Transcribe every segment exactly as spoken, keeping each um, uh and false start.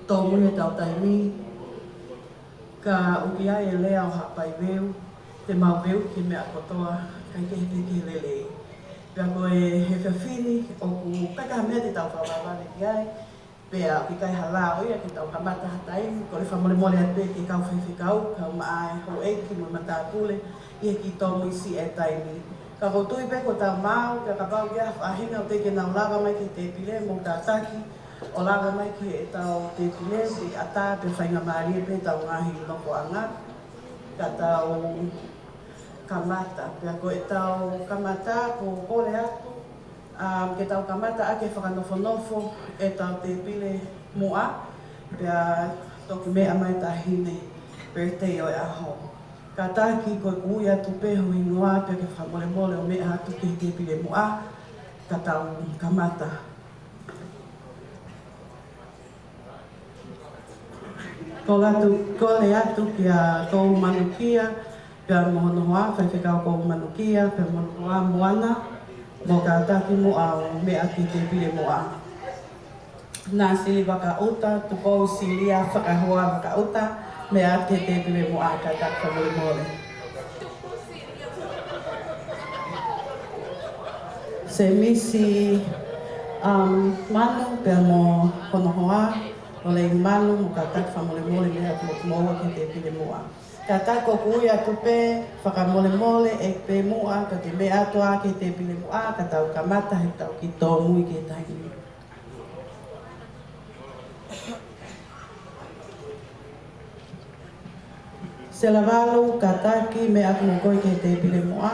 Tōmui ʻetau taimi, ka ʻoku ʻi ai e lea ʻo Haʻapai Veu, te mau veu ki he meʻa kotoa, kae kehe pē ki he lelei. Pea ko e efiafi ni, ʻoku ʻikai ha meʻa te tau fakavavevave ki ai, pea ʻoku ʻikai ha lao ia ke tau kamata ha taimi, kole fakamolemole atu pē ki he kau faifekau, kau maʻa e houʻeiki mo e matāpule, ʻi he kiʻi tōmui siʻi e taimi. Ka ʻoku ou tui pē kuo tau maau, pea kapau ʻoku ʻi ai ha faʻahinga ʻoku teʻeki ke nau lava mai ki he tēpile, mou kātaki ʻo lava mai ki heʻetau tēpile, siʻi ʻatā pea faingamālie pē ʻetau ngaahi nofoʻanga. Ka tau kamata, pea ko ʻetau kamata, ʻoku ou kole atu, um, ke tau kamata ʻaki e fakanofonofo ʻetau tēpile muʻa, pea toki meʻa mai e taʻahine birthday ʻo e ʻaho. Kātaki ko ʻeku ui atu pē ho hingoa pea ke fakamolemole ʻo meʻa atu ki he tēpile muʻa, ka tau kamata. Kole atu, kole atu kia Koumanukia, pea mo hono hoa, Faifekau Koumanukia, pea mo hono hoa Moana, mou kātaki muʻa ʻo meʻa ki he tēpile muʻa. Nāsili Vakaʻuta, Tupou Silia Fakahoa Vakaʻuta, meʻa ki he tēpile muʻa, kātaki fakamolemole. Semisi, um, Manu, pea mo hono hoa, ʻo Lei Manu, mou kātaki fakamolemole, meʻa atu mo kimoua ki he tēpile muʻa. Kātaki ʻoku ui atu pē, fakamolemole, ʻeke pē muʻa, ka ke meʻa atu ā ki he tēpile muʻa, ka tau kamata heʻetau kiʻi tōmui ki he taimi. Selavalu, kātaki, meʻa atu mo koe ki he tēpile muʻa.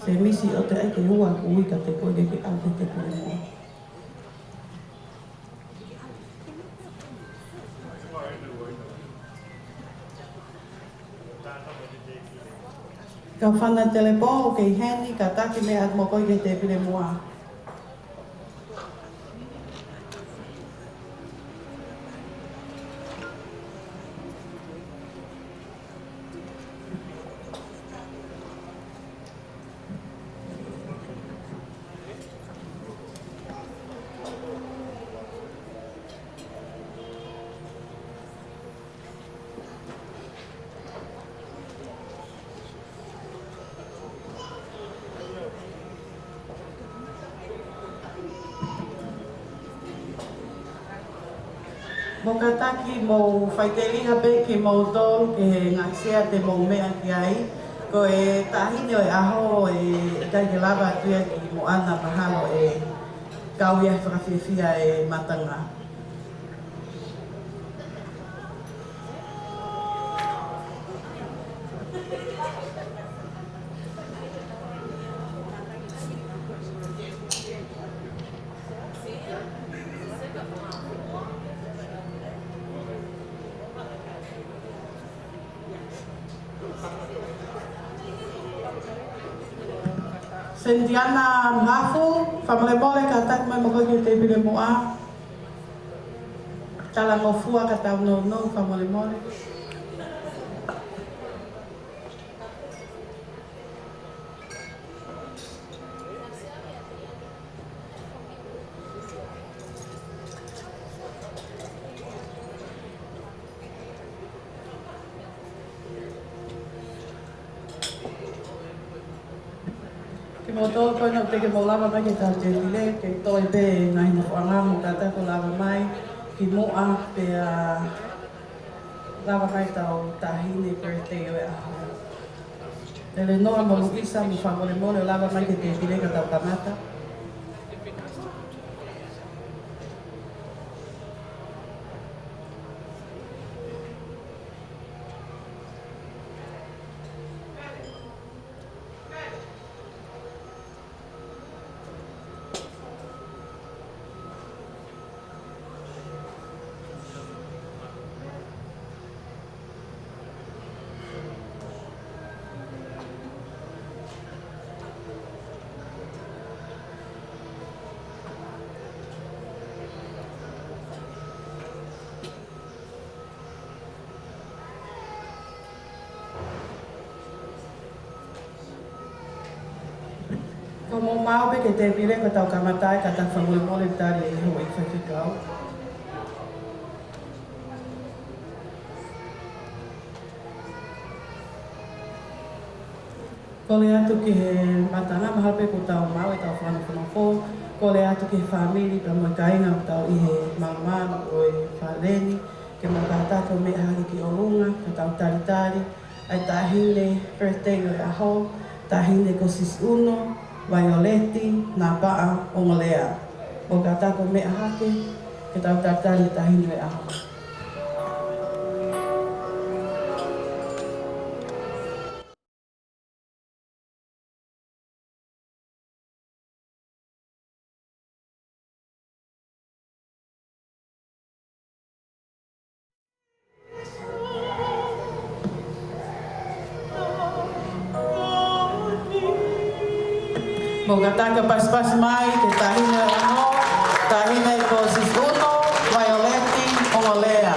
Semisi, ʻoua te ke ʻai ke ua, ui ka te koe ke ke ʻalu ki he tēpile muʻa. Kau fana telepō, ʻoku kei heni, kātaki, meʻa atu mo koe ki he tēpile muʻa. Mou kātaki, mou faiteliha pē kimoutolu ki he ngaahi sea te mou meʻa ki ai. Ko e taʻahine ʻo e ʻaho ʻe ʻikai ke lava atu ia ki Moana mahalo ʻe kau ia he fakafiefia e matanga. Sentiana Mafu, fakamolemole, kātaki mai mo koe ki he tēpile muʻa. Talangofua ka tau nounou, fakamolemole. Kimoutolu ko ena ʻoku teʻeki ke mou lava mai ki heʻetau tēpile, ke toe pē ngaahi nofoʻanga, mou kātaki ʻo lava mai ki muʻa pea lava mai ʻetau taʻahine birthday ʻo e ʻaho. Telenoa mo Luisa, mou fakamolemole ʻo lava mai ki he tēpile ka tau kamata. Ka mou maʻu pē ki he tēpile ka tau kamata ai, ka tau fakamolemole tali ʻe he houʻeiki faifekau. Kole atu ki he matanga, mahalo pē kuo tau maʻu ʻetau fakanofonofo. Kole atu ki he fāmili pea mo e kāinga ʻoku tau ʻi he malumalu ʻo e fale ni, ke mou kātaki ʻo meʻa hake ki ʻolunga, ka tau talitali ʻa e taʻahine birthday ʻo e ʻaho, taʻahine ko Sisi ʻUno Vaioleti Napaʻa Ongolea. Mou kātaki ʻo meʻa hake, ke tau talitali ʻa e taʻahine ʻo e ʻaho. Mou kātaki ʻo pasipasi mai ki he taʻahine ʻo e ʻaho, taʻahine ko Sisi ʻUno Vaioleti Ongolea.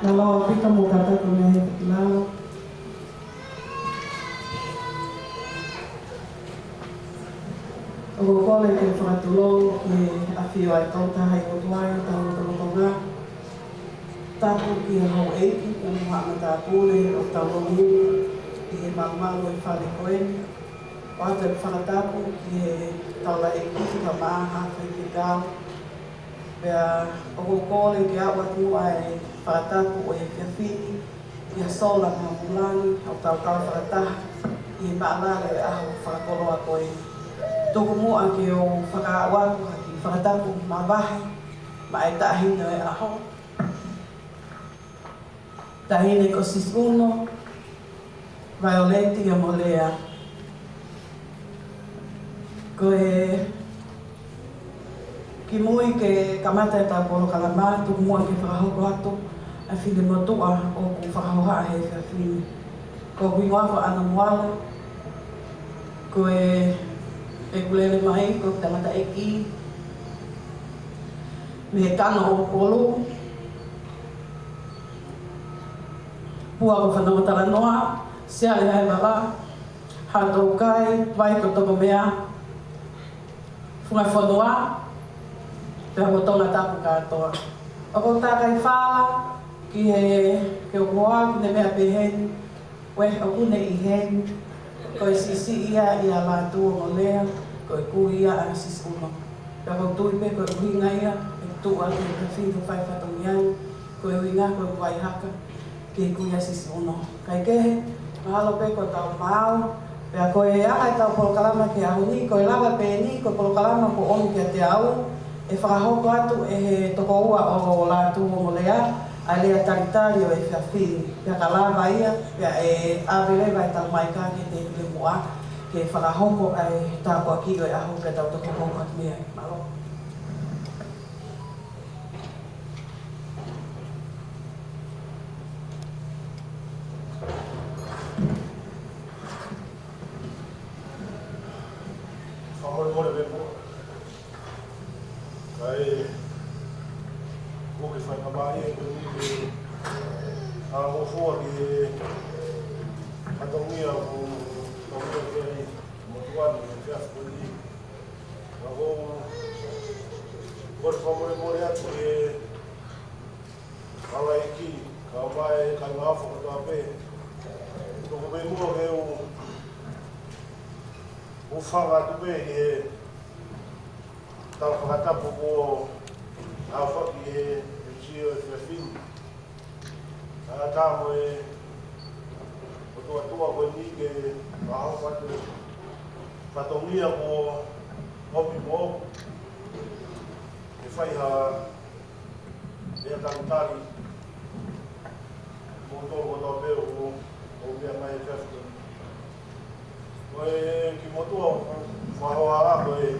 Mālō ʻaupito, mou kātaki ʻo meʻa hake ki lalo. ʻOku ou kole ke fakatulou ki he ʻafio ʻa e Tolu Tahaʻi ʻOtua ʻi hotau lotolotonga. Tapu ki he houʻeiki pea mo haʻa matāpule ʻo tau lomu ʻi he malumalu ʻo e fale ko eni. ʻOatu e fakatapu ki he taulaʻeiki kae ʻumaʻā haʻa faifekau. Pea ʻoku ou kole ke aʻu atu ʻa e fakatapu ʻo e efiafi ni kia Sola Maʻamulani, ʻoku tau kau fakataha ʻi he maʻalale ʻo e ʻaho fakakoloa ko eni. Tuku muʻa ke u fakaaʻu atu ha kiʻi fakatapu mavahe maʻa e taʻahine ʻo e ʻaho, taʻahine ko Sisi ʻUno Vaioleti Ongolea. Ko e kimui ke kamata ʻetau polokalama, tuku muʻa ke fakahoko atu ʻa e finemotuʻa ʻoku fakahohaʻa he efiafi ni. Ko hoku hingoa ko ʻAna Moala, ko e, ʻeku lele mai, ko e tangataʻeiki mei he Kano ʻo Upolu, Pua ko Fanongo Talanoa, Siale Haevala, Haʻatoukai, Vai ko Tokomea, Funga Fonua, pea mo Tongatapu kātoa. ʻOku ou tākai fala ki he, ki hoku hoa, ki heʻene meʻa pehē ni, ʻoku ne ʻi heni, ko e siʻisiʻi ia ʻia Lātū Ongolea, ko e kui ia ʻa Sisi ʻUno. Pea ʻoku ou tui pē ko e ʻuhinga ia ʻeku tuʻu atu he efiafi ni ʻo fai fatongia ni, ko e ʻuhinga ko ʻeku vaihaka ki he kui ʻa Sisi ʻUno. Kae kehe, mahalo pē kuo tau maau, pea ko e anga ʻetau polokalama ki he ʻaho ni, ko e lava pē eni, ko e polokalama kuo ʻomi kiate au, ʻe fakahoko atu ʻe he tokoua ʻo Lātū Ongolea ʻa e lea talitali ʻo e efiafi ni. Pea ka lava ia, pea ʻe ʻave leva ʻetau maika ki he tēpile muʻa, ke fakahoko ʻa e tāpuaki ʻo e ʻaho pea tau toki hoko atu mei ai. Mālō. Fakamolemole pē pō. Kae, ʻoku ke fai ka mai e koni ke a o fua ki he fatongia ʻoku tau ʻi ai mo tuan mo te as koni. Ka ʻoku ou kole fakamolemole atu ki he Mai kāinga ʻofa kotoa pē. Tuku pē muʻa ke u, u hūfanga atu pē ʻi he tala fakatapu kuo aofaki ʻe he M C ʻo e efiafi ni. Kae ʻatā mo e ʻOtua ko eni ke fakahoko atu e fatongia kuo ʻomi moʻoku ke fai ha lea talitali mo tō kotoa pē ʻoku, ʻoku meʻa mai he efiafi ni. Ko e kiʻi motuʻa ʻoku fakahoa ko e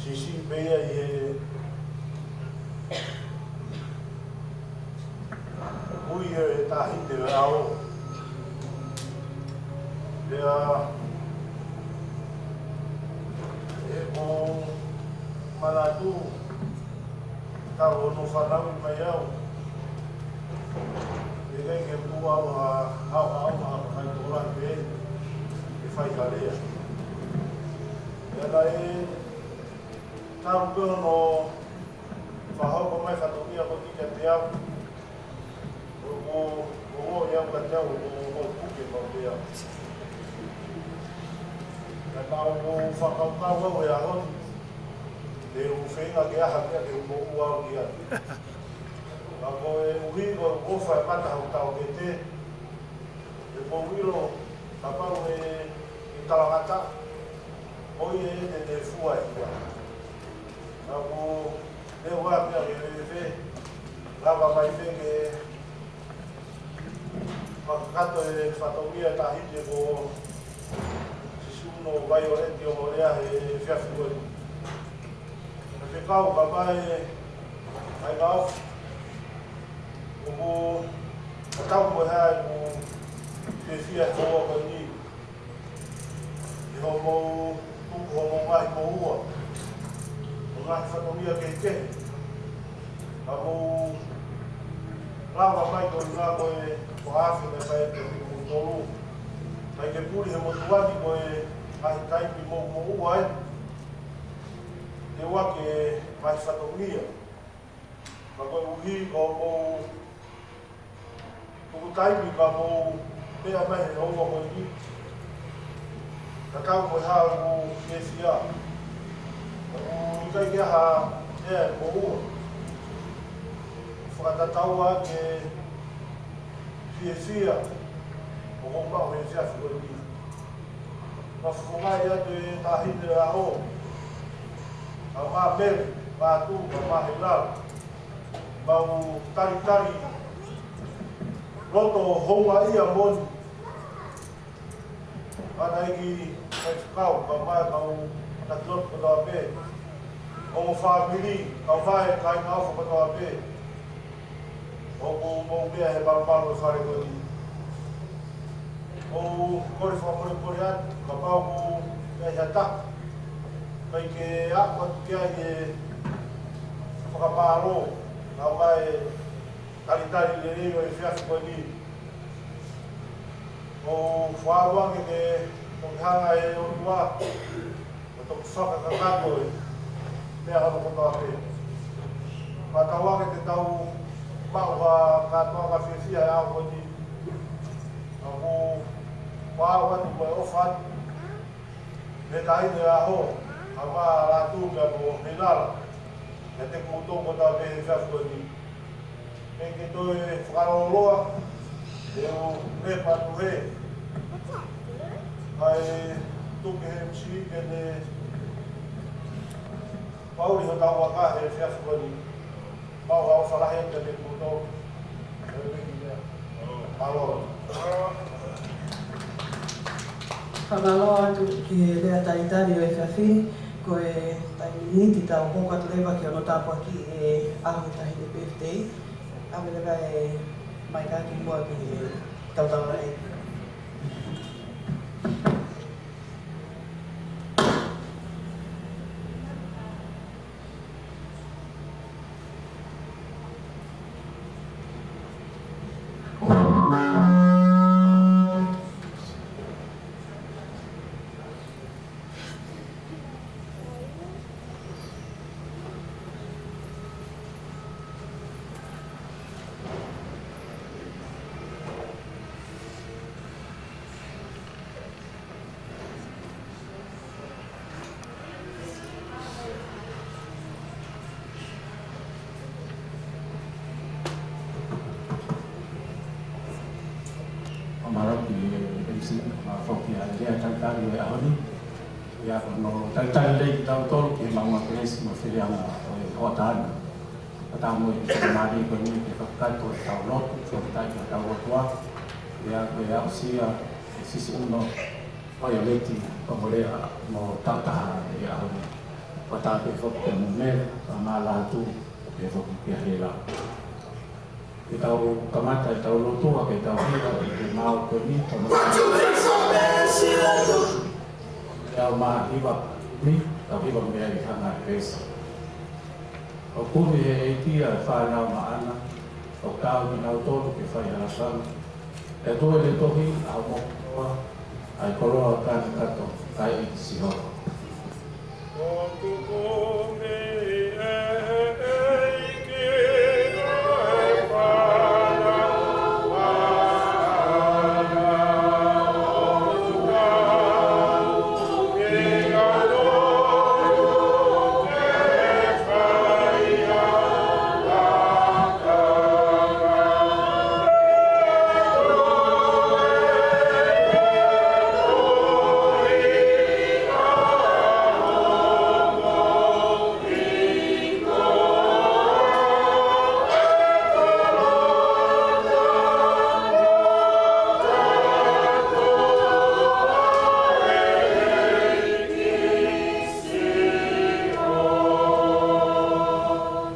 siʻisiʻi pē ia ʻi he ui e Taʻahine ʻo e ʻAho. Pea ʻi heʻeku manatu, tau ono fanauʻi mai au. ʻIkai ke u tuʻu au ha, au, au, ha, ha, kakai tokolahi pē, ke fai ha lea. Pea naʻe talu pē hono fakahoko mai fatongia ko eni kiate au. ʻO, ʻo, ʻo, ʻo, ia ʻo ka te au, ʻo, ʻo, ʻo, puke mau pea. Naʻa mau ʻo fakakaukau au he ʻaho ni, te u feinga ke ʻaha pea ke u moʻua au ia. Ka koeʻuhi ko e ʻofa e mata hau tau ke te, ʻe mou ʻilo, kapau ʻe, ʻe talangata, ʻoku ʻi ai ʻene fua ia. Ka ko e ua pea ke lele fē, lava mai pē ke fakakakato e fatongia e Taʻahine ko Sisuno Vaioleti ʻo Molea he efiafi ko eni. Ka fekau ka mai, mai ka ofi. ʻOku tatau mo e hā ʻeku fiefia he houa ko eni. ʻI hoʻomou tuku hoʻomou ngaahi moʻua, mo e ngaahi fatongia kehekehe. Ka mou lava mai ko e ngā ko e ko afe me fai e te mou tolu. Kai ke puli he motuʻa ni ko e ngaahi taimi mou moʻua ai. Te u ʻai ke ngaahi fatongia. Ka koeʻuhi ko hoʻomou tuku taimi ka mou meʻa mai he houa ko eni. Ka kau ko e hā ʻoku fiefia. ʻOku ʻikai ke ʻaha ʻe moʻua. Fakatatau ʻa e fiefia ʻoku ou maʻu he efiafi ko eni. Mau fofongaʻi atu e Taʻahine ʻo e ʻAho. Kae ʻumaʻā Mele, Patu, kae ʻumaʻā Heinala. Mau talitali loto houngaʻia moʻoni. Mana iki kai fekau, kae ʻumaʻā kau taki lotu kotoa pē. Ongo fāmili, kau fai, kāinga ʻofa kotoa pē. ʻOku mou meʻa he malumalu e fale ko eni. ʻOku ou kole fakamolemole atu, kapau ʻoku ʻi ai ha taha ʻikai ke aʻu atu ki ai e fakamālō, kae ʻumaʻā e talitali lelei ʻo e efiafi ko eni. ʻOku ou fakaʻamu ange ke toki hanga ʻe he ʻOtua ʻo toki fakakakato e meʻa hono kotoa pē. Fakatauange te tau maʻu ha kātoanga fiefia he ʻaho ko eni. Ka ʻoku ou ʻoatu mo e ʻofa atu mei he Taʻahine ʻo e ʻAho, kae ʻumaʻā Lātū pea mo Heinala, kiate kimoutolu kotoa pē he efiafi ko eni. Ke ke toe fakalōloa, te u lepa atu hē. Kae tuku ki he M C ke ne maʻuli hotau vaka he efiafi ko eni. Mau ʻofa lahi atu kiate kimoutolu. Mālō. Fakamālō atu ki he lea talitali ʻo e efiafi ni, ko e taimi ni te tau hoko atu leva ki hono tāpuakiʻi e ʻaho e Taʻahine birthday. ʻAve leva e maika ki muʻa ki he tautau lahi. Talitali ʻo e ʻaho ni. ʻIo, ko hono talitali lelei kitautolu ki he maʻunga kelesi mo e filiʻanga ʻo e hoʻatā ni. Ka tau mo e faingamālie ko eni ke fakakakato ʻetau lotu, fakafetaʻi ki hotau ʻOtua. ʻIo, ko e aʻusia ʻe Sisi Uno ʻo e Leti Pangolea mo Tautaha ʻi he ʻaho ni. Fakataha pē foki kia Mumele, Fakamālātu, pehē foki kia Hela. Ke tau kamata ʻetau lotu, ʻa ke tau hiva ʻi he maau ko eni, ko hono ʻetau maau hiva ni, tau hiva mei ai hanga ʻe Pesa. ʻOku kumi ʻe he ʻEiki ʻa e fānau maʻana, ʻoku taau kinautolu ke fai halafanga. ʻE tuku ʻene tohi ʻa hoʻomou hingoa, ʻa e koloa kānokato, ʻa e ʻEiki Sihova.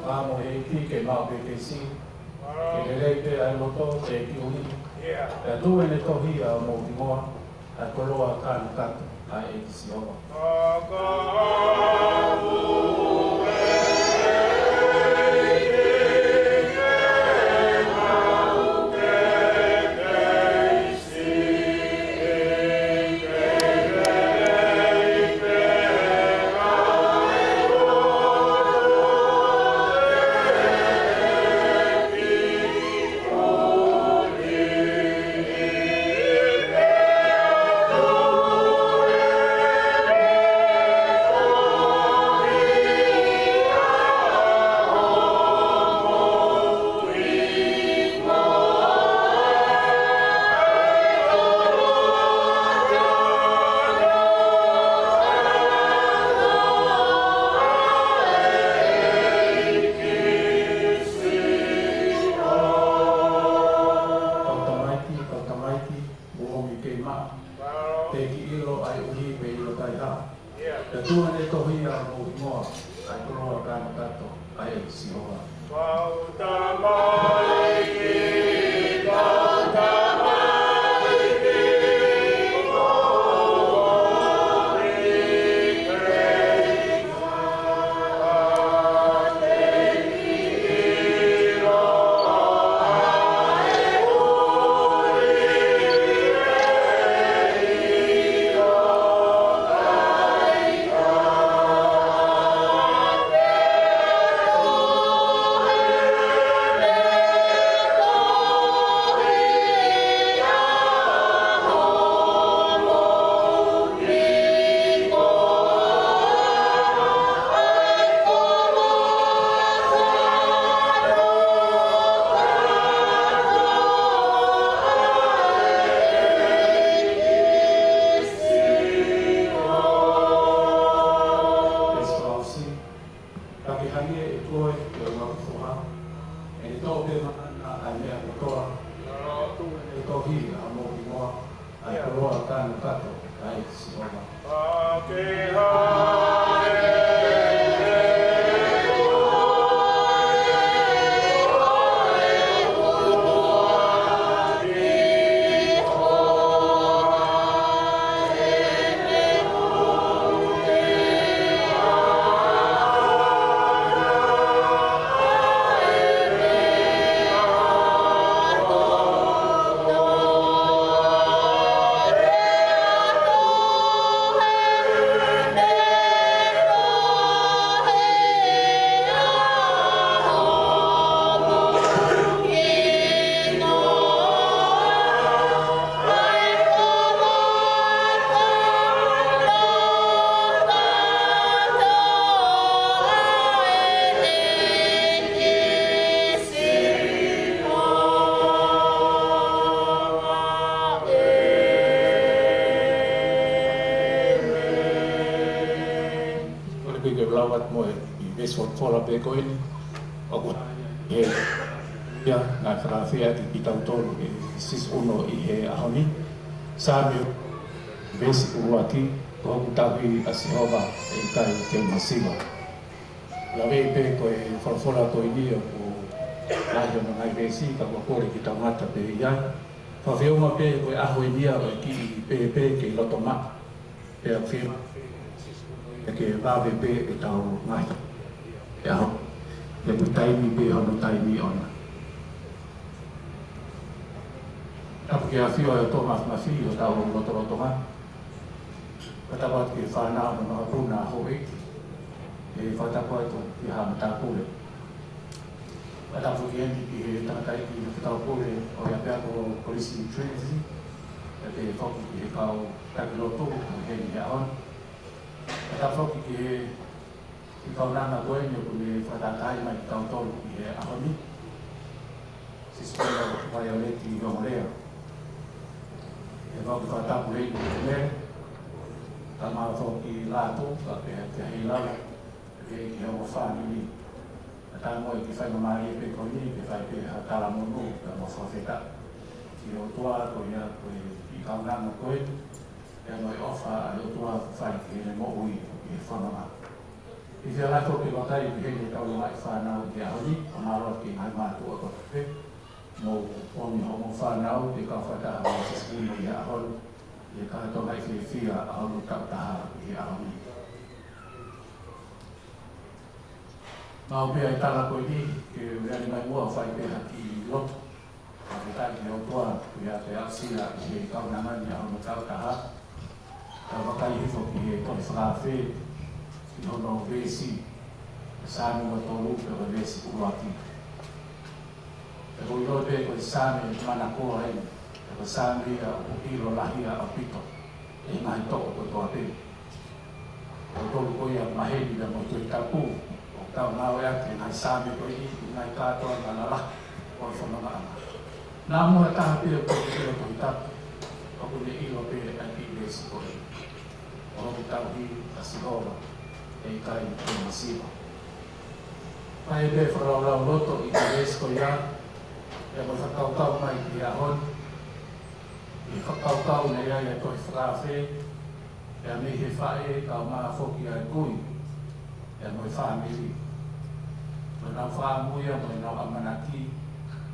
Pea mo e ʻEiki ke maʻu pē kei siʻi, ke lelei pē ʻa e loto, teʻeki ʻuhinga. Pea tuku ʻene tohi ʻa hoʻomou hingoa, ʻa e koloa kānokato, ʻa e ʻEiki Sihova. Kau tamaiki, kau tamaiki, ʻoku ʻomi kei maʻa, teʻeki ʻilo ʻa e ʻuhi pe ʻilo taihaʻa. Pea tuku ʻene tohi ʻa hoʻomou hingoa, ʻa e koloa kānokato, ʻa e ʻEiki Sihova. Kau tamaiki, kau tamaiki, ʻoku ʻomi kei Ka ke hangē ʻe koe ki hoʻo ngaahi foha, ʻe toʻo pē maʻana ʻa e meʻa kotoa, ʻe tohi ʻa hoʻomou hingoa, ʻa e koloa kānokato, ʻa e ʻEiki Sihova. Lau atu mo e veesi folofola pē ko eni, ʻoku ʻi he ia naʻe fakaafe ʻaki kitautolu ʻe Sīsū ʻi he ʻaho ni. Saame, veesi ʻuluaki: Ko hoku tauhi ʻa Sihova, ʻe ʻikai te u masiva. Lave pē ko e folofola ko eni ʻoku lahi hono ngaahi veesi, ka ʻoku ou kole ke tau ngata pē ai. Fakafeʻunga pē ko e ʻaho eni ʻa e kiʻi pēpē kei loto maʻa. Pea fie ke vave pē ʻetau ngaahi ʻaho. He ko e taimi pē hono taimi ʻona. Tapu ki he ʻafio ʻa e ʻOtua Māfimafi ʻi hotau lotolotonga. Fakatapu atu ki he fānau mo e makapuna ʻa houʻeiki. ʻE fakatapu atu ki he haʻa matāpule. Fakatapu foki heni ki he tangataʻeiki fakataupule ʻo e ʻapiako Kolisi Trinity, pea pehē foki ki he kau taki lotu ʻoku ʻi heni he ʻaho ni. Fakatapu foki ki he, ki he kaunanga ko eni ʻoku ne fakataha mai kitautolu ʻi he ʻaho ni. Sister Violet Iongorea. ʻE fakatapu heni ki he mele, tamai foki Lātū, kae pehē ki he lava, pea ki he ongo fāmili. Ka tā mo e kiʻi faingamālie pē ko eni, ke fai pē ha talamonū, pea mo e fakafetaʻi ki he ʻOtua koeʻuhi ko e kiʻi kaunanga ko eni, pea mo e ʻofa ʻa e ʻOtua kuo fai ki heʻene moʻui ʻi he fononga. ʻI he ʻaho ni ʻoku ou vakai ki heʻetau longaʻi fānau ʻi he ʻaho ni, ʻo mālō ki he ngaahi mātuʻa kotoa pē, mo e ʻomi hoʻomou fānau ke kau fakataha mo Sīsū ʻi he ʻaho ni, ʻi he kātoanga fiefia ʻa hono taʻu taha ʻi he ʻaho ni. Maʻu pē ʻa e tala ko eni, ke u lea mai muʻa ʻo fai pē ha kiʻi lotu. Fakafetaʻi ki he ʻOtua, koeʻuhi ko e aʻusia ʻi he kaunanga ni ʻa hono taʻu taha. Tau vakai hifo ki he tohi fakaafe, ʻi hono veesi, Saame ua tolu, pea ko e veesi ʻuluaki. Pea ʻoku ou ʻilo pē ko e Saame manakoa eni, pea ko e Saame ia ʻoku ʻilo lahi ʻaupito ʻe he ngaahi toʻo kotoa pē. ʻOku tolu ko ia maheni ia mo e Tohi Tapu, ʻoku tau ngāueʻaki e ngaahi Saame ko eni ʻi he ngaahi kātoanga lalahi ʻo e fonongaʻanga. Naʻa mo ha taha pē ʻoku ʻilo Tohi Tapu, ʻoku ne ʻilo pē ʻa e kiʻi veesi ko eni. Ko hoku tauhi ʻa Sihova, ʻe ʻikai te u masiva. Fai pē fakalaulauloto ʻi he veesi ko ia, pea mo e fakakaukau mai ki he ʻaho ni, ʻi he fakakaukau naʻe ʻi ai ʻa e tohi fakaafe, pea mei he faʻē kaeʻumaʻā foki ʻa e kui, pea mo e fāmili. Ko ʻenau fakaʻamu ia mo ʻenau ʻamanaki,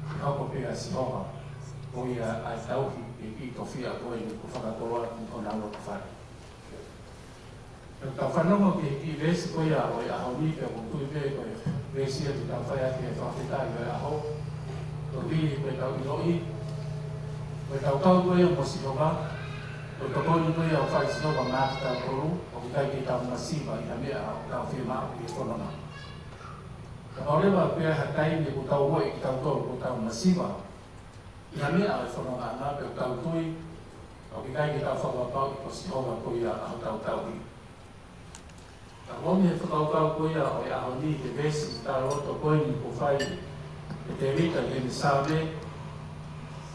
ke hoko pē ʻa Sihova ko ia ʻa e tauhi ʻi he kiʻi tofiʻa ko eni kuo fakakoloa ʻi honau loto fale. Pea tau fanongo ki he kiʻi veesi ko ia ʻo e ʻaho ni, pea ʻoku ou tui pē ko e veesi ia te tau fai ʻaki e fakafetaʻi ʻo e ʻaho. Toki ko ʻetau ʻiloʻi, ko ʻetau kau ko ia mo Sihova, ko e tokoni ko ia ʻoku fai ʻe Sihova maʻa kitautolu, ʻoku ʻikai ke tau masiva ʻi ha meʻa ʻoku tau fiemaʻu ʻi he fononga. Kapau leva ʻoku ʻi ai ha taimi ʻoku tau moʻui kitautolu, ʻoku tau masiva ʻi ha meʻa ʻo e fonongaʻanga, pea ʻoku tau tui ʻoku ʻikai ke tau fakapapauʻi ko Sihova ko ia ʻa hotau tauhi. Ka ʻoku ʻomi he fakakaukau ko ia ʻo e ʻaho ni, he veesi talaloto ko eni kuo fai ʻe Tēvita ʻi heʻene Saame,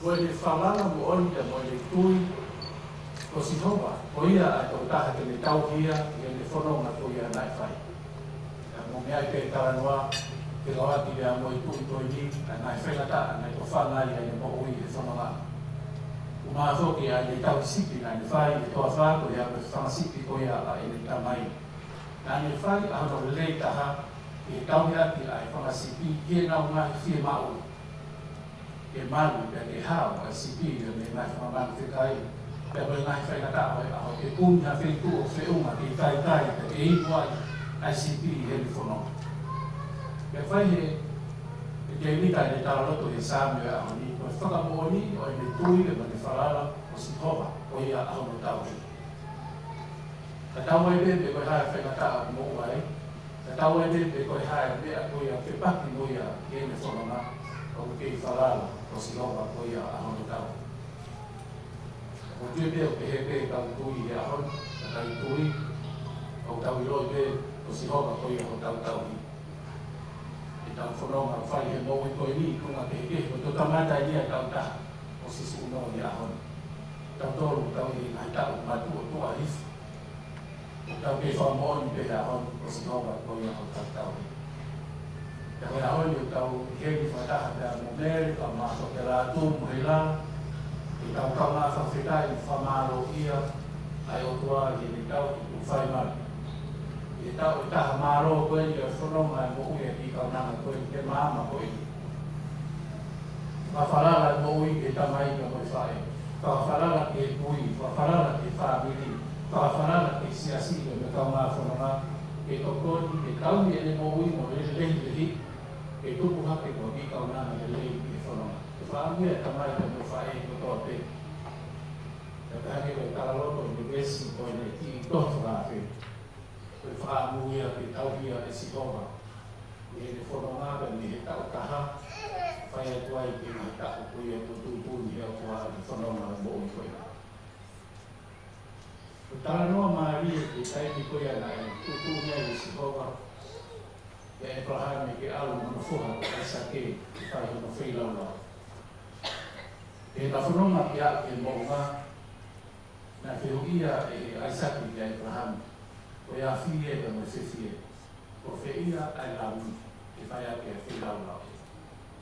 ko ʻene falala moʻoni pea mo ʻene tui ko Sihova ko ia ʻa e tokotaha te ne tauhi ia ʻi heʻene fononga ko ia naʻe fai. Pea mou meaʻi pē talanoa, fekauʻaki pea mo e tuʻi ko eni, ʻa e ngaahi faingataʻa naʻe tofanga ai ʻene moʻui he fononga. ʻUmaʻā foki ʻa ʻene tauhi sipi naʻa ne fai ʻi he toafa koeʻuhi ko e fanga sipi ko ia ʻa ʻene tamai. Naʻa ne fai ʻa hono lelei taha ʻi he tauhi ʻaki ʻa e fanga sipi ki heʻenau ngaahi fiemaʻu. Ke malu pea ke hao ʻa e sipi ia mei he ngaahi fanga manu fekai, pea mo e ngaahi faingataʻa ʻo e ʻaho, ke kumi ha feituʻu ʻoku feʻunga ke ʻikaikai, pea ke inu ai ʻa e sipi ʻi heʻene fononga. Pea fai ʻe, ʻe Tēvita ʻene talaloto he Saame ʻo e ʻaho ni, ko e fakamoʻoni ʻo ʻene tui pea mo ʻene falala ko Sihova ko ia ʻa hono tauhi. Tatau ai pē pe ko e hā e faingataʻa ʻoku moʻua ai, tatau ai pē pe ko e hā e meʻa ko ia ʻoku fepaki mo ia ki heʻene fononga, ʻoku kei falala ko Sihova ko ia ʻa hono tauhi. ʻOku ou tui pē ʻoku pehē pē ʻetau tui he ʻaho ni, ʻetau tui, ʻoku tau ʻiloʻi pē ko Sihova ko ia hotau tauhi. ʻEtau fononga ʻoku fai he moʻui ko eni, tuʻunga kehekehe, ko e toʻutangata eni ʻa e taʻu taha ʻo Sīsū ʻi he ʻaho ni. Tautolu ʻoku tau ʻi he ngaahi taʻu matuʻotuʻa hifo. Tau kei fakamoʻoni pē he ʻaho ni ko Sihova ko ia hotau tauhi. Pea ko e ʻaho ni ʻoku tau ʻi heni fakataha pea mo Mele kae ʻumaʻā Tokelātū mo Heilala, ke tau kaungā fakafetaʻi mo fakamālōʻia ʻa e ʻOtua ʻi heʻene tauhi kuo fai maʻu. ʻI he taʻu ʻe taha mālō ko eni ʻo e fononga ʻa e moʻui ʻa e kiʻi kaunanga ko eni, ki he maama ko eni. Fakafalala e moʻui ki he tamai pea mo e faʻē. Fakafalala ki he kui, fakafalala ki he fāmili, fakafalala ki he siasi pea mo e kaungā fononga, ke tokoni, ke tauhi ʻene moʻui mo e lelei, lelei, ke tupu hake ko e kiʻi kaunanga lelei ki he fononga. Ke fakamoʻui e tamai pea mo e faʻē kotoa pē. Pea hangē ko e talaloto ʻi he veesi ko eni, kiʻi tohi fakaafe. Ko e fakaʻamu ia ke tauhi ʻa Sihova ʻi heʻene fononga pea mei he taʻu taha, fai atu ai ki he ngaahi taʻu ko ia kuo tuʻutuʻuni ʻe he ʻOtua ʻi he fononga ʻo e moʻui ko ia. Ko e talanoa mālie ki he taimi ko ia naʻe tuʻutuʻuni ai ʻe Sihova ʻa ʻĒpalahame ke ʻalu mo hono foha ko ʻAisake ke fai hono feilaulau. ʻI heʻena fononga ke aʻu ki he moʻunga, naʻe fehuʻia ʻe ʻAisake kia ʻĒpalahame, ko e afie pea mo e fefie, ko fē ia ʻa e lami ke fai ʻaki e feilaulau.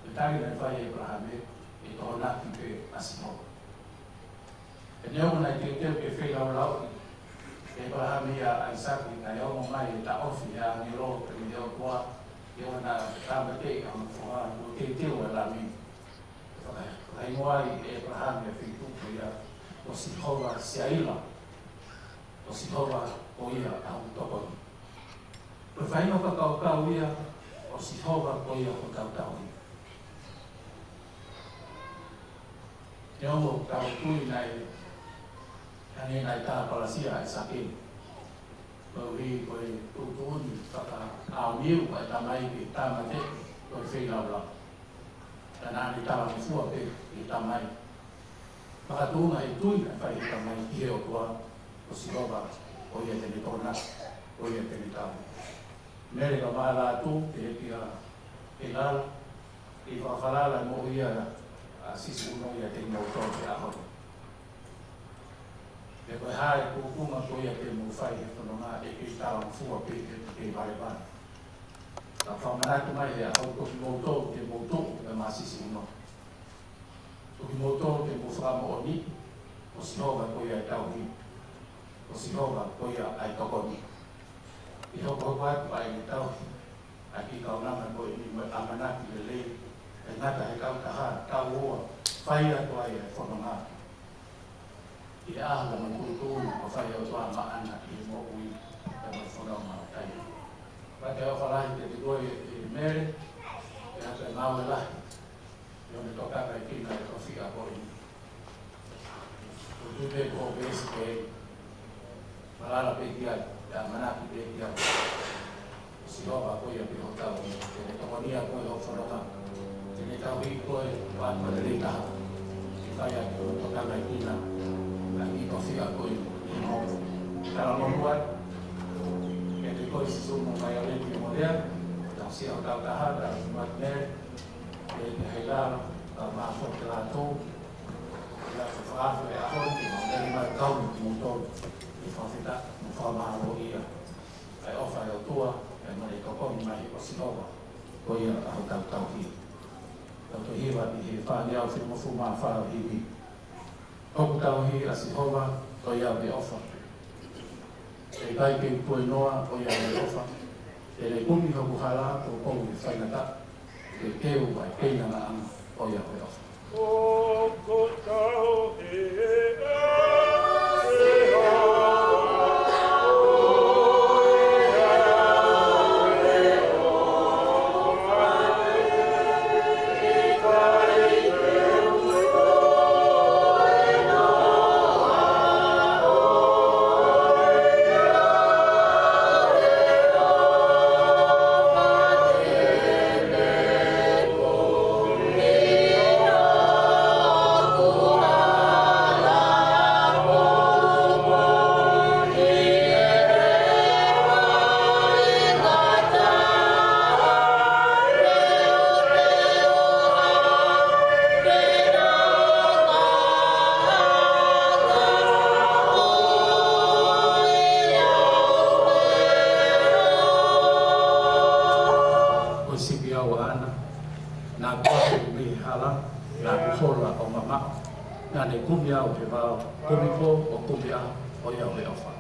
Ko e tali naʻe fai ʻe ʻĒpalahame, ʻe tokonaki pē ʻa Sihova. Pea neongo naʻe teuteu ke feilaulau ʻe ʻĒpalahame ʻa ʻAisake, kae ongo mai e taʻofi ʻa e ʻāngelo pea mei he ʻOtua, ke ʻoua naʻa tāmateʻi ʻa hono foha, kuo teuteu ʻa e lami. Fakahingoa ai ʻe ʻĒpalahame e feituʻu ko ia ko Sihova Siaila, ko Sihova ko ia ʻa hoku tokoni. Ko e faʻahinga fakakaukau ia, ko Sihova ko ia hotau tauhi. Neongo ʻoku tau tui naʻe, hangē naʻe tāpalasia ʻa ʻAisake, koeʻuhi ko e tuʻutuʻuni fakaʻaongiu ʻa e tamai ke tāmateʻi ko e feilaulau. Ka naʻa ne talangofua pē ki he tamai. Makatuʻunga he tui naʻe fai ʻe he tamai ki he ʻOtua, ko Sihova ko ia te ne tokonaki, ko ia te ne tauhi. Mele kae ʻumaʻā Lātū, pehē kia Heilala, ke fakafalala e moʻui ʻa Sisi ʻUno ʻiate kimoutolu he ʻaho ni. Pea ko e hā e kūkunga ko ia te mou fai he fononga, ʻe kei talangofua pē, ʻe kei valevale. Ka fakamanatu mai he ʻaho ni, ko kimoutolu te mou tuʻu pea mo Sisi ʻUno. Ko kimoutolu te mou fakamoʻoni, ko Sihova ko ia ʻa e tauhi, ko Sihova ko ia ʻa e tokoni. ʻI he hokohoko atu ʻa ʻene tauhi ʻa e kiʻi kaunanga ko eni mo e ʻamanaki lelei, ʻe ngata he taʻu taha, taʻu ua, fai atu ai e fononga. ʻI he ʻaho naʻa ne tuʻutuʻuni, kuo fai ʻe he ʻOtua maʻana ʻi he moʻui pea mo e fononga ʻo Taimi. Pea ko e ʻofa lahi kiate koe, ʻe Mele, pea ko e ngāue lahi ʻi hono tokangaekina e tofiʻa ko eni. ʻOku ou tui pē ko e veesi ko ē, falala pē ki ai, pea ʻamanaki pē ki ai. Ko Sihova ko ia pē hotau tauhi, te ne tokonia koe ʻi hoʻo fononga. Te ne tauhi koe, ʻo ʻalu lelei taha. Ke fai ʻaki hono tokangaekina ʻa e kiʻi tofiʻa ko eni ʻi he moʻui. Talamonū atu kiate koe Sisi ʻUno, Vaioleti mo Lea, tausia hotau taha, talamonū atu Mele, pehē kia Heilala, kae ʻumaʻā Tokelātū, ʻi he fakaafe ʻo e ʻaho ni, ke mau lele mai kau mo kimoutolu, ke fakafetaʻi mo fakamālōʻia ʻa e ʻofa ʻa e ʻOtua, ʻa e mane tokoni mai ʻa Sihova, ko ia ʻa hotau tauhi. Tau toe hiva ʻi he fāngeau fitungofulu mā fā ʻo e himi. Hoku tauhi ʻa Sihova, ko ia ʻoku ne ʻofa. ʻE ʻikai ke u tuēnoa, ko ia ʻoku ne ʻofa. Te ne kumi hoku hala, kuo u ʻi he faingataʻa. Te u keu ʻa e keinangaʻanga, ko ia ʻoku ne ʻofa. Hoku tauhi ʻa Sihova. Naʻa ku aʻu mei he hala, naʻa ku hola ʻo mamaʻo. Naʻa ne kumi au he vao, kumi pō ʻo kumi ʻaho, ʻo ʻi au he ʻofa.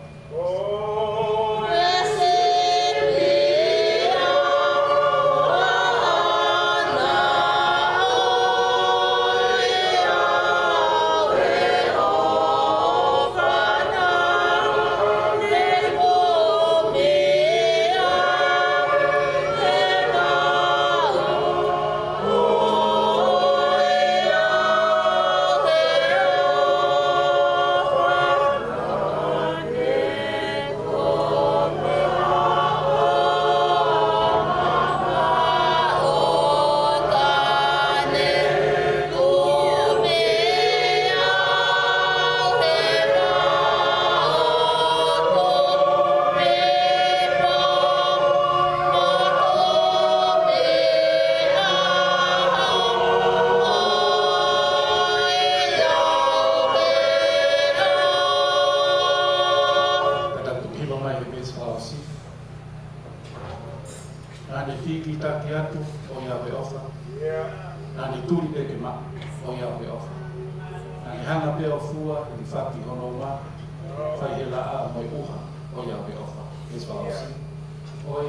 Ka tau tuku hifo mai he veesi fakaʻosi. Naʻa ne fiki taki atu ʻo ʻi au he ʻofa. Naʻa ne tuli pē ke maʻu ʻo ʻi au he ʻofa. Naʻa ne hanga pē ʻo fua he faki hono uma, fai he laʻā mo e ʻuha ʻo ʻi au he ʻofa. Veesi fakaʻosi. ʻOi,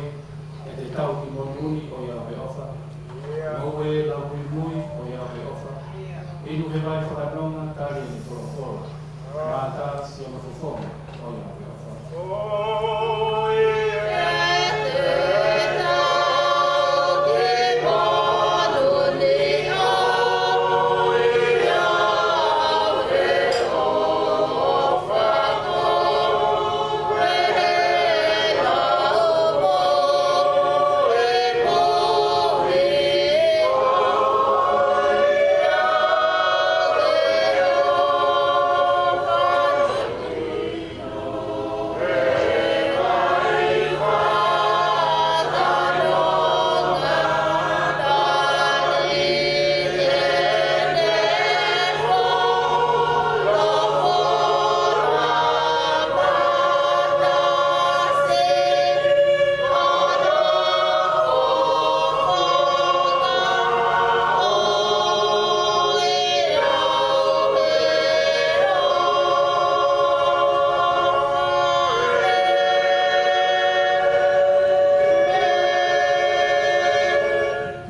ʻe te tau ki moʻoni ʻo ʻi au he ʻofa. Mo e lau muimui ʻo ʻi au he ʻofa. Inu he vai fakanonga tali ʻene folofola. Mātā siʻo mafofonga ʻo ʻi au he ʻofa.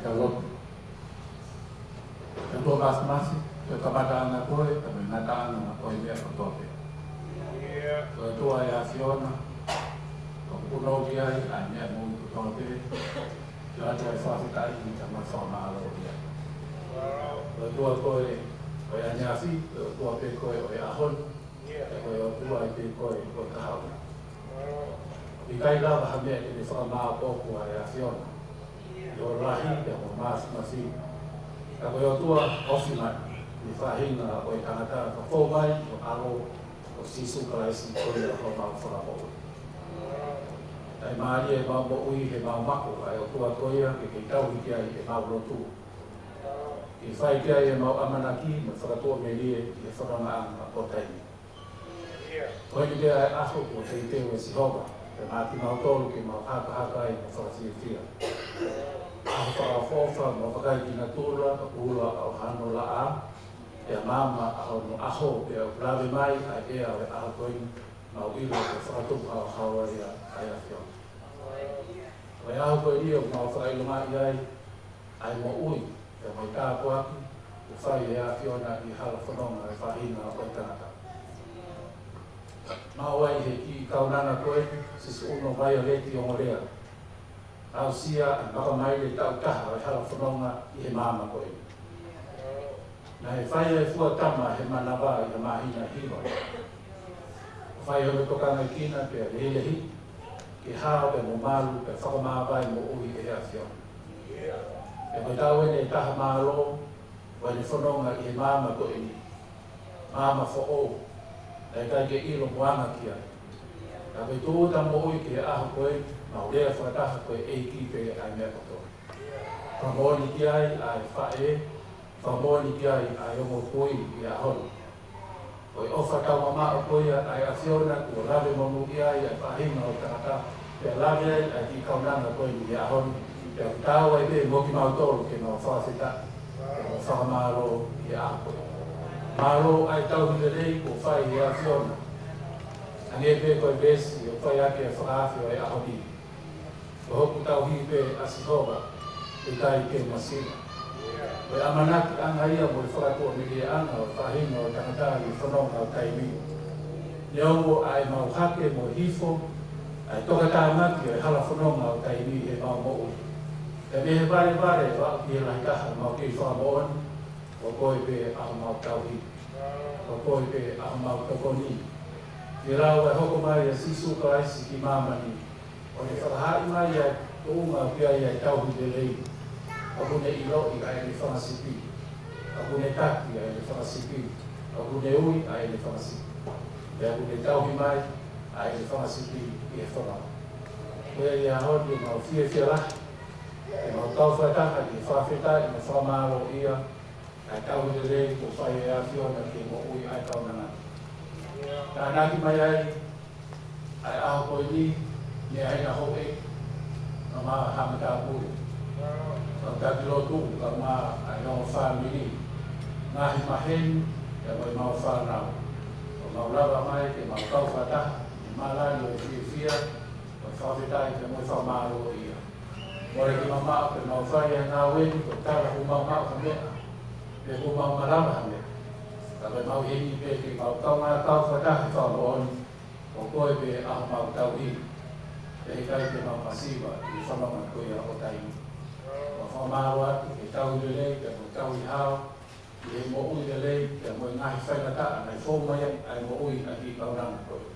Ka lotu. ʻE ʻOtua Māfimafi, ko e kamataʻanga koe, ka ko e ngataʻanga ʻo e meʻa kotoa pē. Ko e ʻOtua ʻa e ʻAfiona, ʻoku punou ki ai ʻa e meʻa moʻui kotoa pē, ʻoku ʻoatu ʻa e fakafetaʻi mo e fakamālō ia. Ko e ʻOtua koe ʻo e ʻaneafi, ko e ʻOtua pē koe ʻo e ʻaho ni, pea ko e ʻOtua ai pē koe ʻo e kahaʻu. ʻIkai lava ha meʻa ke ne fakamāʻopoʻopo ai ʻa e ʻAfiona ʻi hoʻo lahi pea mo e māfimafi. Ka ko e ʻOtua ofi mai, ʻi he faʻahinga ʻo e tangata, ka fou mai ʻi ho ʻAlo ko Sīsū Kalaisi ko ia homau Fakamoʻui. Taʻimālie ʻemau moʻui he mau mako ʻa e ʻOtua ko ia ke kei tauhi ki ai ʻemau lotu. Ke fai ki ai ʻemau ʻamanaki mo e fakatuʻamelie ʻi he fonongaʻanga ʻo taimi. Ko eni pē ʻa e ʻaho kuo teuteu ʻe Sihova, pea maʻa kimautolu ke mau hakahaka ai mo fakafiefia. ʻAho fakaʻofoʻofa mo vakai ki natula, ʻoku ula ʻa hono laʻā, pea maama ʻa hono ʻaho, pea ʻoku lave mai ʻa e ʻea ʻo e ʻaho ko eni, mau ʻilo ko e fakatupu haohaoa ia ʻa e ʻAfiona. Ko e ʻaho ko eni ʻoku mau fakaʻilongaʻi ai ʻa e moʻui, pea mo e tāpuaki kuo fai ʻe he ʻAfiona ʻi he hala fononga ʻo e faʻahinga ʻo e tangata. Maʻu ai ʻe he kiʻi kaunanga ko eni, Siʻisiʻuno Vaioleti Ongolea, aʻusia ʻa e makamaile taʻu taha ʻo e hala fononga ʻi he maama ko eni. Naʻe fai ʻa e fua tama he manava ʻi he māhina ʻe hiva. Fai hono tokangaekina pea lelehi, ke hao pea mo malu pea fakamāvae moʻui ʻe he ʻAfiona. Pea ko e taʻu eni ʻe taha mālō ʻo ʻene fononga ʻi he maama ko eni. Maama foʻou, naʻe ʻikai ke ʻilo mo anga ki ai. Ka ko e tūʻuta moʻui ki he ʻaho ko eni, mau lea fakataha ko e ʻEiki pē ʻa e meʻa kotoa. Fakamoʻoni ki ai ʻa e faʻē, fakamoʻoni ki ai ʻa e ongo kui ʻi he ʻaho ni. Ko e ʻofa taumamaʻo ko ia ʻa e ʻAfiona kuo lave monūʻia ai ʻa e faʻahinga ʻo e tangata, pea lave ai ʻa e kiʻi kaunanga ko eni ʻi he ʻaho ni. Pea ʻoku taau ai pē mo kimautolu ke mau fakafetaʻi, ke mau fakamālō ʻi he ʻaho ko eni. Mālō ʻa e tauhi lelei kuo fai ʻe he ʻAfiona. Hangē pē ko e veesi ʻoku fai ʻaki ʻa e fakaafe ʻo e ʻaho ni: Ko hoku tauhi pē ʻa Sihova, ʻe ʻikai te u masiva. Ko e ʻamanakiʻanga ia mo e fakatuʻamelieʻanga ʻo e faʻahinga ʻo e tangata ʻi he fononga ʻo taimi. Neongo ʻa e mau hake mo e hifo, ʻa e tokatāmaki ʻo e hala fononga ʻo taimi ʻi heʻemau moʻui, pea mei he valevale ʻo aʻu ki he lahi taha, mau kei fakamoʻoni, ko koe pē ʻa homau tauhi, ko koe pē ʻa homau tokoni. Ke lau ʻa e hoko mai ʻa Sīsū Kalaisi ki māmani, ʻo ne fakahaaʻi mai ʻa e tuʻunga ʻoku ʻi ai ʻa e tauhi lelei. ʻOku ne ʻiloʻi ʻa ʻene fanga sipi. ʻOku ne taki ʻa ʻene fanga sipi. ʻOku ne ui ʻa ʻene fanga sipi. Pea ʻoku ne tauhi mai ʻa ʻene fanga sipi ʻi he fononga. Ko ia ʻi he ʻaho ni ʻoku mau fiefia lahi ke mau kau fakataha ʻi he fakafetaʻi mo e fakamālōʻia ʻa e tauhi lelei kuo fai ʻe he ʻAfiona ki he moʻui ʻa e kaunanga. Tānaki mai ai ʻa e ʻaho ko eni, mei he ʻaho ē, kae ʻumaʻā haʻa matāpule, kau taki lotu, kae ʻumaʻā ʻa e ongo fāmili, ngaahi maheni, pea mo ʻemau fānau. Kuo mau lava mai ke mau kau fakataha ʻi he mālani ʻo e fiefia, ʻo e fakafetaʻi pea mo e fakamālōʻia. Mole ke mau maʻu pe mau fai ʻa e ngāue ni ko e tala kuo mau maʻu ha meʻa, pe kuo mau malava ha meʻa. Ka ko ʻemau ʻi heni pē ke mau kaungā kau fakataha he fakamoʻoni, ko koe pē ʻa homau tauhi, pea ʻe ʻikai te mau masiva ʻi he fononga ko ia ʻo taimi. Mau fakamālō atu ki he tauhi lelei, pea mo e tauhi hao, ʻi he moʻui lelei, pea mo e ngaahi faingataʻa naʻe fou mai ai ʻa e moʻui ʻa e kiʻi kaunanga ko ē.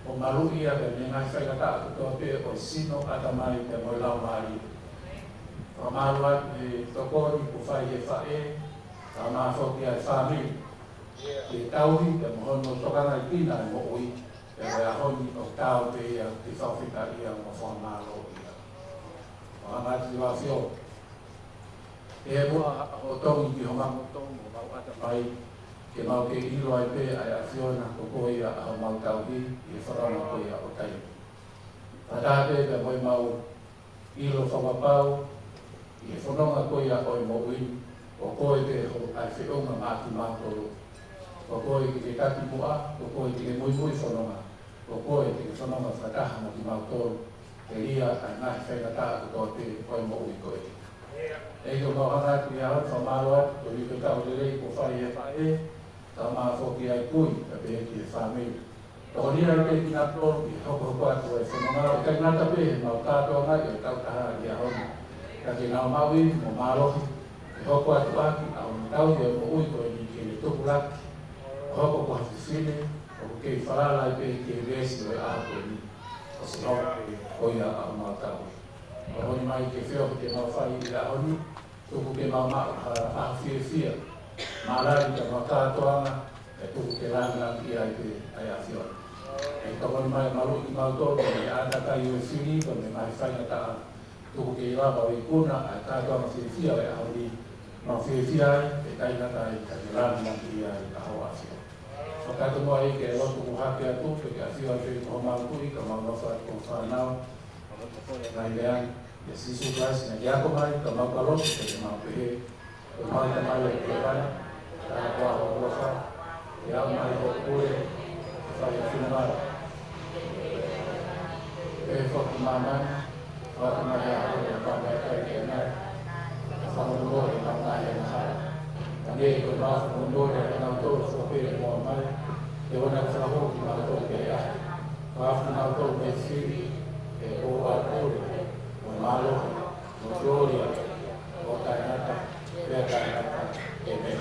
ʻO maluʻi ia pea mei he ngaahi faingataʻa kotoa pē ʻo e sino, ʻatamai, pea mo e laumālie. Fakamālō atu he tokoni kuo fai ʻe he faʻē, kae ʻumaʻā foki ʻa e fāmili, ki he tauhi pea mo hono tokangaekina ʻa e moʻui, pea ko e ʻaho ni ʻoku taau pē ia ke fakafetaʻia mo fakamālōʻia. Fakahanga atu ʻe he ʻAfiona, ʻi he muʻa hoʻo tongi ki ho ngaahi motongi mo mau ʻatamai, ke mau kei ʻilo ai pē ʻa e ʻAfiona ko koe ia ʻa homau tauhi ʻi he fononga ko ia ʻo taimi. Fakataha pē pea mo ʻemau ʻilo fakapapau ʻi he fononga ko ia ʻo e moʻui, ko koe pē ho ʻa e feʻunga maʻa kimautolu. Ko koe te ke taki muʻa, ko koe te ke muimui fononga, ko koe te ke fononga fakataha mo kimautolu, telia ʻa e ngaahi faingataʻa kotoa pē ʻo e moʻui ko ē. ʻEiki, ʻoku mau hanga atu ia ʻo fakamālō atu koeʻuhi ko e tauhi lelei kuo fai ʻe he faʻē, kae ʻumaʻā foki ʻa e kui, kae pehē ki he fāmili. Tokoni ai pē kinautolu ʻi he hokohoko atu ʻo e fononga, ʻo ʻikai ngata pē heʻemau kātoanga ʻi he tauhi taha ʻi he ʻaho ni, ka ke nau maʻu ʻa e moʻui mo e mālohi ke hoko atu ʻaki ʻa hono tauhi ʻo e moʻui ko eni ke ne tupulaki, ʻo hoko ko ha fefine ʻoku kei falala ai pē ki he veesi ʻo e ʻaho ko eni, ko Sihova pē ko ia ʻa homau tauhi. Tokoni mai ki he feohi te mau fai ʻi he ʻaho ni, tuku ke mau maʻu ha ʻaho fiefia, mālali ʻi heʻemau kātoanga, pea tuku ke langilangiʻia ai pē ʻa e ʻAfiona. ʻEiki, tokoni mai maluʻi kimautolu mei he ʻātakai ʻo e fili, pea mo e ngaahi faingataʻa, tuku ke lava ʻo ikuna ʻa e kātoanga fiefia ʻo e ʻaho ni, mau fiefia ai, pea ʻikai ngata ai, ka ke langilangiʻia ai ʻa ho ʻAfio. Fakatomuʻa ʻEiki, ʻa e lotu kuo hake atu, pea ke ʻafio ai pē ko homau tui, ka mau nofo atu ko e fānau, ʻo lotu ko e ngaahi lea ni, ʻia Sīsū Kalaisi naʻa ke ako mai, ka mau ka lotu, pea ke mau pehē: Ko homau Tamai ʻoku ʻi he langi, tāpuhā ho huafa, ke aʻu mai hoʻo pule, ke fai ho finangalo, pehē foki ʻi māmani, ʻo ʻatu mai ʻa e ʻaho ni ʻemau kakai ʻanenai, pea fakamolemole ʻemau ngaahi angahala, hangē ko ʻemau fakamolemole ʻa kinautolu ʻoku fakamolemole mai kiate kimautolu. Pea ʻoua naʻa ke fakahū kimautolu ki he ʻahiʻahi, ka ke ʻoange kimautolu mei he fili, he ko homau ʻa e pule, mo e mālohi, mo e kolōlia, ʻo taʻengata pea taʻengata. ʻĒmeni.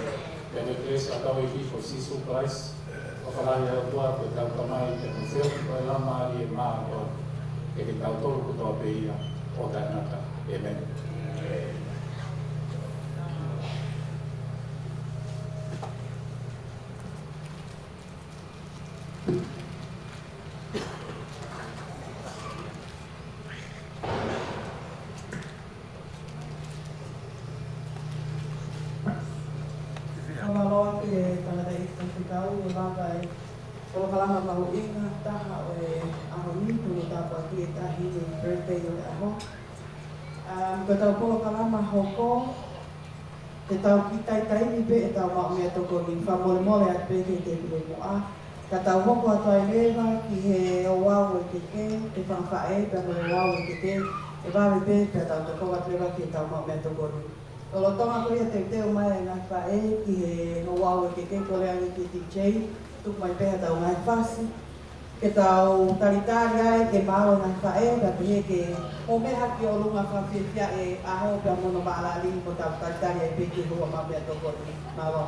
Pea ko e kelesi ʻa hotau ʻEiki ko Sīsū Kalaisi, ʻofa lahi ʻa e ʻOtua ko e Tamai, pea mo e feohi ʻa e Laumālie Māʻoniʻoni, ʻiate kitautolu kotoa pē ia ʻo taʻengata. ʻĒmeni. Fakamālō atu ki he tangataʻeiki tauhi fekau ʻi he lava e polokalama mahuʻinga taha ʻo e ʻaho ni, ko hono tāpuakiʻi e tahi ʻi he birthday ʻo e ʻaho. Um, ko ʻetau polokalama hoko, te tau kiʻi taimi pē ʻetau maʻu meʻatokoni, fakamolemole atu pē ki he tēpile muʻa. Ka tau hoko atu ai leva ki he ouau ʻo e keke, ʻe fanga faʻē, pea mo e ouau ʻo e keke, ʻe vave pē, pea tau tokova atu leva ki heʻetau maʻu meʻatokoni. Lolotonga ko ia e teuteu mai e ngaahi faʻē ki he ouau ʻo e keke, kole ange ki he D J, tuku mai pē haʻatau ngaahi fasi. Ke tau talitali ai ke maʻu e ngaahi faʻē, pea pehē ke ʻomai ha kiʻi ʻolunga fakafiefia ʻi he ʻaho pea mo hono maʻalaʻala mo tau talitali ai pē ki he ouau maʻu meʻatokoni. Mālō.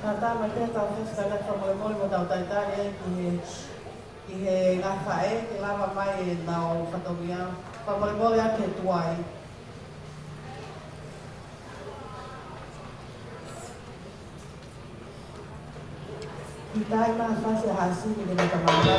Ka tau mai pē ʻetau fesi kātaki fakamolemole mo tau talitali ai ki he, ki he ngaahi faʻē ke lava mai ʻenau fatongia. Fakamolemole atu ki he tuai. Kitai ma fasi a hasini ke na kamata.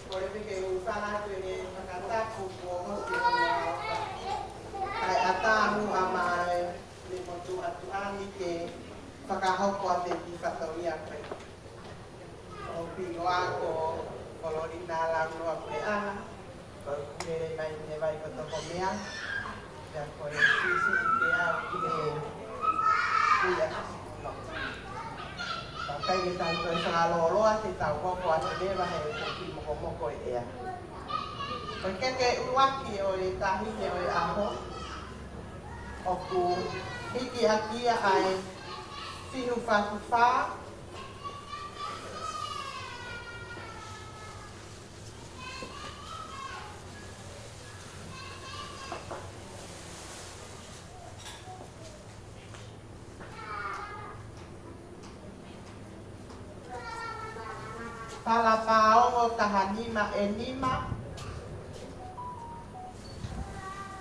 Ko e peke u fala atu e fakatapu kuo ʻosi ʻo ʻalu atu. Kae ʻatā muʻa mai e motuʻa tuʻa ni ke fakahoko atu e kiʻi fatongia ko ē. ʻOku ou pīloa ko Kololina Launoa Puleʻanga, ko e lele mai mei Vaikotokomea, pea ko e siʻisiʻi pē au ki he kuia. Ka ʻikai ke tau toe fakalōloa, te tau hoko atu leva he ʻoku kiʻi mokomoko e ʻea. Ko e keke ʻuluaki ʻo e taʻahine ʻo e ʻaho, ʻoku hiki ʻaki ia ʻa e fihu fatu fā, Fala Fāongo taha nima ʻe nima,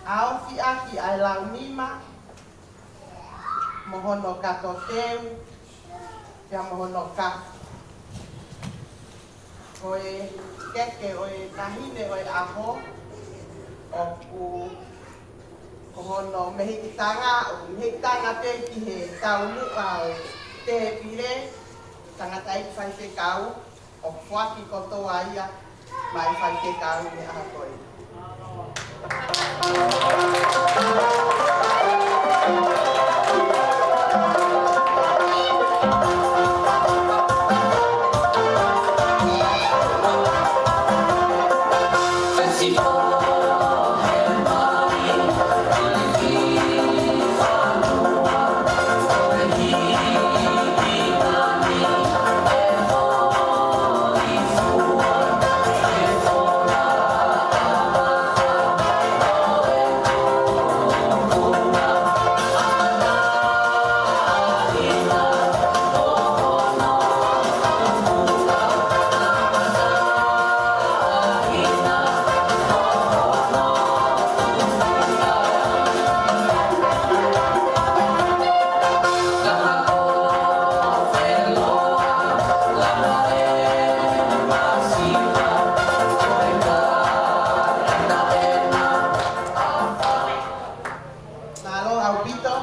ʻaofi ʻaki ʻa e lau nima, mo hono kato teu, pea mo hono kafu. Ko e keke ʻo e taʻahine ʻo e ʻaho, ʻoku, ko hono mehikitanga, ʻoku mehikitanga pē ki he taumuʻa ʻo e tēpile, tangataʻeiki faifekau, ʻoku foaki kotoa ia maʻa e faifekau ʻi he ʻaho ko ē. Mālō ʻaupito.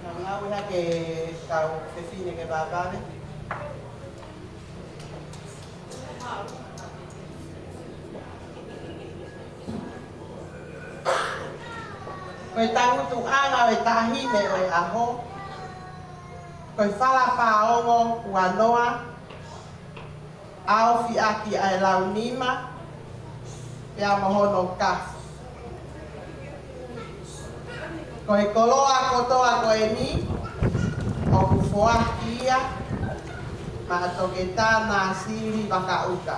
Naʻa ngāue hake kau fefine ke vāvave. Ko e tangutuʻanga ʻo e taʻahine ʻo e ʻaho, ko e Fala Fāongo ua noa, ʻaofi ʻaki ʻa e lau nima, pea mo hono kafu. Ko e koloa kotoa ko eni, ʻoku foaki ia maʻa Toketā Nāsili Vakaʻuta.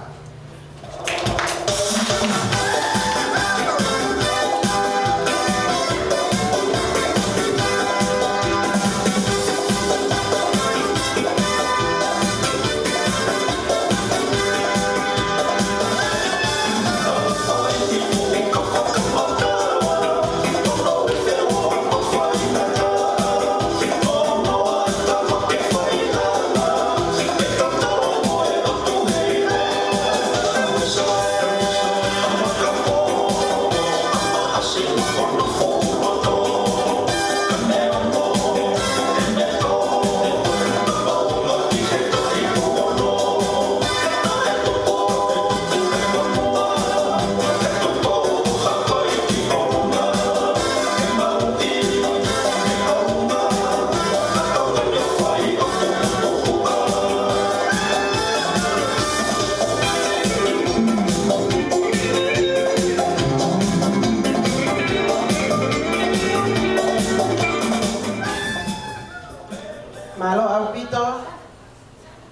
Mālō ʻaupito.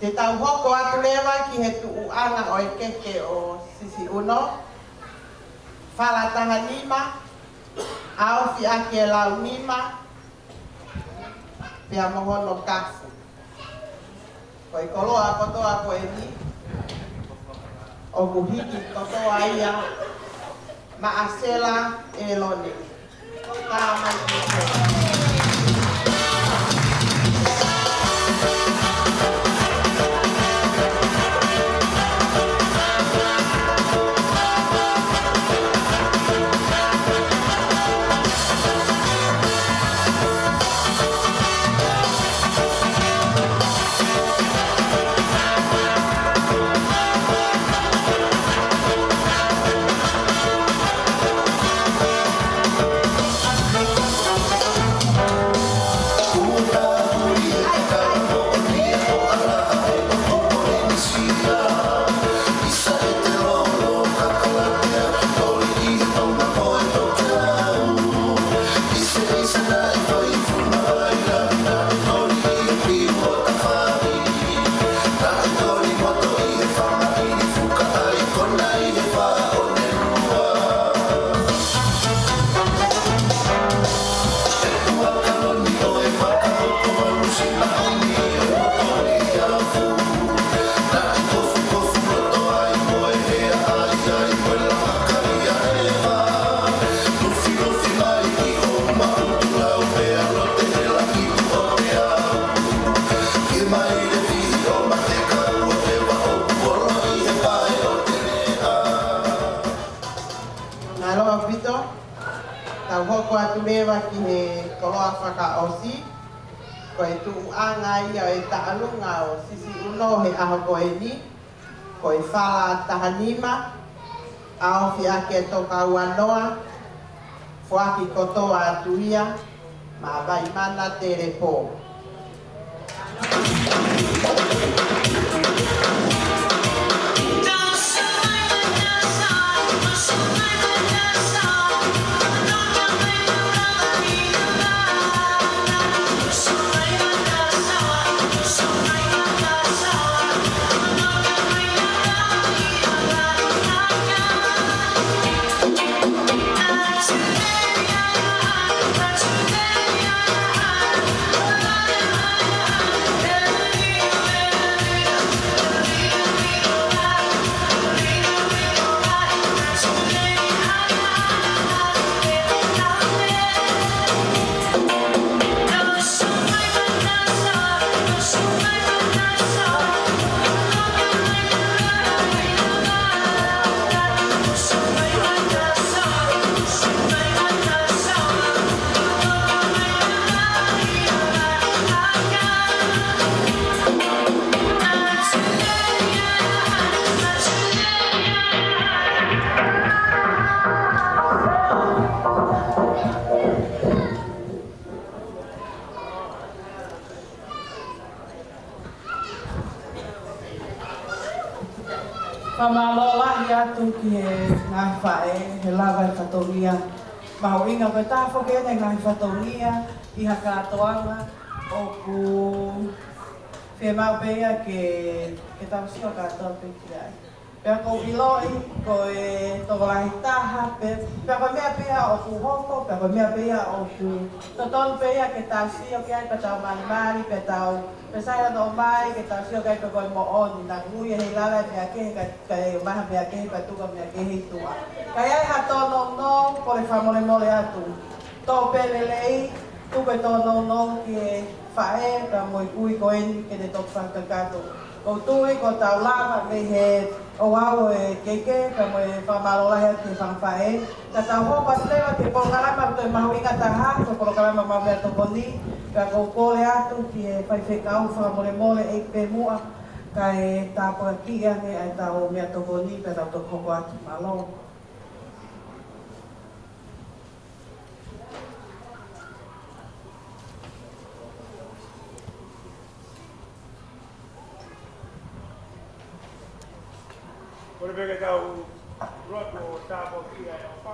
Te tau hoko atu leva ki he tuʻuʻanga ʻo e keke ʻo Sisi Uno. Fala taha nima, ʻaofi ʻaki e lau nima, pea mo hono kafu. Ko e koloa kotoa ko eni, ʻoku hiki kotoa ia maʻa Sela ʻElone. Tama. Leva ki he koloa fakaʻosi, ko e tuʻuʻanga ia e taʻalunga ʻo Sisi Uno he ʻaho ko eni, ko e fala taha nima, ʻa o fiake toka ua noa, foaki kotoa atu ia, ma Vaimana Telepō. Fakamālō lahi atu ki he ngaahi faʻē, he lava e fatongia mahuʻinga, ko e taha foki eni e ngaahi fatongia ʻi ha kātoanga ʻoku fiemaʻu pē ia ke, ke tau sio kātoa pē ki ai. Pea ʻoku ou ʻiloʻi ko e tokolahi taha pē, pea ko e meʻa pē ia ʻoku hoko, pea ko e meʻa pē ia ʻoku totonu pē ia ke tau sio ki ai, pea tau malimali, pea tau, pea sai hono ʻomai, ke tau sio ki ai pe ko e moʻoni, naʻa ku ui he lava e meʻa kehe, ka, ka ʻi ai e maha meʻa kehe, pea tuku e meʻa kehe ʻi tuʻa. Ka ʻi ai ha tōnounou, kole fakamolemole atu. Toʻo pē lelei, tuku e tōnounou ki he faʻē, pea mo e kui ko eni ke ne toki fakakakato. ʻOku ou tui kuo tau lava mei he ouau e kehekehe, pea mo e fakamālō lahi atu ki he fanga faʻē. Ka tau hoko atu leva ki he polokalama ʻoku toe mahuʻinga taha, ko e polokalama maʻu meʻatokoni, pea ʻoku ou kole atu ki he faifekau fakamolemole ʻEiki pē muʻa, kae tāpuakiʻi ange ʻa e tau meʻatokoni, pea tau toki hoko atu, mālō. Kole pē ke tau lotu ʻo tāpuakiʻi ʻa e ʻofa.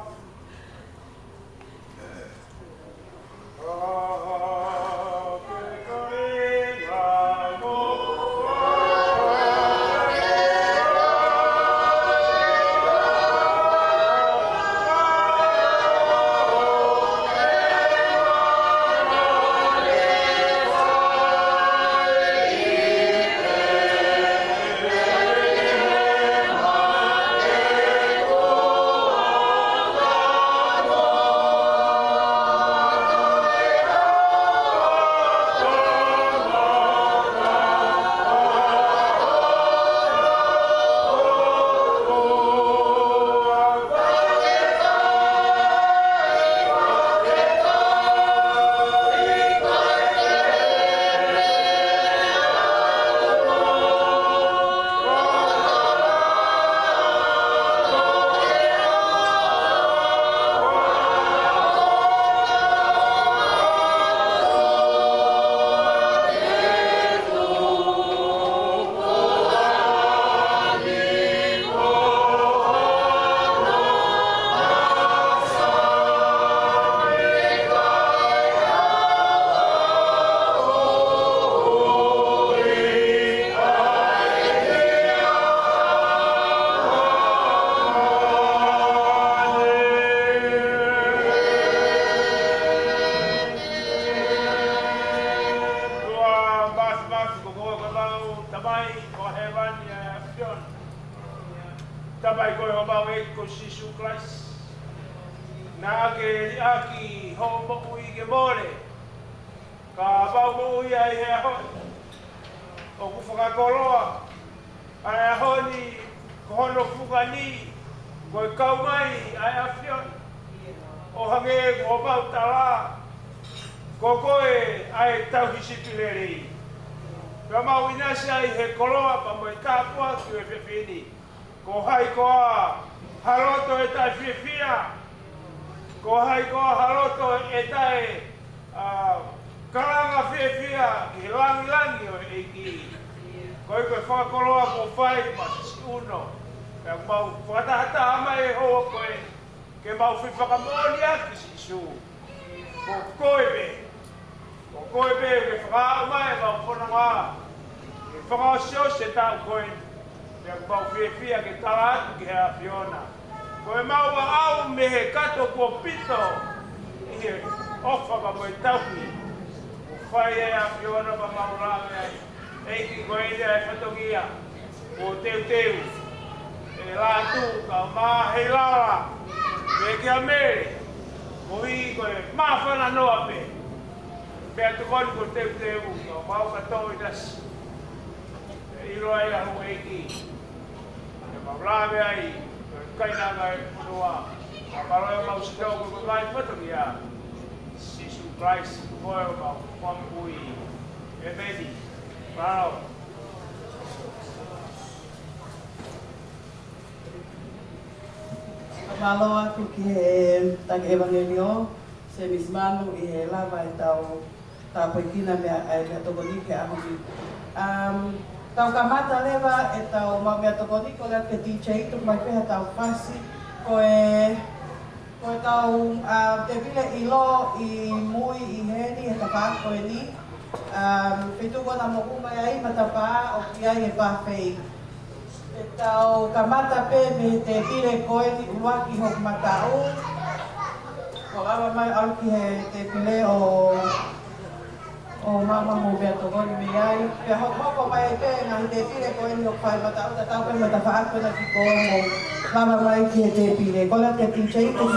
Ko e māfimafi ko koe ko lau Tamai ʻo hēvani ʻa e ʻAfiona. Tapu ai ko homau ʻEiki ko Sīsū Kalaisi. Naʻa ke liʻaki hoʻo moʻui ke mole, ka mau moʻui ai he ʻaho ni. ʻOku fakakoloa ʻa e ʻaho ni ko hono fungani, ko e kau mai ʻa e ʻAfiona. ʻO hangē ko ʻemau tala, ko koe ʻa e tauhi sipi lelei. Pea mau ʻinasi ai he koloa pea mo e tāpuaki ʻo e efiafi ni. Ko hai koā ha loto ʻe taʻefiefia? Ko hai koā ha loto ʻe taʻe, ā, kalanga fiefia ki he langilangi ʻo e ʻEiki? Ko e, ko e fakakoloa kuo fai maʻa Siʻuno. Pea mau fakatahataha mai he houa ko eni ke mau fefakamoʻoniʻaki Sīsū. Ko koe pē. Ko koe pē ke fakaaʻu mai ʻemau fononga. Ke fakaʻosiʻosi e taʻu ko eni. Pea mau fiefia ke tala atu ki he ʻAfiona ko ʻemau aʻu mei he kato kuo pito ʻi he ʻofa pea mo e tauhi kuo fai ʻe he ʻAfiona pea mau lave ai. ʻEiki, ko e ʻi ai e fatongia kuo teuteu ʻe Lātū kae ʻumaʻā Heilala, pea kia Mele, koeʻuhi ko e māfana noa pē. Pea tokoni kuo teuteu, kae ʻumaʻā ʻa e tō ʻinasi. ʻE ʻilo ai ʻa houʻeiki. Pea mau lave ai, ko e kainanga ʻo e fonua. Pea mau lave mau sino ko e mai fatongia. Sīsū Kalaisi, ko homau Fakamoʻui. ʻEmeni. Mālō. Mālō atu ki he taki ʻevangeliō, Semisi Manu, ʻi he lava ʻetau tāpuekina meʻa, ʻa e meʻatokoni ki he ʻaho ni. Um, tau kamata leva ʻetau mau meʻatokoni, kole atu ki he D J, tuku mai pē haʻatau fasi, ko e Ko ʻetau, ā, tēpile ʻilo ʻi mui ʻi heni, he tafaʻaki ko eni, ā, feituʻu ko ena ʻoku ʻomai ai matapā ʻoku ʻi ai e buffet. Te tau kamata pē mei he tēpile ko eni ʻuluaki hoku mataʻu. Ko e lava mai ʻalu ki he tēpile ʻo ʻo māmani mo meʻatokoni mei ai. Pea hokohoko mai pē ngaahi tēpile ko eni ʻoku fai mataʻu, tatau pē mo e tafaʻaki ko ena ki ko mo lava mai ki he tēpile. Kole atu ki he D J, ko e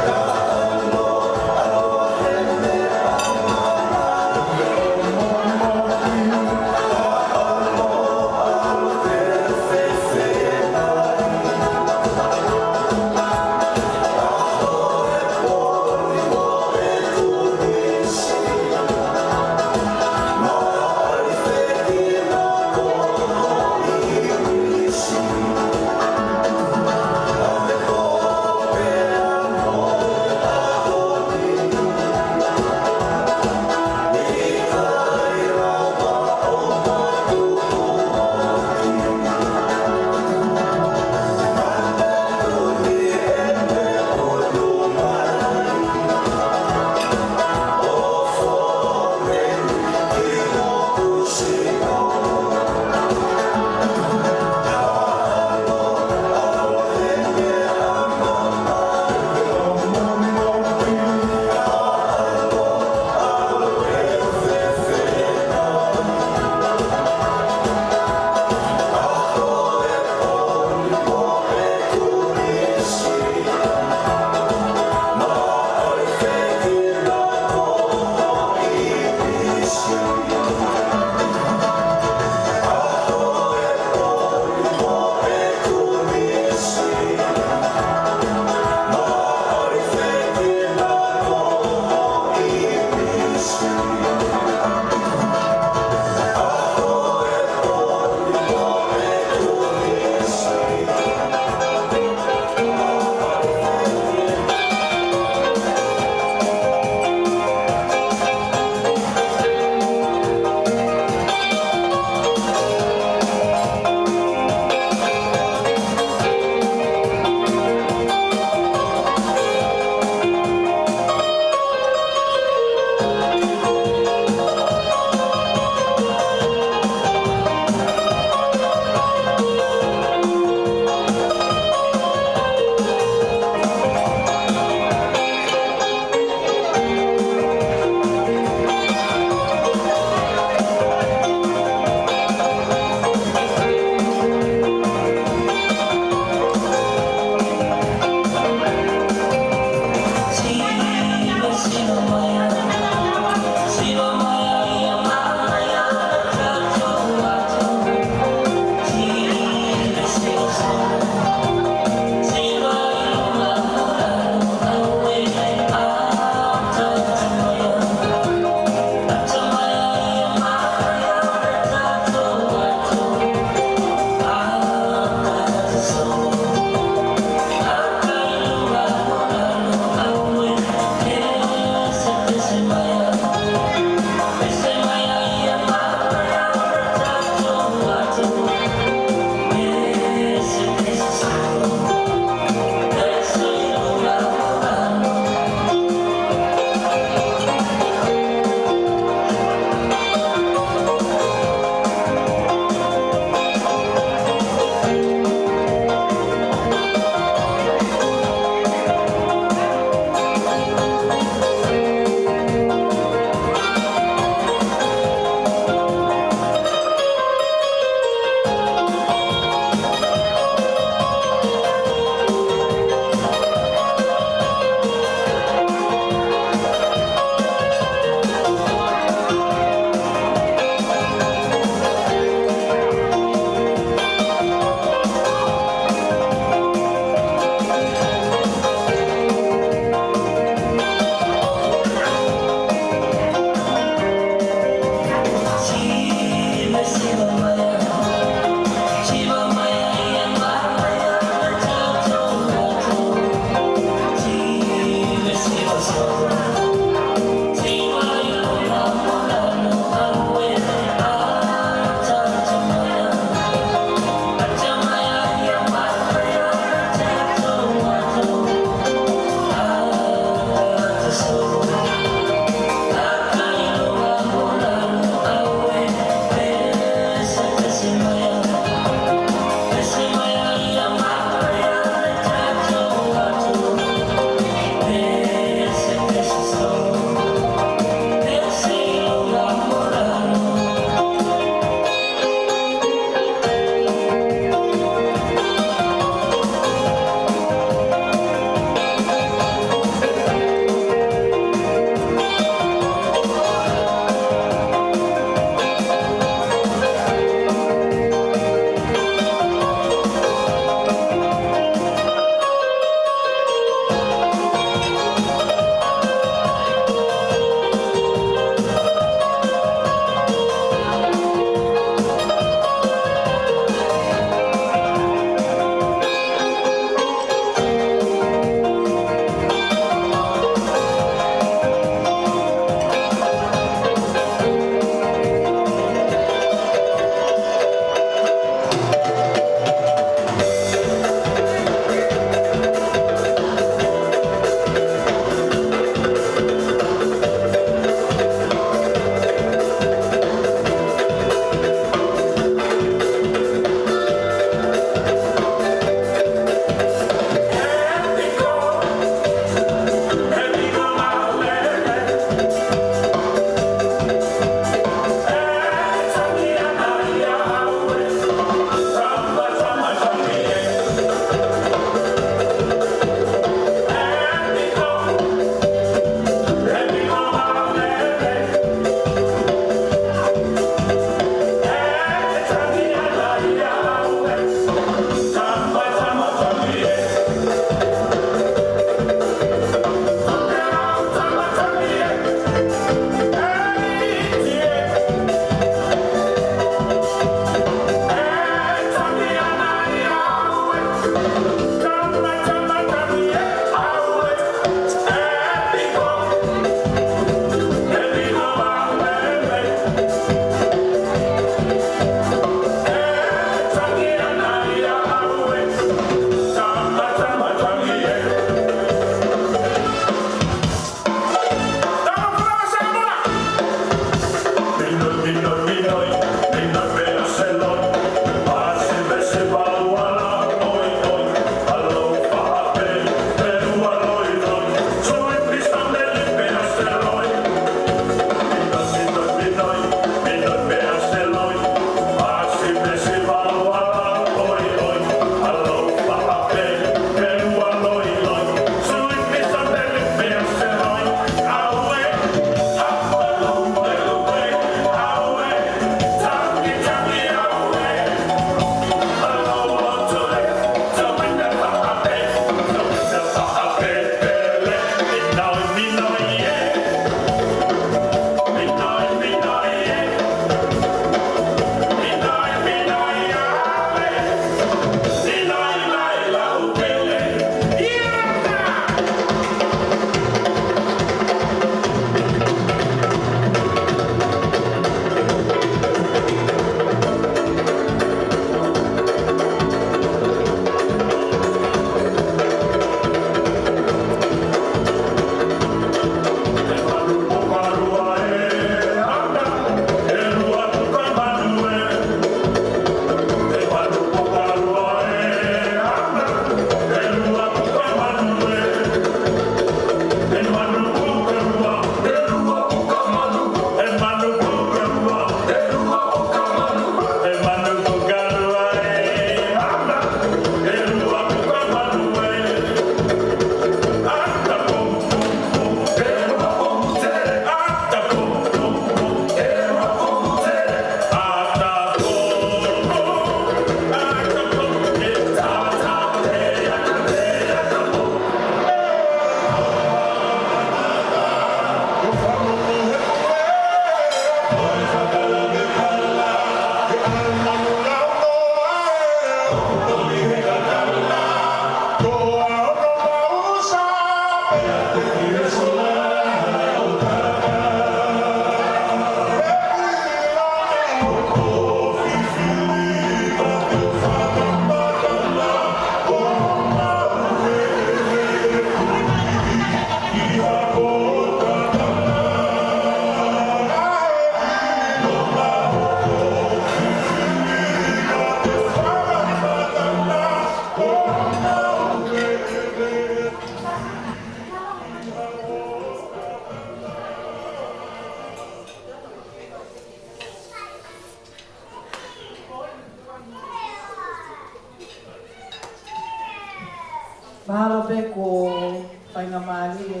Mahalo pē ko e faingamālie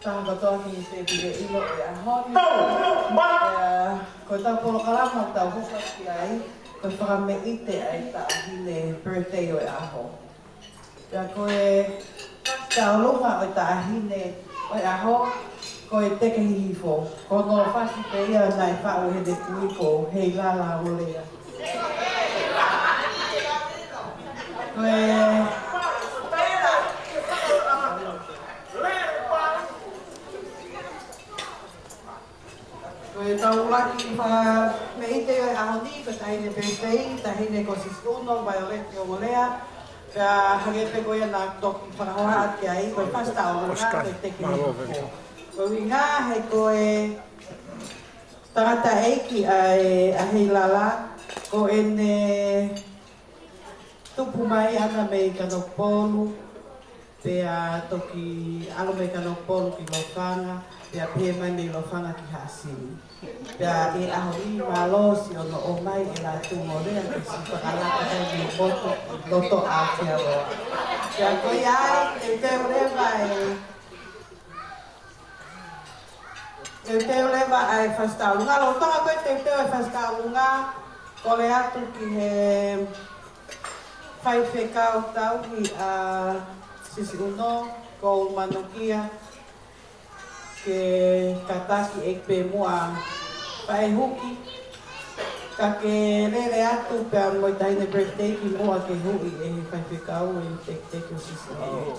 taha kotoa ki he fefine ʻilo e ʻaho ni. Pea ko ʻetau polokalama ʻoku tau hoko ki ai, ko e fakameʻite ʻa e taʻahine birthday ʻo e ʻaho. Pea ko e tauʻolunga ʻo e taʻahine ʻo e ʻaho, ko e Teke Hihifo. Ko hono fasi pē ia naʻe faʻu ʻe heʻene kui ko Heilala Molea. Ko e, ko ʻetau ʻuluaki fakameʻite ʻo e ʻaho ni, ko e taʻahine birthday, taʻahine ko Sisi ʻUno, Violet Molea. Pea hangē pē ko ia naʻa ku toki fakahohaʻa ki ai, ko e fasi tauʻolunga, ko e Teke Hihifo. Ko e ʻuhinga he ko e tangataʻeiki ʻa e, ʻa Heilala, ko ʻene tupu mai ʻana mei Kanokupolu, pea toki ʻalu mei Kanokupolu ki Lofanga, pea pehē mai mei Lofanga ki Haʻasini. Pea ʻi he ʻaho ni mālō siʻono ō mai ʻe Lātū Molea ke siʻi fakalaka mai mei loto, loto Aotearoa. Pea ko ia ai, teuteu leva e Teuteu leva ʻa e fasi tauʻolunga. Lolotonga ko e teuteu e fasi tauʻolunga, kole atu ki he faifekau tauhi ʻa Sisi ʻUno, ko Manukia, ke kātaki ʻeiki pē muʻa Faʻehuki, ka ke lele atu pea mo e taʻahine birthday ki muʻa ke huʻi ʻe he faifekau e tekiteki ʻo Sisi ʻUno.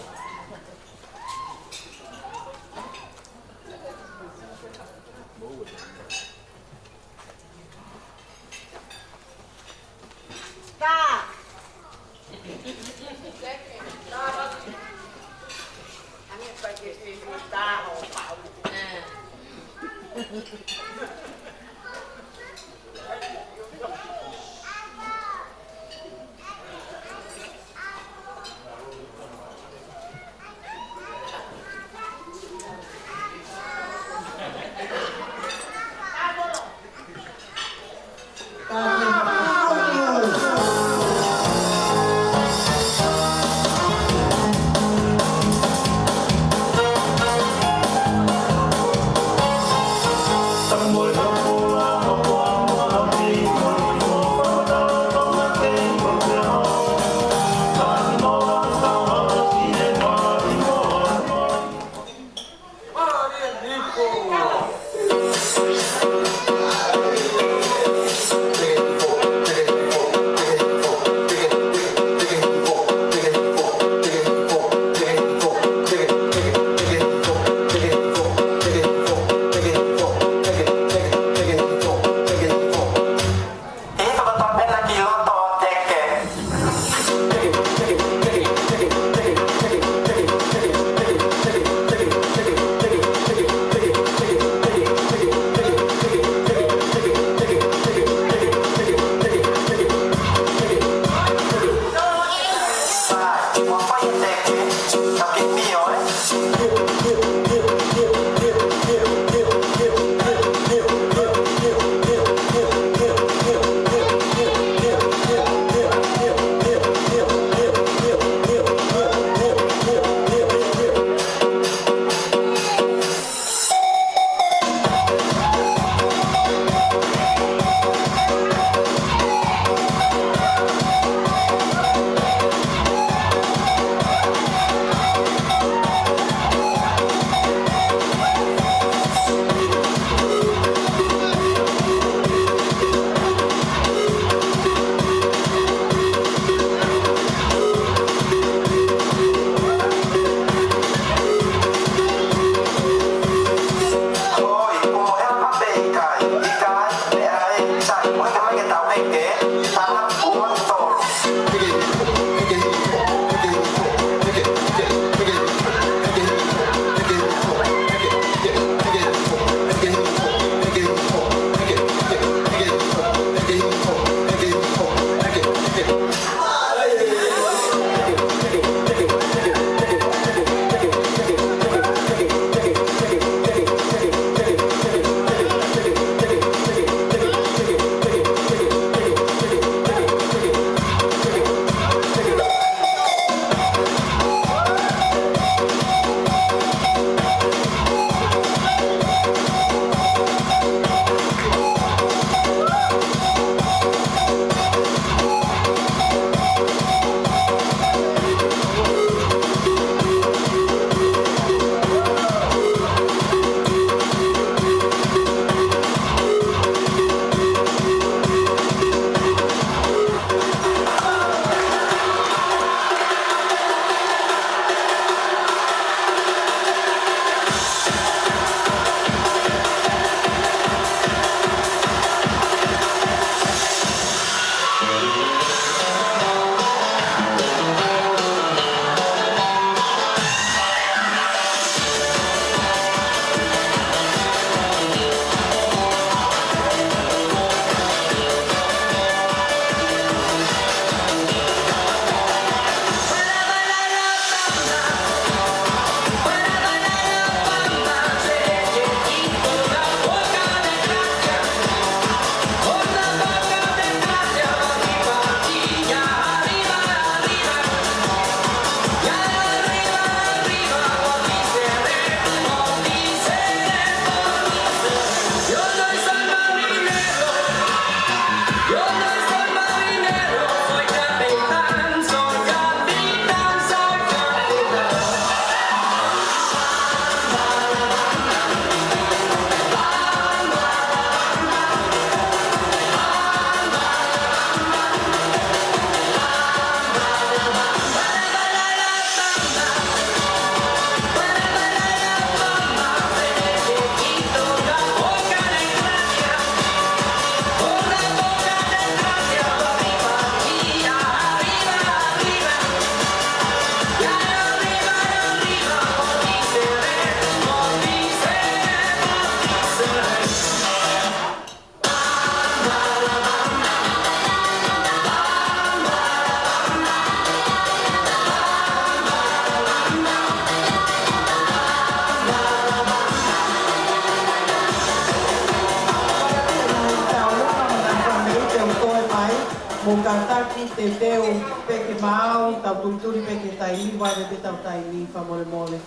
Kātaki, teuteu pē ke maau, tau tulituli pē ki he taimi, vave pē ʻetau taimi, fakamolemole.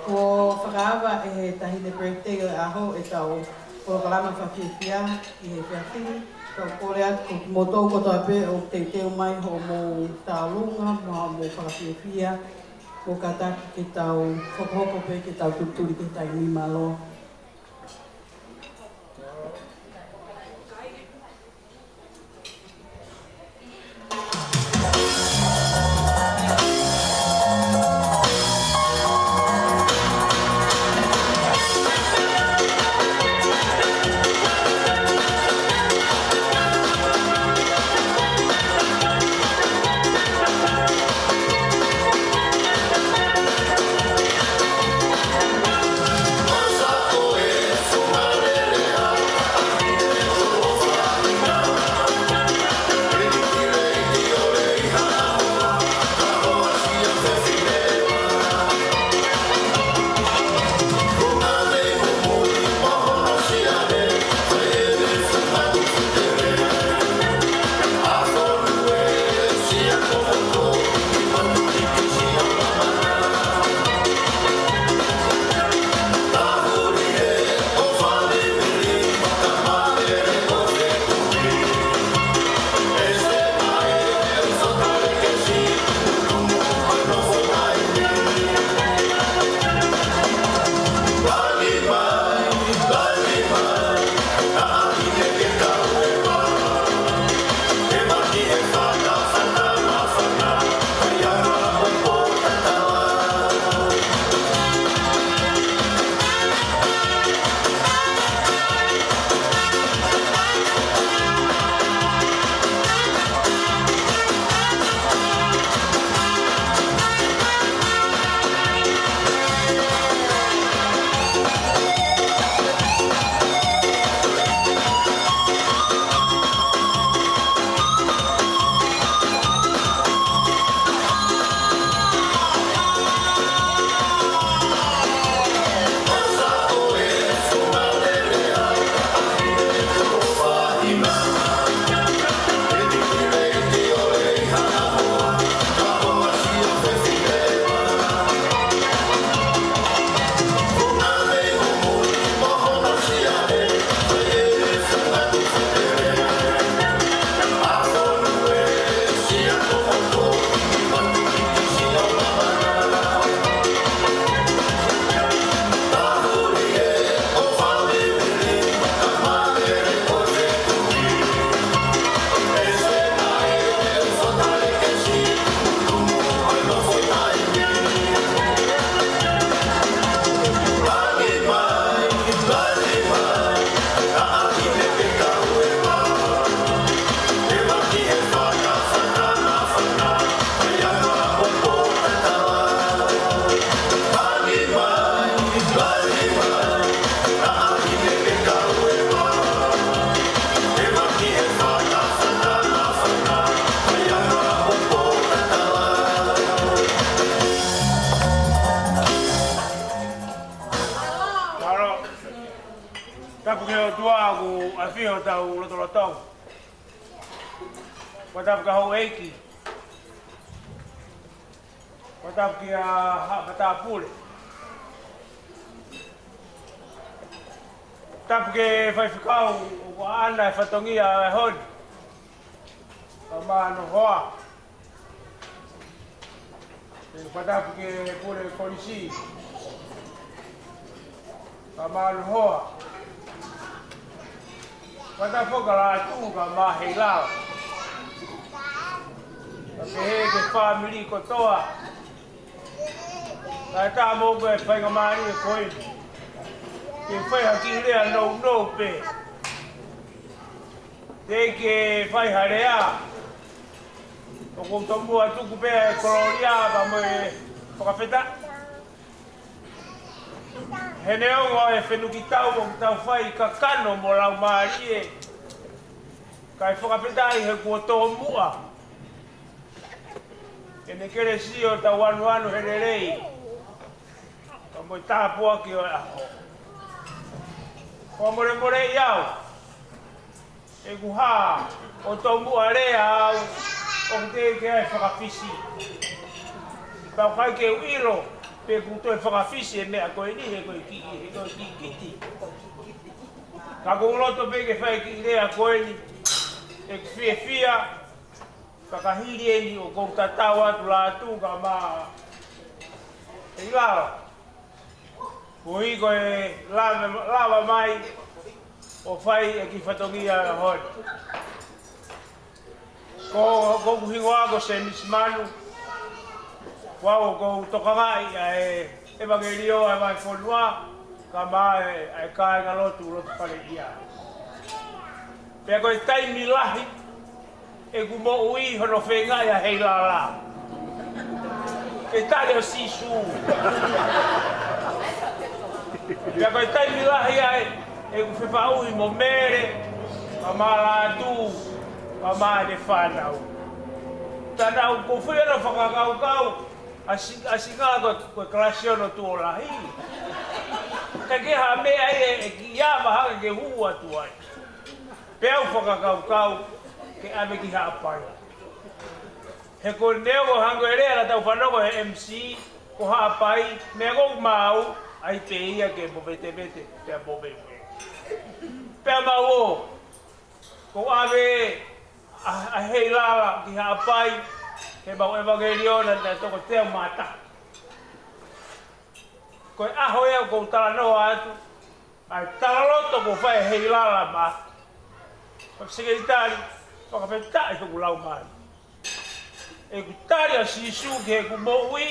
Kuo fakaava ʻe he Taʻahine Birthday ʻo e ʻaho ʻetau polokalama fakafiefia ʻi he efiafi ni. Tau kole atu ko kimoutolu kotoa pē ʻoku teuteu mai hoʻomou tauʻolunga, mo hoʻomou fakafiefia, mo kātaki ke tau hokohoko pē ke tau tulituli ki he taimi, mālō. Mālō. Tapu ki he ʻOtua ʻoku ʻafio ʻi hotau lotolotonga. Fakatapu ki he houʻeiki. Fakatapu kia Haʻa Matāpule. Tapu ki he faifekau ʻoku ʻaʻana e fatongia ʻo e ʻaho ni, Kamānohoa. Fakatapu ki he pule kolisi, Kamānohoa. Fakatapu kia Lātū, Kamāheilao. Pea pehē ki he fāmili kotoa. Kae ʻatā moʻoku e faingamālie ko eni ke fai ha kiʻi lea nounou pē. Teʻeki ke fai ha lea, ʻoku ou tomuʻa tuku pē e kolōlia pea mo e fakafetaʻi. He neongo e fenuki tau ʻoku tau fai kakano mo laumālie, kae fakafetaʻi he kuo tomuʻa ʻene kelesi ʻo tau anuanu he lelei pea mo e tāpuaki ʻo e ʻaho. Fakamolemoleʻi au ʻEku hā ʻo tomuʻa lea au ʻoku teʻeki ai fakafisi. Pea ʻoku ʻikai ke u ʻilo pe ʻoku toe fakafisi e meʻa ko eni he ko e kiʻi, he ko e kiʻi kiti. Ka ʻoku ou loto pē ke fai e kiʻi lea ko eni, ʻeku fiefia, ka ka hili eni ʻoku ou tatau atu Lātū kae ʻumaʻā ʻEilala. Koeʻuhi ko e lava, lava mai ʻo fai e kiʻi fatongia ʻo e ʻaho ni. Ko, ko hoku hingoa ko Semisi Manu. Ko au ʻoku ou tokangaʻi ʻa e ʻevangeliō ʻa e vahefonua, kae ʻumaʻā e, ʻa e kāingalotu Lotofaleʻia. Pea ko e taimi lahi ʻeku moʻui hono feingaʻi ʻa Heilala ke tali ʻa Sīsū. Pea ko e taimi lahi ai ʻeku fefaʻuhi mo Mele, kae ʻumaʻā Lātū, kae ʻumaʻā ʻene fānau. Pea naʻa ku fie ʻilo fakakaukau, ʻa si-, ʻa Singa ko, ko e kalasi ono tuʻo lahi. Ka ke ha meʻa ia ʻe kiʻi ava hake ke hū atu ai. Pea u fakakaukau ke ʻave ki Haʻapai. He ko neongo hangē ko e lea naʻa tau fanongo he M C, ko Haʻapai, meʻa ʻoku maau, ʻai pē ia ke movetevete, pea moveve. Pea mau ō, ko u ʻave ʻa, ʻa Heilala ki Haʻapai, he mau ʻevangeliō naʻe toko teau mā taha. Ko e ʻaho ia ʻoku ou talanoa atu, ʻa e talaloto kuo fai ʻe Heilala maʻaku. Ko e sekelitali, fakafetaʻi hoku laumālie. ʻEku tali ʻa Sīsū ki heʻeku moʻui,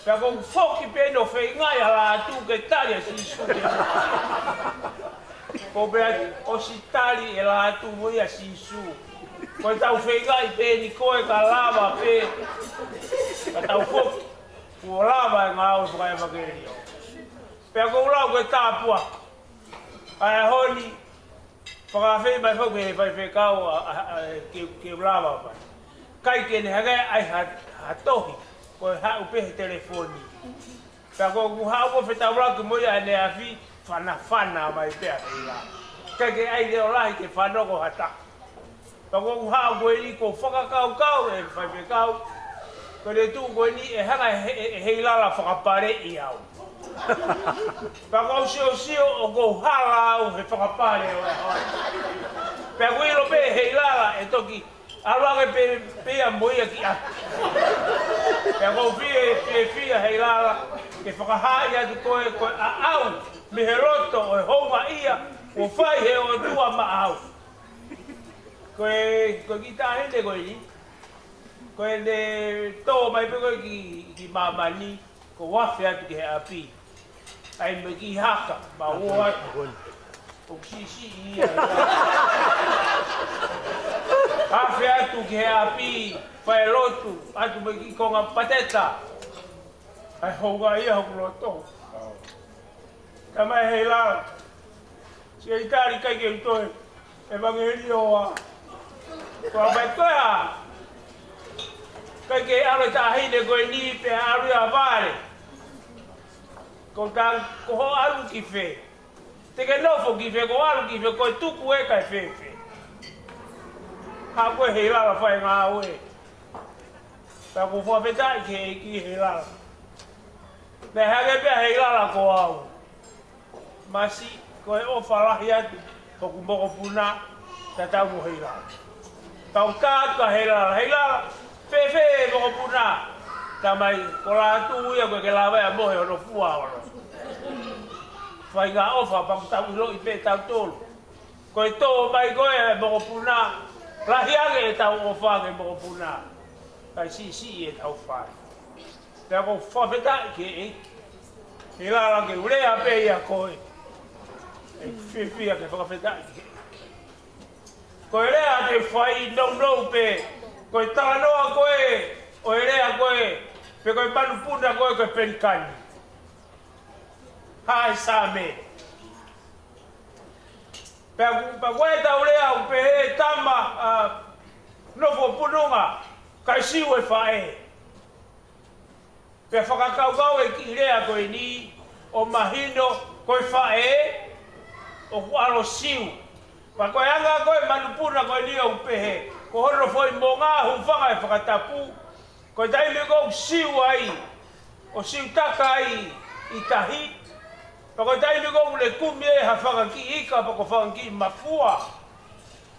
pea ʻoku ou foki pē eni ʻo feingaʻi ʻa Lātū ke tali ʻa Sīsū ki heʻeku moʻui. Ko e pea ʻosi tali ʻe Lātū mo ia ʻa Sīsū. Ko ʻetau feingaʻi pē eni ko e ka lava pē, ka tau foki, kuo lava e ngāue fakaʻevangeliō. Pea ʻoku ou lau ko e tāpuaki ʻa e ʻaho ni, fakaafeʻi mai foki he faifekau ʻa, ʻa, ʻa, ke, ke u lava mai. ʻIkai ke ne hanga ʻai ha, ha tohi, ko e haʻu pē he telefoni. Pea ʻoku ou haʻu ʻo fetaulaki mo ia ʻaneafi, fanafana mai pē ʻa Heilala. ʻIkai ke ʻai leʻo lahi ke fanongo ha taha. Pea ʻoku ou haʻu ko eni ʻoku ou fakakaukau ʻe faifekau, ko e tuʻu ko eni ʻe hanga ʻe, ʻe, ʻe Heilala fakapaleʻi au. Pea ʻoku ou siosio ʻoku ou hala au he fakapale ʻo e ʻaho. Pea ʻoku ou ʻilo pē ʻe Heilala ʻe toki ʻalu ange pē, pē ia mo ia ki ʻapi. Pea ʻoku ou fie, fiefia Heilala ke fakahaaʻi atu ko e, ko e ʻaʻau mei he loto ʻo e houngaʻia kuo fai he ʻOtua maʻau. Ko e, ko e kiʻi taʻahine ko eni, ko ʻene tō mai pē ko ē ki, ki māmani, ʻoku ou afe atu ki he ʻapi. ʻAi mo e kiʻi haka, mau ō atu. ʻOku siʻisiʻi ia. Afe atu ki he ʻapi, fai lotu, atu mo e kiʻi konga pateta. ʻAi houngaʻia hoku loto. Tamai Heilala. Sekelitali, ʻikai ke u toe ʻevangeliō ā. Ko e ʻai mai ko e hā? ʻIkai ke ʻalu e taʻahine ko eni pea ʻalu ia ʻo vale. Ko e taʻu, ko hoʻo ʻalu ki fē? Te ke nofo ki fē, ko hoʻo ʻalu ki fē, ko e tuku ē kae fēfē? Haʻu ko ē Heilala fai ngāue. Pea ʻoku ou fakafetaʻi ki he ʻEiki Heilala. Naʻe hangē pē ʻa Heilala ko au. Masiʻi, ko e ʻofa lahi atu hoku mokopuna, tatau mo Heilala. Kau tā atu kia Heilala, Heilala, fēfē e mokopuna? Tamai, ko Lātū ia ʻoku ʻikai ke lava ia ʻo mohe hono fua ʻo ʻalu. Fai ngā ʻofa, pea ʻoku tau ʻiloʻi pē tautolu. Ko e tō mai ko ē e mokopuna, lahi ange ʻetau ʻofa ki he mokopuna. Kae siʻisiʻi ʻetau fai. Pea ʻoku ou fakafetaʻi ki he ʻEiki. Heilala, ke u lea pē ia ko e, ʻeku fiefia ke fakafetaʻi ki he ʻEiki. Ko e lea te u fai nounou pē, ko e talanoa ko ē ʻo e lea ko ē, pe ko e manupuna ko ē ko e pelikani. Hā e Saame. Pea ʻoku, pea ko ʻetau lea ʻoku pehē, tama, ʻa, nofo Pununga, kae Siu e faʻē. Pea fakakaukau e kiʻi lea ko eni ʻo mahino ko e faʻē ʻoku ʻalu ʻo Siu. Pea ko e anga ko ē manupuna ko eni ʻoku pehē, ko hono foʻi monga hūfanga he fakatapu, ko e taimi ʻoku siu ai, ʻo siutaka ai ʻi tahi, pea ko e taimi ʻoku ne kumi ai ha fanga kiʻi ika, pe ko e fanga kiʻi mafua.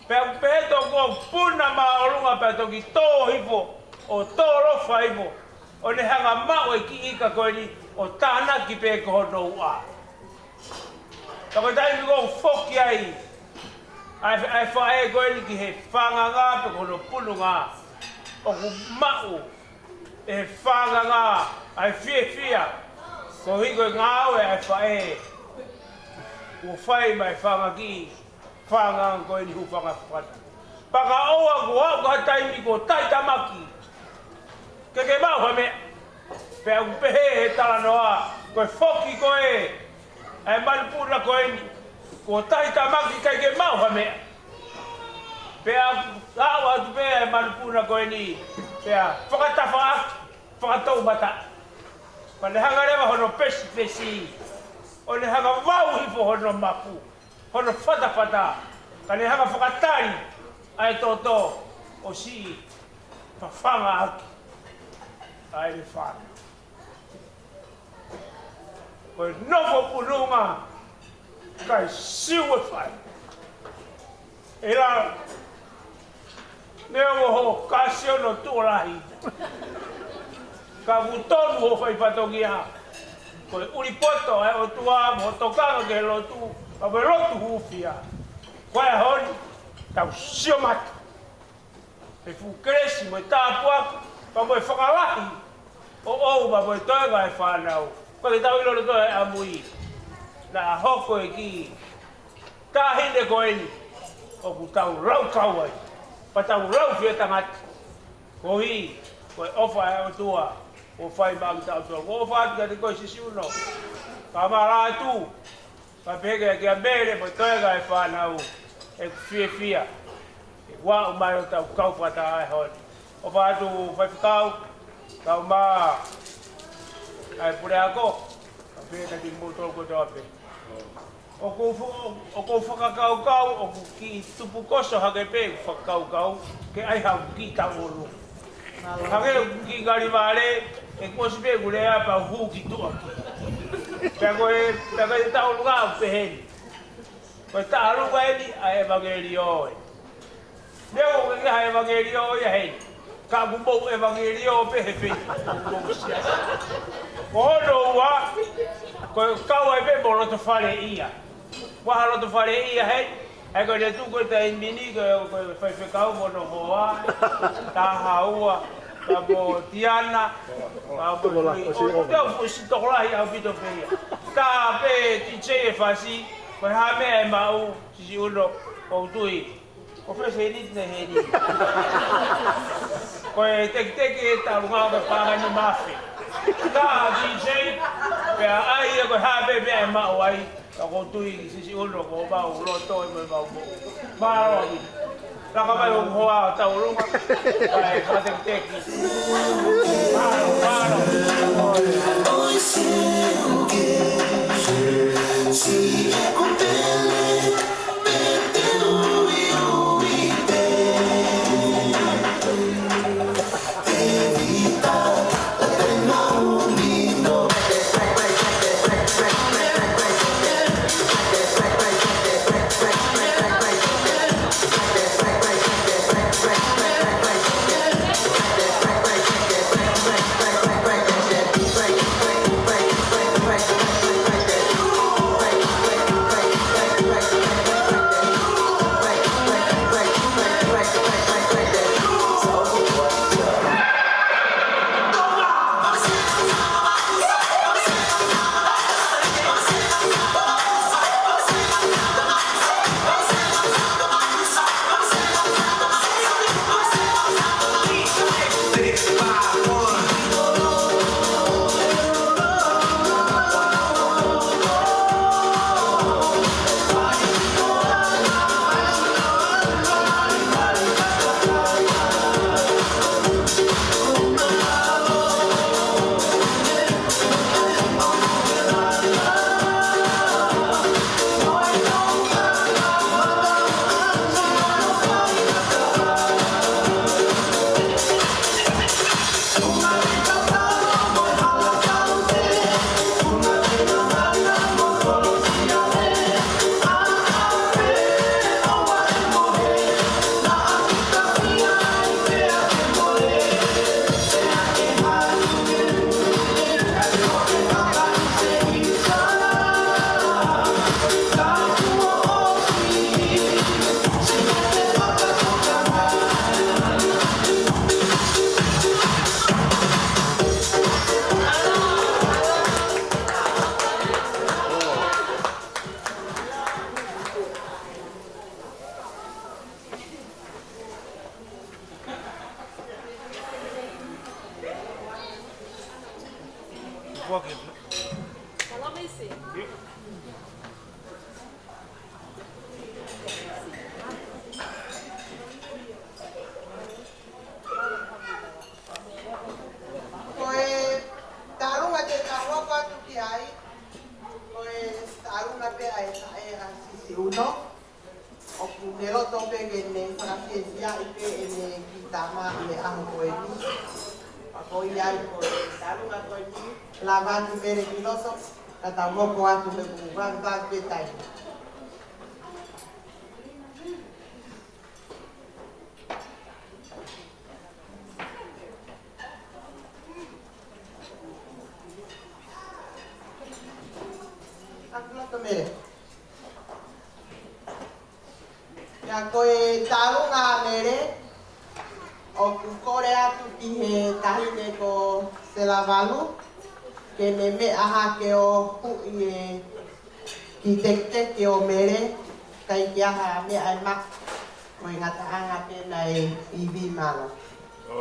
Pea ʻoku pehē toki puna māʻolunga pea toki tō hifo, ʻo tō ʻaloʻofa hifo, ʻo ne hanga maʻu e kiʻi ika ko eni, ʻo tānaki pē ko hono uʻa. Pea ko e taimi ʻoku foki ai ʻa e, ʻa e faʻē ko eni ki he fānganga pe ko hono pununga, ʻoku maʻu ʻe he fānganga ʻa e fiefia, koeʻuhi ko e ngāue ʻa e faʻē kuo fai maʻa e fanga kiʻi fānganga ko eni hūfanga he fakatapu. Pea ka ʻoua kuo aʻu ki ha taimi kuo tahitamaki, ʻikai ke maʻu ha meʻa. Pea ʻoku pehē he talanoa, ko e foki ko ē ʻa e manupuna ko eni, kuo tahitamaki ʻikai ke maʻu ha meʻa. Pea aʻu atu pē ʻa e manupuna ko eni, pea fakatafaʻaki, fakatoumataʻi. Pea ne hanga leva hono pesipesi, ʻo ne hanga vau hifo hono mapu, hono fatafata, ka ne hanga fakatali ʻa e toto, ʻo siʻi fafanga ʻaki ʻa e ʻelefana. Ko e nofo pununga, kae siu e fai. ʻE lalo, neongo hoʻo kasi ʻo no tuʻo lahi, ka ʻoku tonu hoʻo fai fatongia. Ko e ʻuli poto ʻa e ʻOtua mo hoʻo tokanga ki he lotu, pea mo e lotu hūfia. Ko e ʻaho ni, tau sio mata he fuʻu kelesi mo e tāpuaki, pea mo e fakalahi ʻo ʻoʻou pea mo e toenga e fānau. Ko e ke tau ʻilo loto e ʻamui, naʻa hoko e kiʻi taʻahine ko eni, ʻoku tau laukau ai, pea tau lau fie tangata. Koeʻuhi ko e ʻofa ʻa e ʻOtua kuo fai maʻa kitautolu. Ko e ʻofa atu kiate koe Sisi Uno, ka mala atu, pea pehē kia Mele mo e toenga e fānau, ʻeku fiefia ʻeku aʻu mai ʻo tau kau fakataha he ʻaho ni. ʻOfa atu Faifekau, kau mai ʻa e puleako, pea pehē kiate kimoutolu kotoa pē. ʻOku ou fo-, ʻoku ou fakakaukau, ʻoku kiʻi tupukoso hake pē ʻeku fakakaukau, ke ʻai haʻaku kiʻi taʻulu. Hangē ʻoku kiʻi ngali vale, ʻe kuo ʻosi pē ʻeku lea pea u hū ki tuʻa. Pea ko e, pea ko e taʻulunga ʻoku pehē ni. Ko e taʻulunga eni ʻa e ʻevangeliō ē. Neongo ʻoku ʻikai ha ʻevangeliō ia heni, ka ʻoku mou ʻevangeliō pē he feituʻu ʻoku mou siasi. Ko hono ua, ko e kau ai pē mo loto fale ia. Ua ha loto fale ia heni, ʻa ia ko e tuʻu ko e taimi ni, ko e, ko e Faifekau mo hono hoa, Tahaua, pea mo Tiana, pea mo, ʻo, ʻo, ʻo, ʻo, ʻosi tokolahi ʻaupito pē ia. Tā pē TJ e fasi, ko e hā meʻa ʻe maʻu, Sisi Uno, ʻoku ou tui ko e fesi heni, ne heni. Ko e tekiteki e taʻulunga ko e paʻanga ni mafe. Tā TJ, pea ʻai ia ko e hā pē meʻa ʻe maʻu ai, ka ʻoku ou tui Sisi Uno, ko homau loto ē mo homau moʻui. Mālō ʻaupito. Laka mai hoku hoa ʻo taʻulunga, kae fakatekiteki. Mālō, mālō. Kuaki. Ko e taʻalunga te tau hoko atu ki ai, ko e taʻalunga pē ʻa e, ʻa e Sisi Uno. ʻOku ne loto pē ke ne fakafiefia ai pē ʻene kiʻi tama ʻi he ʻaho ko eni. Pea ko ia ai ko e taʻalunga ko eni, lava atu Mele ki loto, ka tau hoko atu he kuo vave pē taimi. Ka ki loto Mele. Pea ko e taʻalunga Mele, ʻoku kole atu ki he taʻahine ko Selavalu, ke ne meʻa hake ʻo huʻi e kiʻi teketeke ʻo Mele, ʻikai ke ʻi ai ha meʻa ʻe maʻu, ko e ngataʻanga pē ʻena ʻi Vimalo. Ko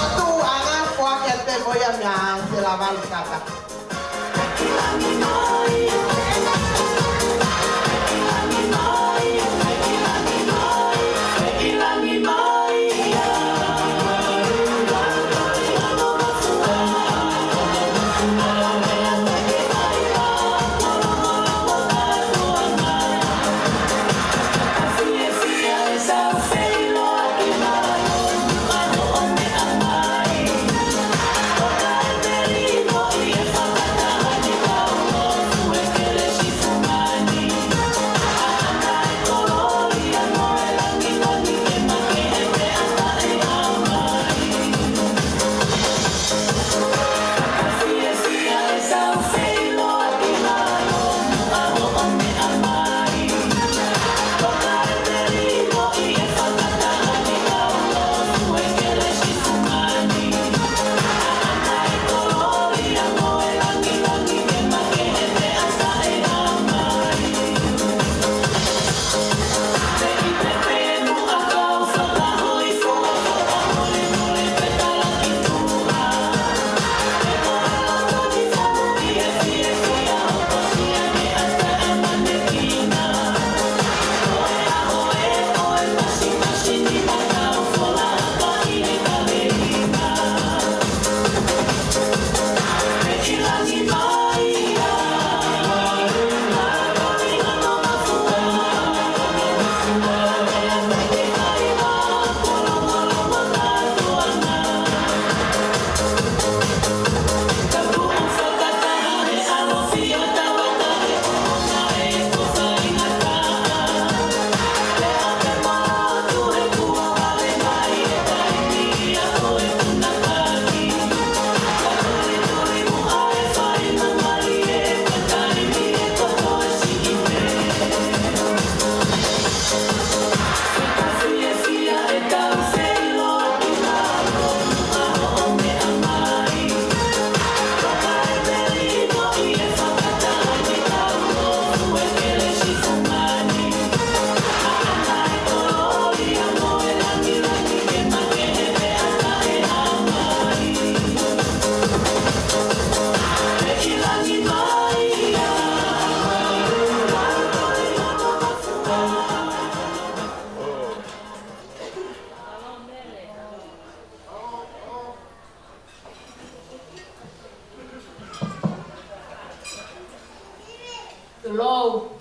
e tuʻunga ko ē ke te moia mea Selavalu kapa. Tulou,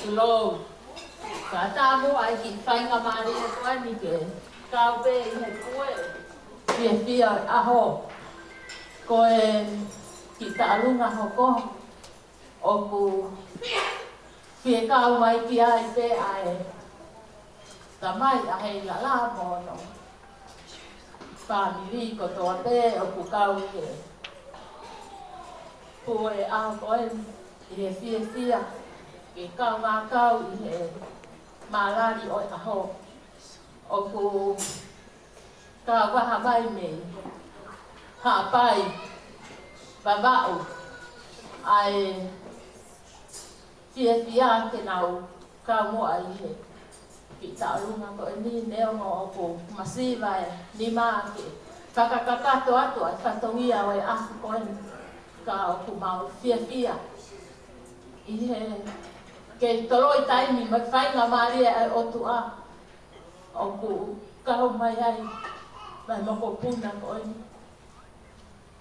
tulou. Ka tamu ai ki faingamālie ko eni ke kau pē ʻi he puʻe fiefia ʻo e ʻaho. Ko e kiʻi taʻalunga hoko ʻoku fie kau mai ki ai pē ʻa e tamai ʻa Heilala mo hono fāmili kotoa pē ʻoku kau ki he puʻe ʻaho ko eni. ʻi he fiefia ke kaungā kau ʻi he malali ʻo e ʻaho. ʻOku kau vaha mai mei Haʻapai, Vavaʻu, ʻa e fiefia ke nau kau muʻa ʻi he kiʻi tauʻolunga ko eni, neongo ʻoku masiva e nima ke fakakakato atu ʻa e fatongia ʻo e ʻaho ko eni, ka ʻoku mau fiefia ʻi he kei toloi taimi mo e faingamālie ʻa e ʻOtua ʻoku kau mai ai mo e mokopuna ko eni.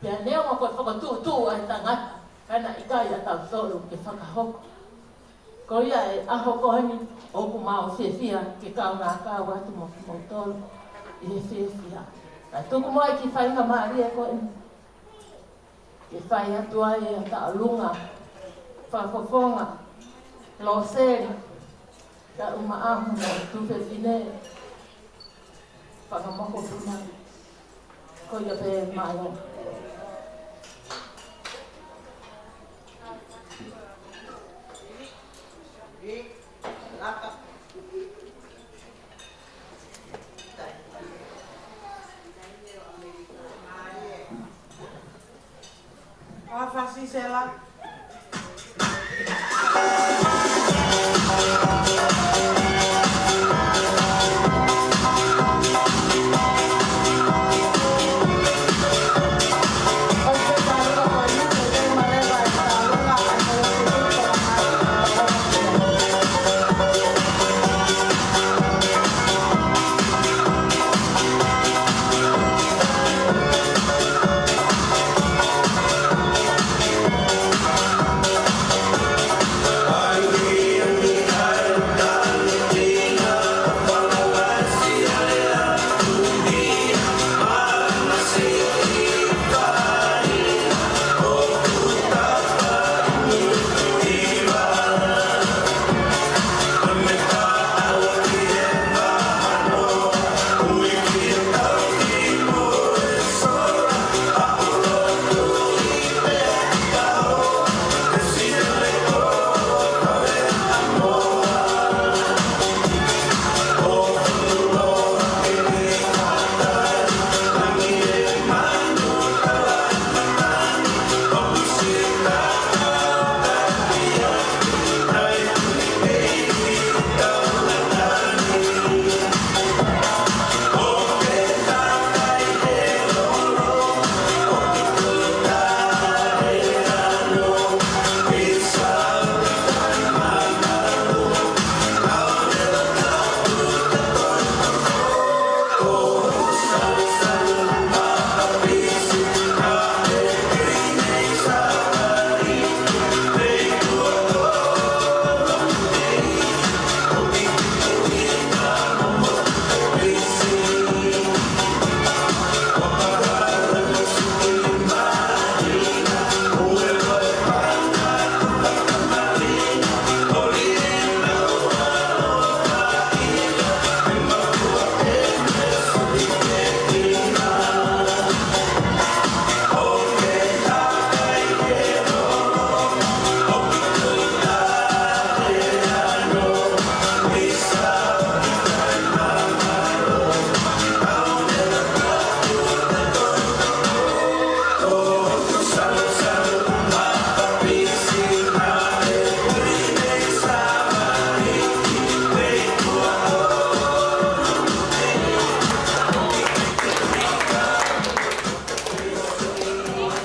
Pea neongo ko e fokotuʻutuʻu ʻa e tangata, ka naʻe ʻikai ʻa tautolu ke fakahoko. Ko ia e ʻaho ko eni ʻoku mau fiefia ke kaungā kau atu mo kimoutolu ʻi he fiefia. Ka tuku muʻa e kiʻi faingamālie ko eni ke fai atu ai ʻa e tauʻolunga fakafofonga, lōseli, kae ʻumaʻā hono tuofefine fakamokopuna. Ko ia pē, mālō. Fafasi sela.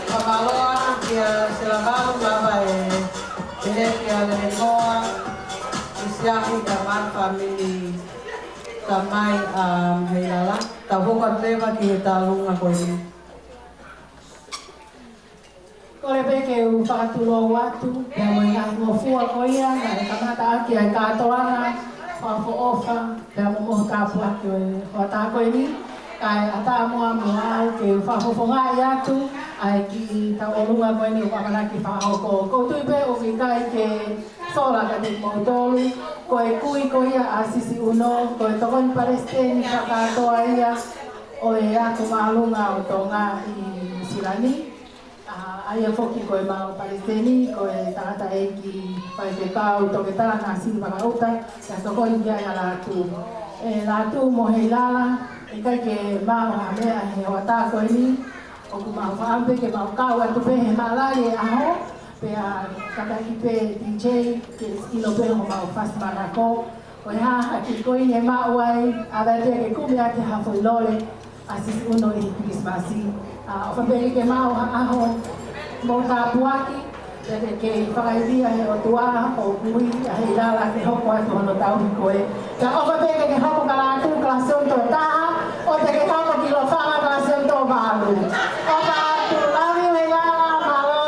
Fakamālō atu kia Selamalu, lava e pehē kia Lelenoa, ʻi he siasi ka manu fāmili ka mai ʻa Heilala. Tau hoko atu leva ki he tauʻolunga ko eni. Kole pē ke u fakatulou atu, pea mo e ngaahi ngofua ko ia naʻe kamata ʻaki ʻa e kātoanga fakaʻofoʻofa, pea mo e mohu tāpuaki ʻo e hoʻatā ko eni, kae ʻatā muʻa mo au ke u fakafofongaʻi atu ʻa e kiʻi tauʻolunga ko eni ʻoku ʻamanaki fakahoko. ʻOku ou tui pē ʻoku ʻikai ke sola kiate kimoutolu, ko e kui ko ia ʻa Sisi ʻUno, ko e tokoni palesiteni fakakātoa ia ʻo e Ako Māʻolunga ʻo Tonga ʻi Nuʻu Sila ni. ʻA, ʻA ia foki ko ʻemau palesiteni, ko e tangataʻeiki faifekau Toketā Nāsili Vakaʻuta, pea tokoni ki ai ʻa Lātū. ʻE Lātū mo Heilala, ʻikai ke maʻu ha meʻa he hoʻatā ko eni, ʻoku mau fakaʻamu pē ke mau kau atu pē he maʻalali e ʻaho, pea kātaki pē D J, ke ʻilo pē homau fasi malako. Ko e hā ha kiʻi koini ʻe maʻu ai, ʻave atu ke kumi ʻaki ha foʻi lole ʻa Sisi ʻUno ʻi he Kilisimasi. ʻA, ʻofa pē ke maʻu ha ʻaho mo tāpuaki, pea ke kei fakaivia he ʻOtua ʻoku ui ʻa Heilala ke hoko atu hono tauhi ko ē. Pea ʻofa pē ke ke hoko kia Lātū kalasi ono tolu taha, ʻo te ke hoko ki Lofanga kalasi ono tolu valu. ʻOfa atu, love you Heilala, mālō.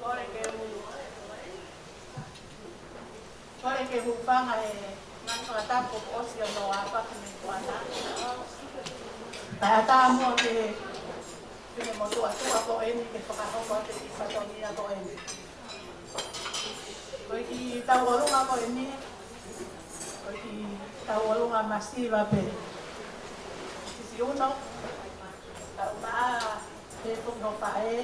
Kole ke u, kole ke u hūfanga he ngaahi fakatapu kuo ʻosi hono ʻoatu mei he Puleʻanga. Kae ʻatā muʻa ki he finemotuʻa tuʻa ko eni ke fakahoko atu e kiʻi fatongia ko eni. Ko e kiʻi tauʻolunga ko eni, ko e kiʻi tauʻolunga masiva pē. Sisi ʻUno, tau maʻa he fuʻu faʻē,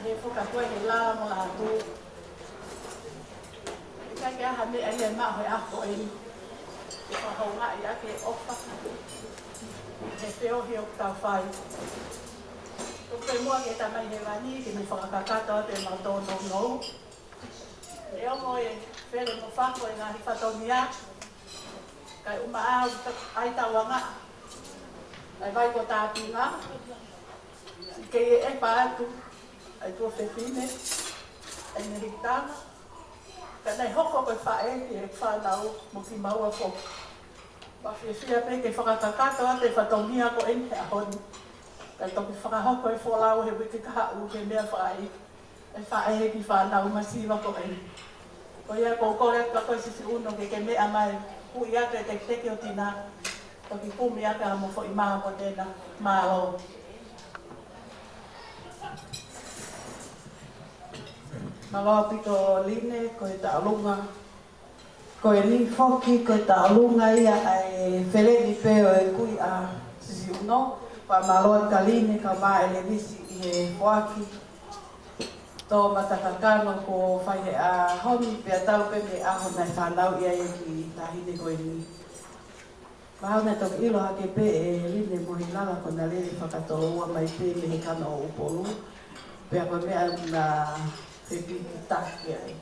he fuʻu kapuē he lala mo Lātū. ʻIkai ke ʻi ai ha meʻa ia ʻe maʻu he ʻaho ko eni. ʻE fakahoungaʻi ʻaki e ʻofa. He feohi ʻoku tau fai. Tuku pē muʻa ki he Tamai Hēvani, ke ne fakakakato atu ʻemau tōnounou. ʻE ongo e fele mo fako e ngaahi fatongia. Kae ʻumaʻā ʻa e tauʻanga. Kae vai ko tāpinga. Ke ʻe ʻepa atu ʻa e tuofefine, ʻa e ngaahi tama, ka naʻe hoko ko e faʻē ki he fānau mo kimaua foki. Pea fiefia pē ke fakakakato atu e fatongia ko eni he ʻaho ni. Ka toki fakahoko e folau he uike kahaʻu ke meʻa fai e faʻē ki he fānau masiva ko eni. Ko ia ʻoku ou kole atu kia koe Siʻisiʻuno ke ke meʻa mai, huʻi atu e teketeke ʻo Tina, toki kumi atu ʻa e mo foʻi mā mo Tena. Mālō. Mālō ʻaupito Line, ko e tauʻolunga. Ko eni foki, ko e tauʻolunga ia ʻa e feleni pē ʻo e kui ʻa Siʻisiʻuno, pea mālō atu kia Line, kae ʻumaʻā ʻElevisi ʻi he foaki. Tō mata kakano kuo fai he ʻaho ni pea tau pē mei he ʻaho naʻe fanauʻi ai e kiʻi taʻahine ko eni. Mahalo naʻe toki ʻilo hake pē ʻe Line mo Hilala ko ʻena lele fakatouʻoua mai pē mei he kano ʻo ʻUpolu. Pea ko e meʻa naʻe fepikitaki ai.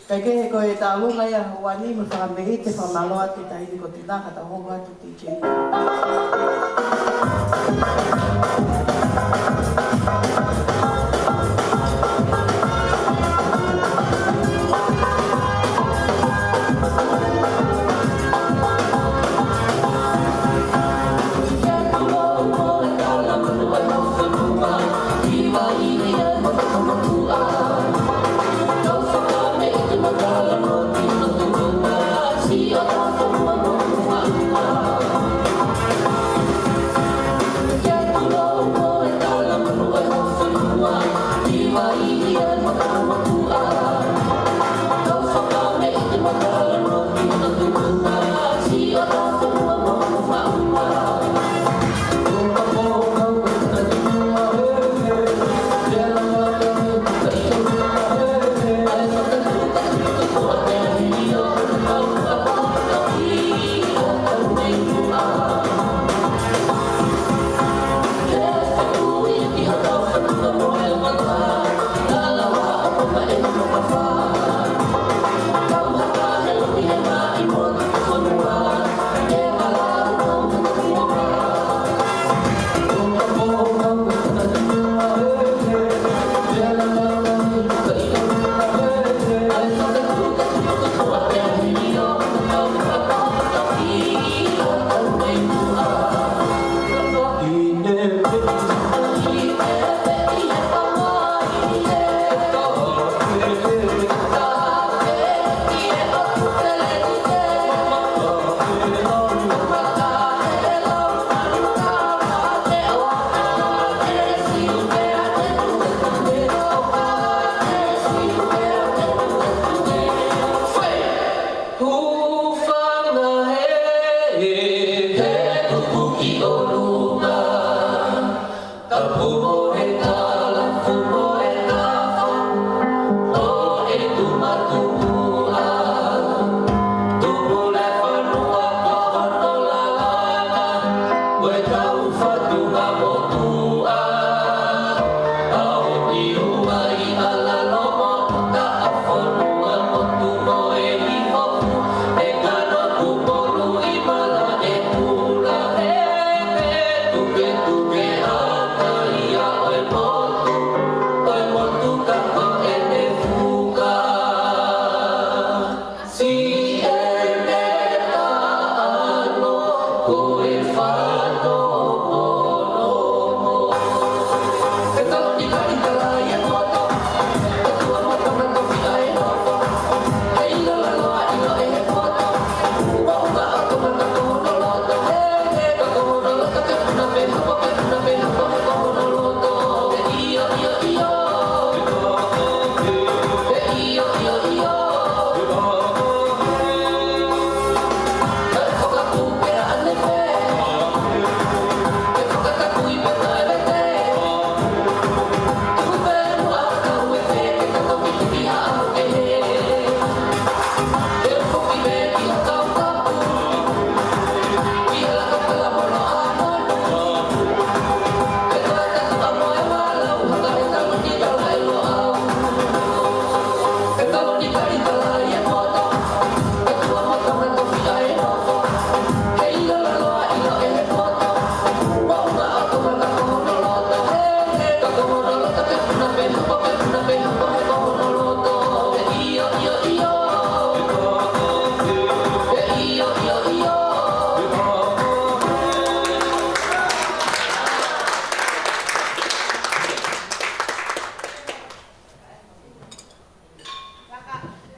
Kae kehe ko e tauʻolunga ia ʻa Huani mo e fakameʻite, fakamālō atu ki he taʻahine ko Tina, ka tau hoko atu T J.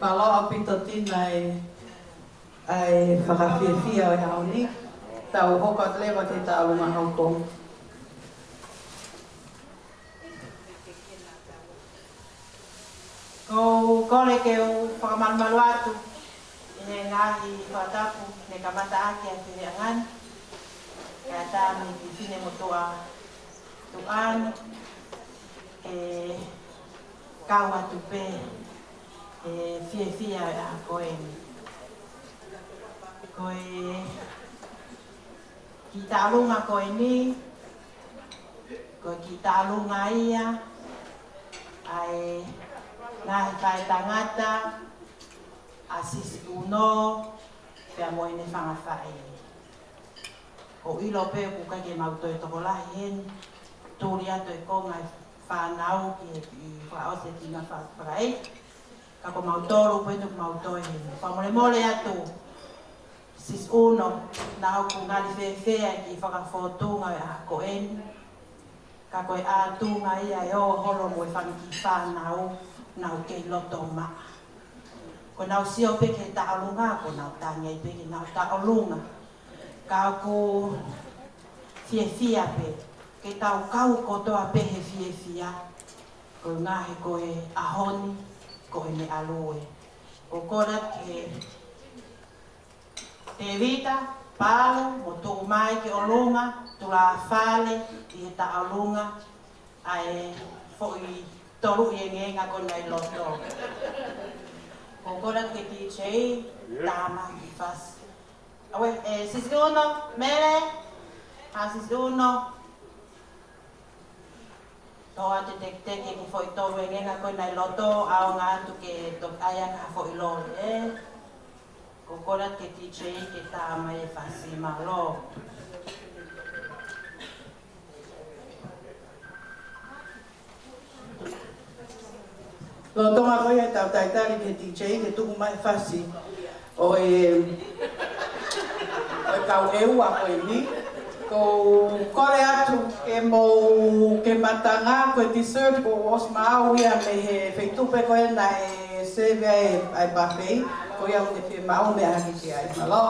Mālō ʻaupito Tina e, ʻa e fakafiefia ʻo e ʻaho ni. Tau hoko atu leva ki he tauʻolunga hoko. ʻOku ou kole ke u fakamalumalu atu ʻi he ngaahi fakatapu ne kamata ʻaki ʻa e feohiʻanga ni, kae ʻatā mo e kiʻi finemotuʻa tuʻa ni, ke kau atu pē he fiefia ʻo e ʻaho ko eni. Ko e kiʻi tauʻolunga ko eni, ko e kiʻi tauʻolunga ia ʻa e ngaahi faʻētangata, ʻa Sisi ʻUno, pea mo ʻene fanga faʻē. ʻOku ou ʻilo pē ʻoku ʻikai ke mau toe tokolahi heni, tuli atu e konga e fānau ki he kiʻi fakaʻosi e tinā fa-, fakaʻeiki. Ka ko mautolu pē ʻoku mau toe heni. Fakamolemole atu, Sisi ʻUno, naʻa ʻoku ngali fēfē e kiʻi fakafōtunga ʻo e ʻaho ko eni. Ka ko e ʻatunga ia ʻe ō holo mo e fanga kiʻi fānau naʻa nau kei loto maʻa. Ko ʻenau sio pē ki he tauʻolunga, ko ʻenau tangi ai pē ki heʻenau tauʻolunga. Ka ʻoku fiefia pē, ke tau kau kotoa pē he fiefia. Ko e ngaahi ko e ʻaho ni, ko e meʻa lue. ʻOku ou kole atu ki he Tēvita, Palo, mo tuʻu mai ki ʻolunga, tulafale ʻi he tauʻolunga, ʻa e foʻi tolu ʻi he ngenga ko ena ʻi loto. ʻOku ou kole atu ki he D J, tā mai e kiʻi fasi. Aue, ʻe, Sisi ʻUno, Mele, ʻa Sisi ʻUno. Toʻo atu e teketeke e kiʻi foʻi tolu ʻi he ngenga ko ena ʻi loto, ʻaonga atu ke toki ʻai ʻaki ha foʻi lole, ē. ʻOku ou kole atu ki he D J ke tā mai e fasi, mālō. Lolotonga ko ia ʻetau talitali ki he D J ke tuku mai e fasi ʻo e, ʻo e kau ʻEua ko eni. ʻOku ou kole atu ke mou, ke matanga, ko e dessert kuo ʻosi maʻu ia mei he feituʻu pē ko ena naʻe sēve ai e buffet, ko ia ʻoku te fiemaʻu, meʻa hake ki ai. Mālō.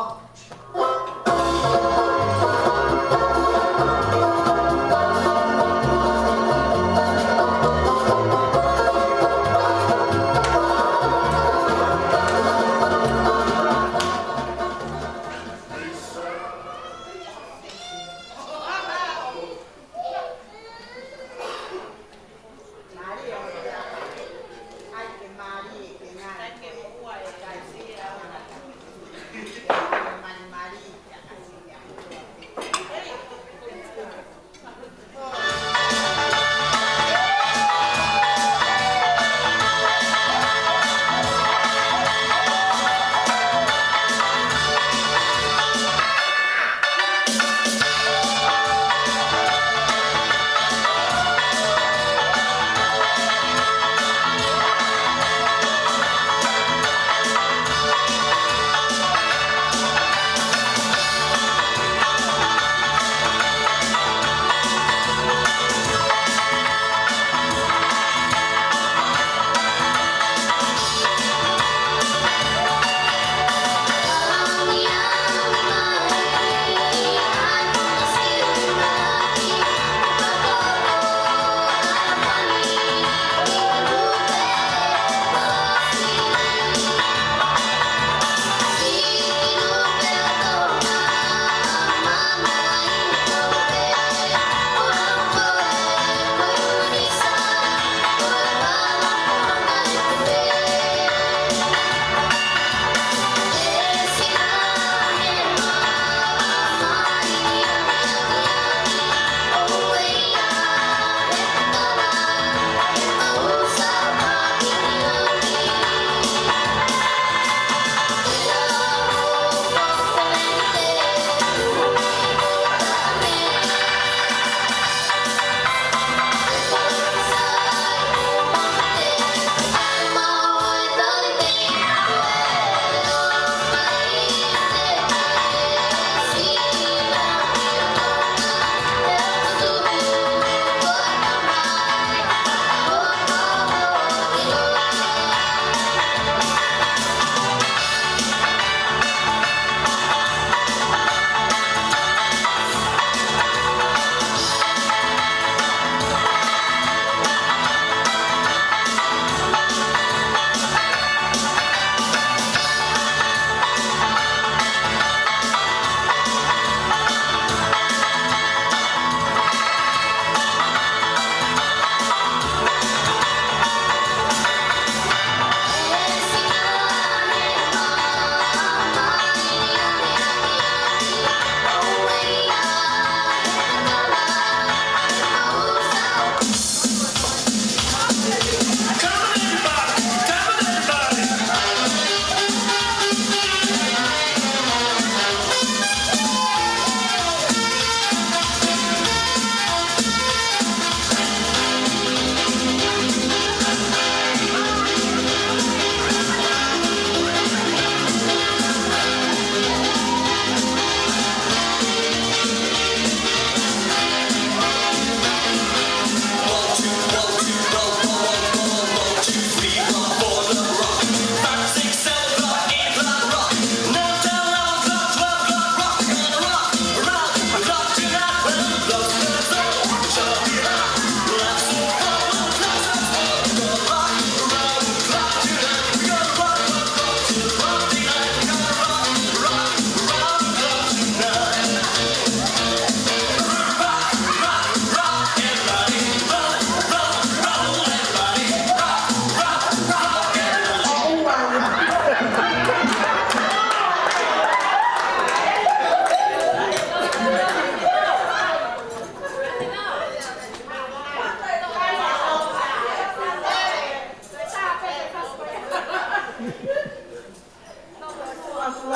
Fakafetaʻi atu.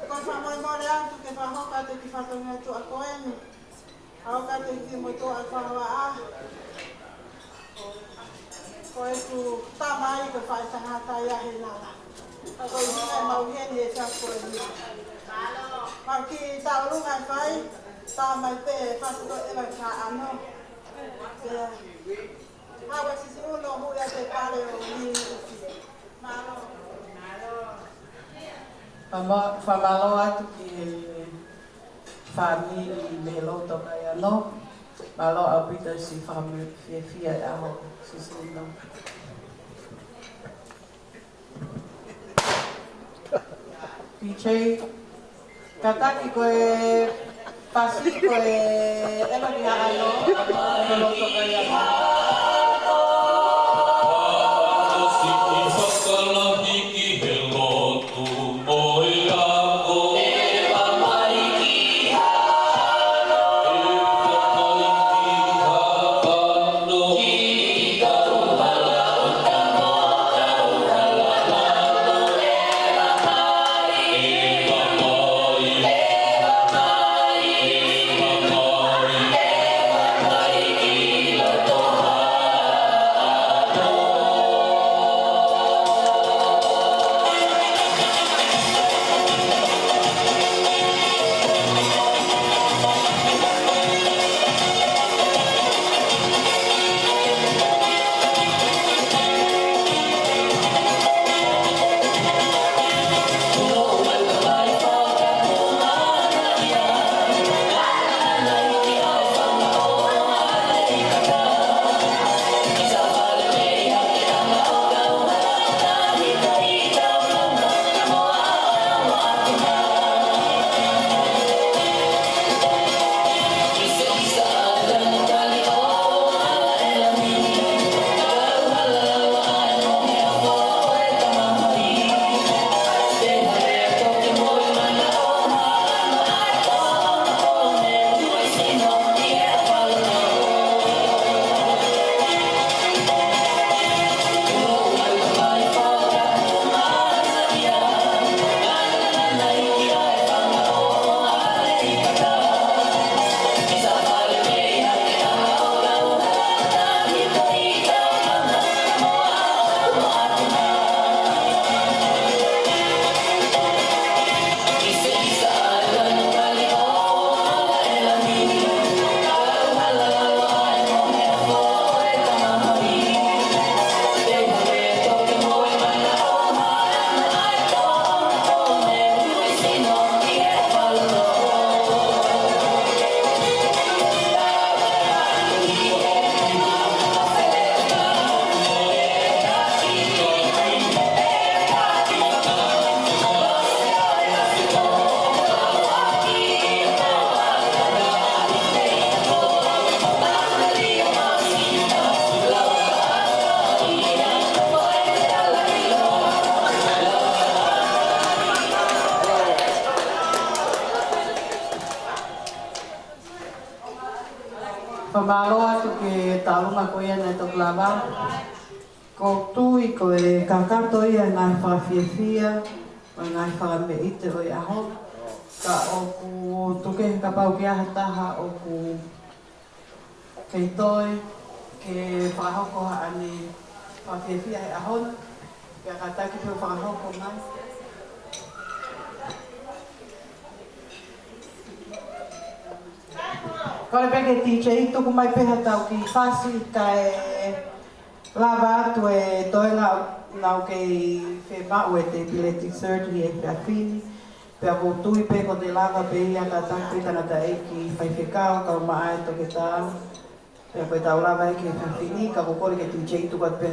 Ko e fakamolemole atu ke fakahoko atu ki he fatongia atu ʻa ko eni. ʻA ʻoku ʻikai ke mo toa fakaʻā. Ko e tuʻu tamai ko e faʻahi tangata ia he lala. Ka ko e ʻuhinga ʻemau ʻi heni he efiafi ko eni. Mau kiʻi tauʻolunga e fai, tamai pē e fasi ko e ʻeva ka ano. Ia. Mau ʻe sisi uno hu ia te pale ʻo ni ufi. Mālō. Fama-, fakamālō atu ki he fāmili mei he loto mai ano. Mālō ʻaupito siʻi fakafiefia e ʻaho sisino. P J, kātaki ko e fasi ko e ʻEva ki Haʻano, ko e loto mai ano. Fakamālō atu ki he tauʻolunga ko ia naʻe toki lava. ʻOku ou tui ko e kakato ia e ngaahi fakafiefia, mo e ngaahi fakameʻite ʻo e ʻaho. Ka ʻoku tuku kehe kapau ʻoku ʻi ai ha taha ʻoku kei toe ke fakahoko haʻane fakafiefia he ʻaho ni, pea kātaki pē ʻo fakahoko mai. Kole pē ki he D J, tuku mai pē haʻatau kiʻi fasi kae lava atu e toenga ʻoku nau kei fiemaʻu e tēpile dessert ʻi he efiafi ni. Pea ʻoku ou tui pē ko ʻete lava pē ia, kātaki pē tangataʻeiki faifekau, kau mai e toketā. Pea ko ʻetau lava ia ki he efiafi ni, ka ʻoku ou kole ki he D J tuku atu pē.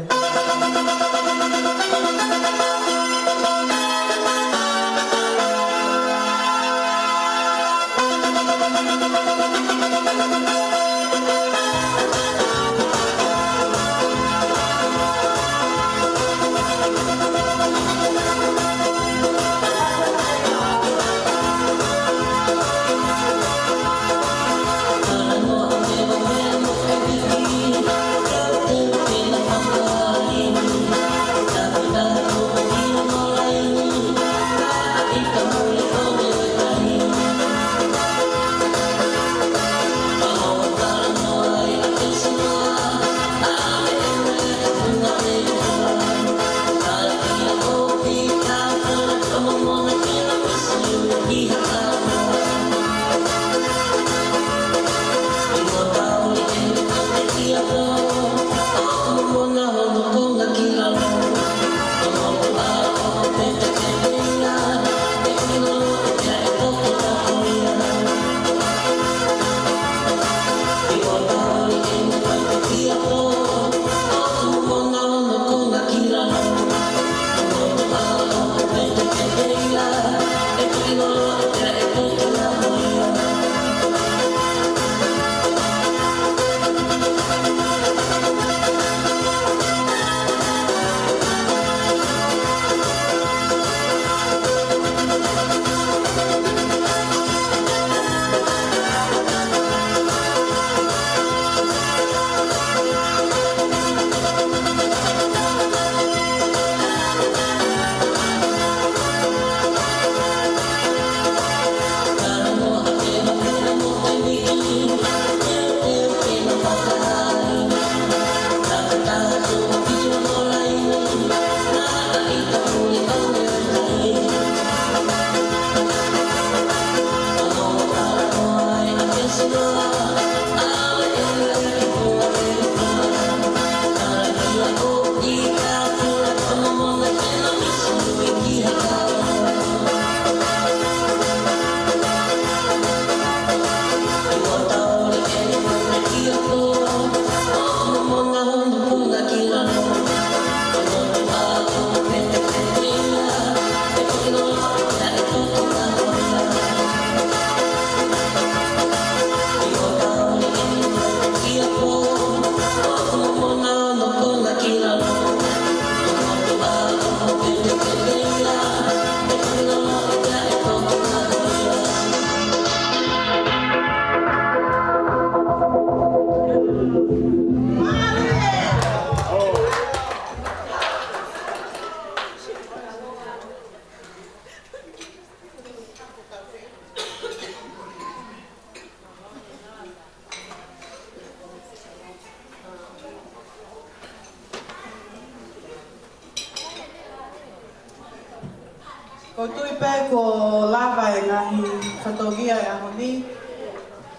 ʻOku ou tui pē kuo lava e ngaahi fatongia e ʻaho ni,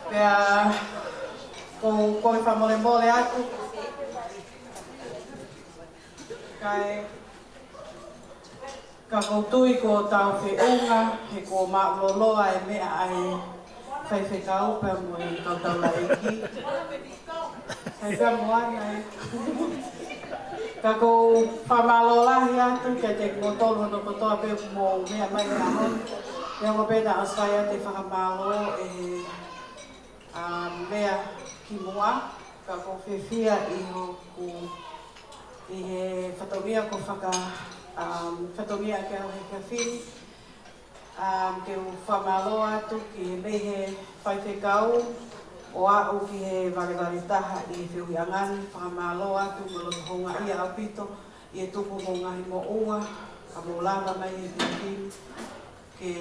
pea ʻoku ou kole fakamolemole atu. Kae, ka ʻoku ou tui kuo tau feʻunga, he kuo māʻuloloa e meʻa ʻa e faifekau pea mo e kau taulaʻeiki. Kae pea mo ana e. Ka ʻoku ou fakamālō lahi atu kiate kimoutolu hono kotoa pē ʻoku mou meʻa mai he ʻaho ni. Pea mo pena ʻosi fai atu e fakamālō ʻe he, um, meʻa ki muʻa, ka ʻoku ou fiefia ʻi hoku, ʻi he fatongia ko faka, um, fatongia ke au he kafini. Um, ke u fakamālō atu ki he mei he faifekau ʻo aʻu ki he valevale taha ʻi he feohiʻanga ni, fakamālō atu mo e loto houngaʻia ʻaupito ʻi he tuku hoʻomou ngaahi moʻua, ka mou lava mai he kafini, ke,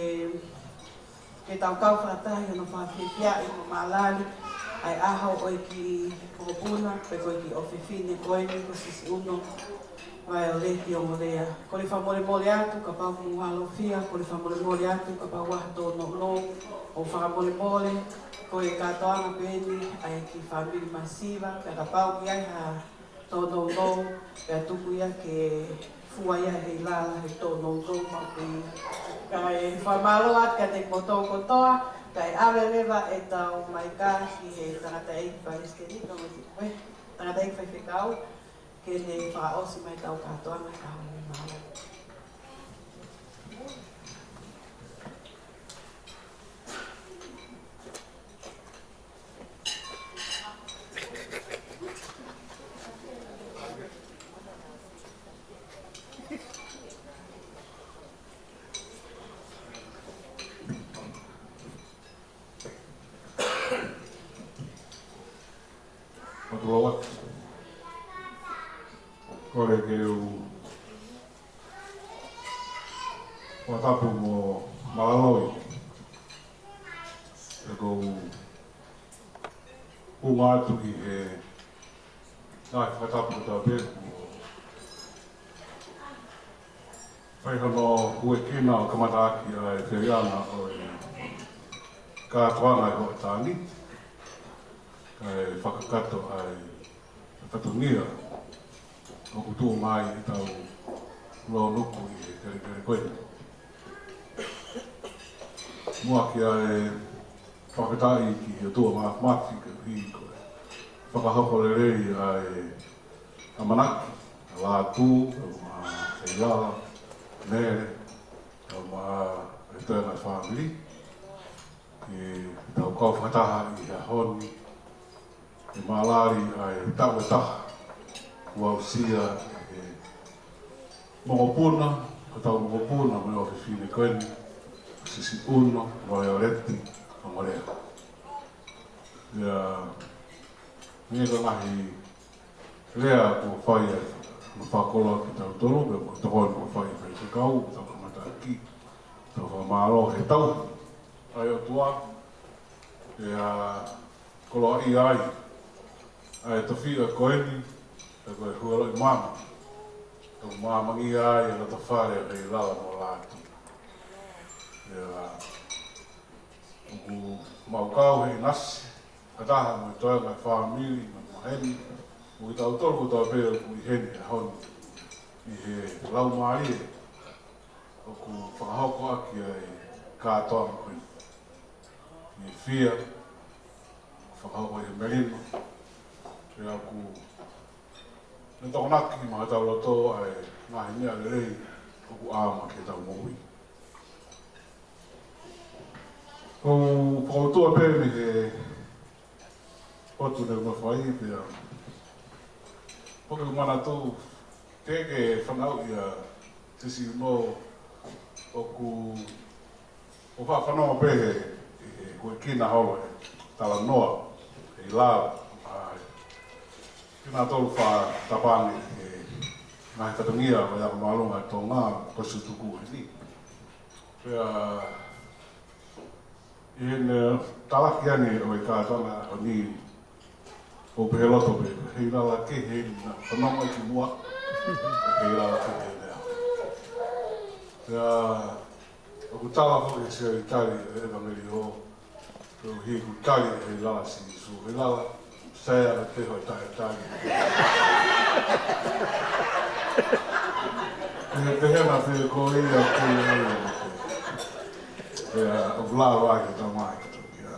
ke tau kau fakataha ʻi hono fakafiefiaʻi mo mālali ʻa e ʻaho ʻo e kiʻi mokopuna, pe ko e kiʻi ʻofefine ko eni ko Sisi ʻUno Vaioleti Ongolea. Kole fakamolemole atu kapau ʻoku mou halofia, kole fakamolemole atu kapau ʻoku ʻi ai ha tōnounou, ʻoku ou fakamolemole, ko e kātoanga pē eni ʻa e kiʻi fāmili masiva, ka kapau ʻoku ʻi ai ha tōnounou, pea tuku ia ke fua ia he ʻilala he tōnounou maʻu. Kae fakamālō atu kiate kimoutolu kotoa, kae ʻave leva ʻetau maika ki he tangataʻeiki palesiteni, ka mo e tangataʻeiki faifekau, ke ne fakaʻosi mai ʻetau kātoanga he ʻaho ni. Mālō. Matuloa. Kole ke u fakatapu mo mālō ʻi heʻeku ʻunga atu ʻi he ngaahi fakatapu kotoa pē kuo fai hono huekina ʻo kamataʻaki ʻa e feohiʻanga ʻo e kātoanga ʻi hoʻatā ni, kae fakakakato ʻa e fatongia ʻoku tuʻu mai ʻetau lōnuku ʻi he kelekele ko eni. Muʻa ki ai e fakafetaʻi ki he ʻOtua Māfimafi koeʻuhi ko e fakahoko lelei ʻa e ʻamanaki ʻa Lātū, pea mo ʻEilala, Mele, pea mo e toenga fāmili, ke tau kau fakataha ʻi he ʻaho ni, ke mālali ʻa e taʻu ʻe taha kuo aʻusia ʻe he mokopuna, ko hotau mokopuna mo e ʻofefine ko eni, Sisi ʻUno Vaioleti Ongolea. Pea, mei he ngaahi lea kuo fai ʻa e, mo fakakoloa kitautolu, pea mo e tokoni kuo fai ʻe he faifekau, tau kamataʻaki, tau fakamālō he tauhi ʻa e ʻOtua, pea koloaʻia ai ʻa e tofiʻa ko eni, pea ko e hualoʻi mama, ʻoku maamangia ai e loto fale ʻo ʻEilala mo Lātū. Pea ʻoku mau kau he ʻinasi, fakataha mo e toenga fāmili, mo e maheni, mo kitautolu kotoa pē ʻoku ʻi heni he ʻaho ni, ʻi he laumālie ʻoku fakahoko ʻaki ʻa e kātoanga ko eni. ʻI he fia, fakahoko ʻi he melino, pea ʻoku ne tokonaki maʻa hotau loto ʻa e ngaahi meʻa lelei ʻoku ʻaonga ki heʻetau moʻui. ʻOku ou fakautua pē mei he potu ne u nofo ai pea ʻoku ou manatu ke ke fanauʻi ʻa Sisi ʻUno ʻoku ʻo fakafanongo pē he, he huekina holo e talanoa ʻe ʻEilala, ʻa e kinautolu fakatapani he ngaahi fatongia ʻo e ako māʻolunga ʻa Tonga ko e tutuku heni. Pea ʻi heʻene talaki ange ʻo e kātoanga ʻaho ni, ʻoku pehē loto pē, ʻe ʻEilala kehe eni naʻa fanongo ki muʻa, ʻe ʻEilala kehe eni. Pea ʻOku tala foki he sekelitali ʻo e ʻevangeliō, ʻoku ʻi he tali ʻe Heilala Sīsū. Heilala, sai ange pē hoʻo talitali. Pehē, pehē ange pē ko ia, ko ia, ko ia. Pea ʻoku lava ai ke tau mai ki tukia.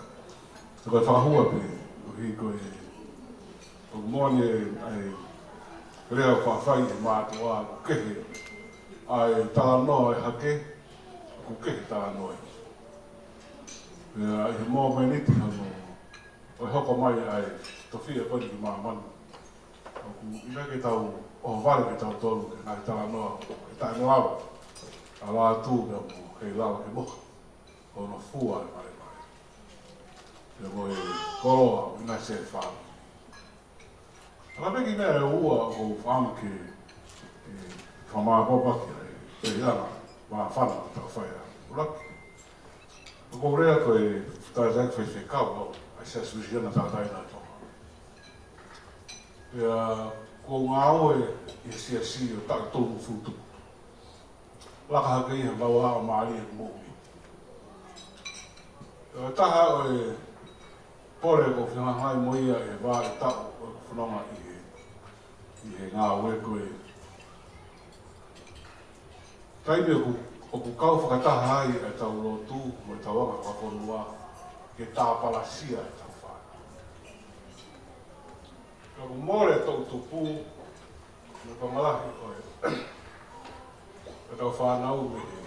Ko e fakahua pē, ʻoku ʻi he ko e ʻOku moʻoni ʻa e lea ʻoku faʻa fai ʻe he mātuʻa, ʻoku kehe ʻa e talanoa ʻe hake, ʻoku kehe talanoa ʻi. Pea ʻi he mōmeniti hono ʻo e hoko mai ʻa e tofiʻa ko eni ki māmani, ʻoku ʻikai ke tau ʻohovale kitautolu ki he ngaahi talanoa ʻe taʻemalava ʻa Lātū pea mo Heilala ke moka hono fua e malemale. Pea mo e koloa ʻoku ʻinasi ai e fāmili. Ka ko e kiʻi meʻa ʻe ua ʻoku ou fakaʻamu ke, ke fakamāopoopo ki ai, pea ʻi ai e māfana ʻoku tau fai ai. ʻUluaki, ʻoku ou lea ko e tangataʻeiki faifekau au ʻa e Siasi Uēsiliana Tauʻatāina ʻo Tonga. Pea ʻoku ou ngāue ʻi he siasi ʻo taʻu tolungofulu tupu. Laka hake ʻi he vā ʻo mālie moʻui. ʻO taha ʻo e pole ʻoku ou fehangahangai mo ia ʻi he vā ʻe taha ʻo e fononga ʻi he, ʻi he ngāue ko e taimi ʻoku, ʻoku kau fakataha ai ʻetau lotu mo ʻetau anga fakafonua ke tāpalasia ʻetau fānau. Ka ʻoku mole e toʻutupu, mo e konga lahi ʻo e, ʻetau fānau mei he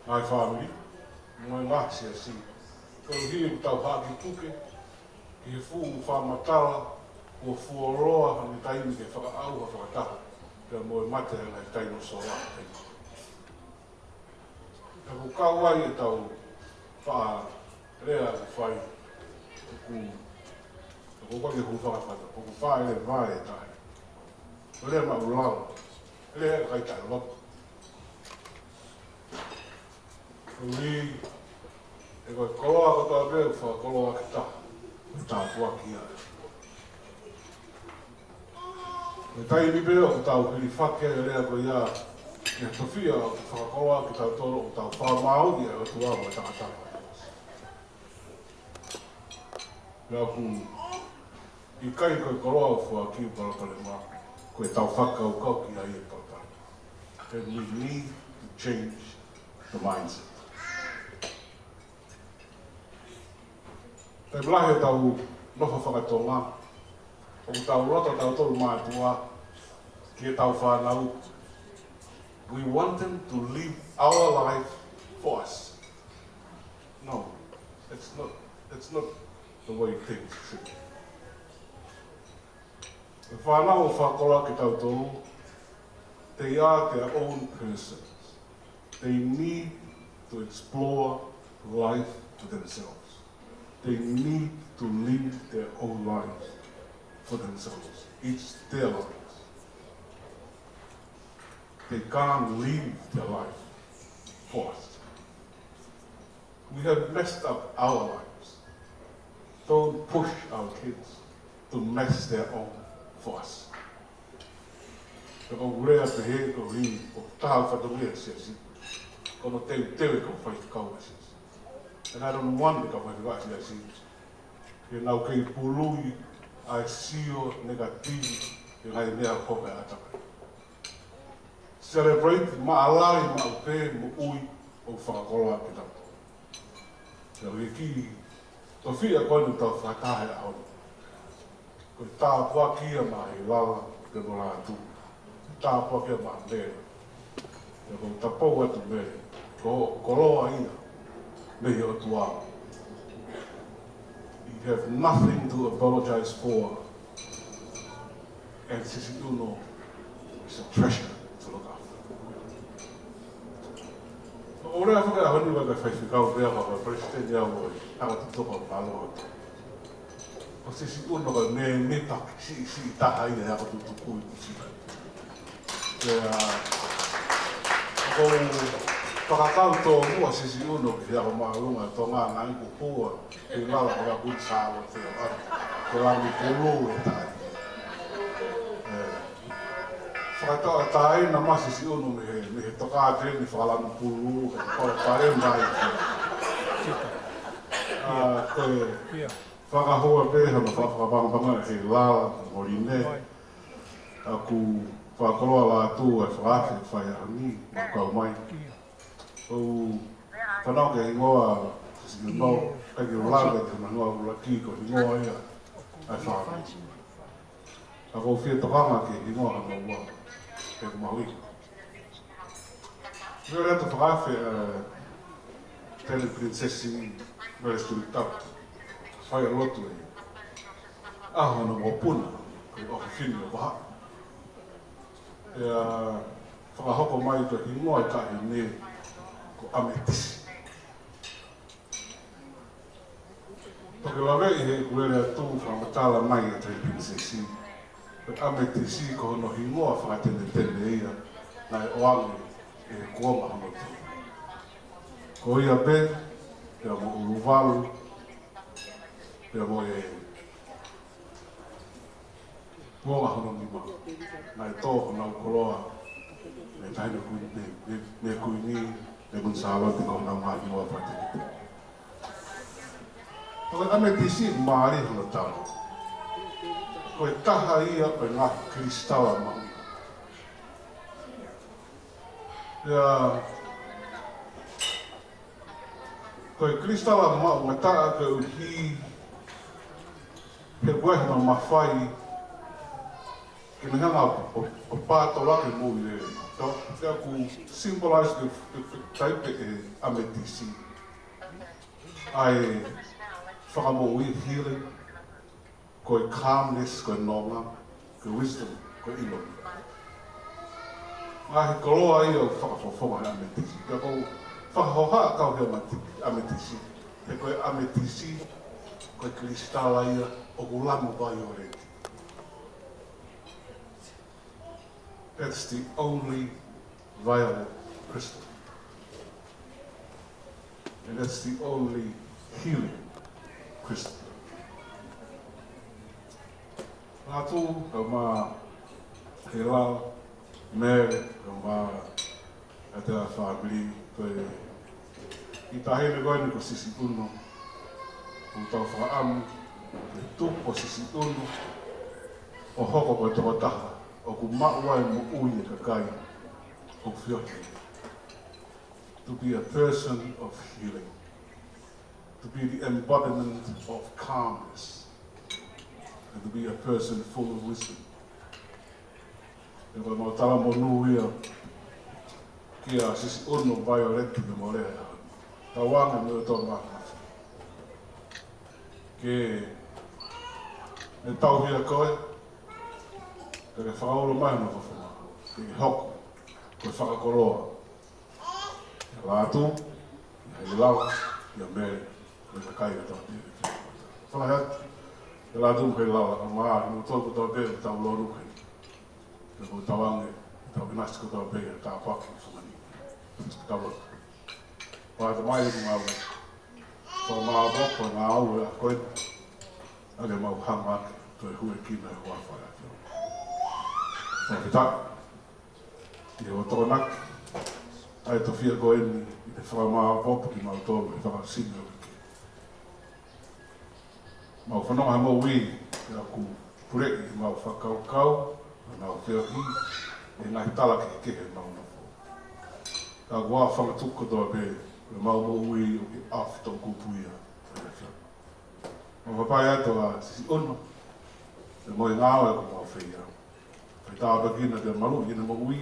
ngaahi fāmili, mo e ngaahi siasi. Koeʻuhi ʻoku tau haʻaki puke ki he fuʻu fakamatala, kuo fuoloa ha ngaahi taimi ke fakaʻauha fakataha pea mo e mate ʻa e ngaahi tainosoa. Ka ʻoku kau ai ʻetau faʻa lea ʻoku fai, ʻoku, ʻoku ʻikai ke hūfanga fata, ʻoku faʻa lea vae tahi. Ko e lea maʻulalo, lea ʻikai taʻeloto. Koeʻuhi, he ko e koloa kotoa pē ʻoku fakakoloa ʻaki taha, ʻoku tāpuakiʻi ia. Ko e taimi pē ʻoku tau hilifaki ai e lea ko ia, ʻi he tofiʻa ʻoku fakakoloa ʻaki kitautolu, ʻoku tau fakamāuʻi ai e ʻOtua mo e tangata. Pea ʻoku ʻikai ko e koloa ʻoku foaki e palopalema, ko ʻetau fakakaukau ki ai e palopalema. And we need to change the mindset. Taimi lahi ʻetau nofo fakatonga, ʻoku tau loto tautolu mātuʻa ki heʻetau fānau. We want them to live our life for us. No, it's not, it's not the way things should be. The fānau ʻoku fakakoloa ʻaki kitautolu, they are their own persons. They need to explore life for themselves. They need to live their own lives for themselves. It's their lives. They can't live their life for us. We have messed up our lives. Don't push our kids to mess their own for us. Pea ʻoku ou lea pehē koeʻuhi ko e taha e fatongia ʻa e siasi, ko hono teuteu e kau faifekau ʻa e siasi. And I don't want the kau faifekau ʻa e siasi ke nau kei pului ʻa e sio negative ʻi he ngaahi meʻa ʻoku hoko ʻi he ʻātakai. Celebrate maʻalahi maʻu pē moʻui ʻoku fakakoloa ʻaki kitautolu. Pea ʻoku ʻi ai e kiʻi tofiʻa ko eni ʻoku tau fakataha he ʻaho ni. Ko e tāpuaki ia maʻa Heilala pea mo Lātū. Tāpuaki ia maʻa Mele. Pea ʻoku ou tapou atu Mele, ko hoʻo koloa ia mei he ʻOtua. You have nothing to apologize for. And Sisi ʻUno is a treasure to look after. ʻOku ou lea foki he ʻaho ni, ʻoku ou faifekau pea mo e palesiteni ʻo e ako tutuku ʻo Paloa. Ko Sisi ʻUno ko e mēmipa siʻisiʻi taha ia he ako tutuku ʻi Nuʻu Sila. Pea ʻoku ou fakakau tōmuʻa Sisi ʻUno ki he Ako Māʻolunga ʻo Tonga, naʻa ku hua Heilala ko ia ʻoku ou sālo te o atu ke langi pulu e tai. Eh. Fakatauʻatāina mai Siʻisiʻuno mei he, mei he tokāteline fakalanu pulu, he palopalema ai. ʻA, ko e fakahua pē hono fakapangapanga ʻe Lala Moline. ʻOku fakakoloa lātū ʻa e fakaafe fai ʻaho ni, mau kau mai. ʻOku fanongo ki he hingoa Siʻisiʻuno, ʻikai ke u lave ki he hingoa ʻuluaki, ko e hingoa ia ʻa e fāmili. Ka ʻoku ou fie tokanga ki he hingoa hono ua, he ʻoku mahuʻinga. Mea lea atu fakaafe, ē, Tēvita Pilinisesi Mele Situli Tapu, fai ʻa e lotu ʻi he ʻaho hono mokopuna, ko e ʻofefine ʻo Vahaʻa. ʻIo, fakahoko mai ko e hingoa ʻo e taʻahine ko ʻAmetisi. Toki laveʻi he ʻeku lele atu fakamatala mai ʻe Tēvita Pilinisesi, ko e ʻAmetisi ko hono hingoa fakatenetene ia naʻe ʻoange ʻe he kuonga hono tolu. Ko ia pē, pea mo ʻUluvalu, pea mo e kuonga hono nima, naʻe tō honau koloa mei he taʻahine kuini, mei, mei, mei he kuini, mei Kuini Sālote, ko honau ngaahi hingoa fakatenetene. Ko e ʻAmetisi, mālie hono tala, ko e taha ia ʻo e ngaahi kilisitala mahuʻinga. ʻIo, ko e kilisitala maʻungataʻa koeʻuhi he ʻoku ʻi ai hono mafai ke ne hanga ʻo, ʻo, ʻo pātolo ʻaki e moʻui lelei. So, ʻoku symbolize the, the, the type ʻe he ʻAmetisi ʻa e fakamoʻui, healing, ko e calmness, ko e nonga, ko e wisdom, ko e ʻilo. Ngaahi koloa ia ʻoku fakafofonga he ʻAmetisi. Pea ʻoku ou fakahohaʻa kau he ʻAmeti-, ʻAmetisi. He ko e ʻAmetisi, ko e kilisitala ia ʻoku lanu vaioleti. That's the only violet crystal. And that's the only healing crystal. Lātū, kae ʻumaʻā ʻa Lala, Mele, kae ʻumaʻā ʻa e fāmili, ko e kiʻi taʻahine ko eni ko Siʻisiʻuno, ʻoku tau fakaʻamu ke tupu ʻa Siʻisiʻuno ʻo hoko ko e tokotaha ʻoku maʻu ai e moʻui ʻa e kakai ʻoku feohi. To be a person of healing, to be the embodiment of calmness, and to be a person full of wisdom. Pea ko ʻemau talamonū ia kia Siʻisiʻuno Violet, ke mole ʻa e tauange mo e toa mafasia. Ke ne tauhi ʻa koe, ke ke fakaulo mai hono fofonga, ke ke hoko ko e fakakoloa ʻia Lātū, ʻia Heilala, ʻia Mele, mo e kakai kotoa pē. Fakahā atu ʻia Lātū mo Heilala, kae ʻumaʻā kimoutolu kotoa pē ʻoku tau lonu heni. Ke mou tauange, tau ʻinasi kotoa pē, tāpuaki fungani. Tau lotu. Pea ʻatā mai ʻeku ngāue. Ko e mālō, ko e ngāue ʻa koe. ʻA ke mau hanga ʻaki, toe huekina e huafa ʻo e ʻAfiona. Fakafetaʻi. ʻI hoʻo tokonaki ʻa e tofiʻa ko eni, ʻi he fakamāʻopoʻopo kimautolu he fakaʻosinga ʻo e uike. Mau fanongo he moʻui, ʻa ia ʻoku puleʻi ʻemau fakakaukau, ʻa ʻenau feohi, ʻi he ngaahi tala kehekehe ʻemau nofo. Ka ʻoku ʻafangatuku kotoa pē, ʻemau moʻui ʻoku ʻi he ʻAfio Toʻukupu ia, ʻa e ʻAfiona. Mau hapai atu ʻa Siʻisiʻuno, pea mo e ngāue ʻoku mau fai. Fai tāpuekina ke maluʻi ʻene moʻui,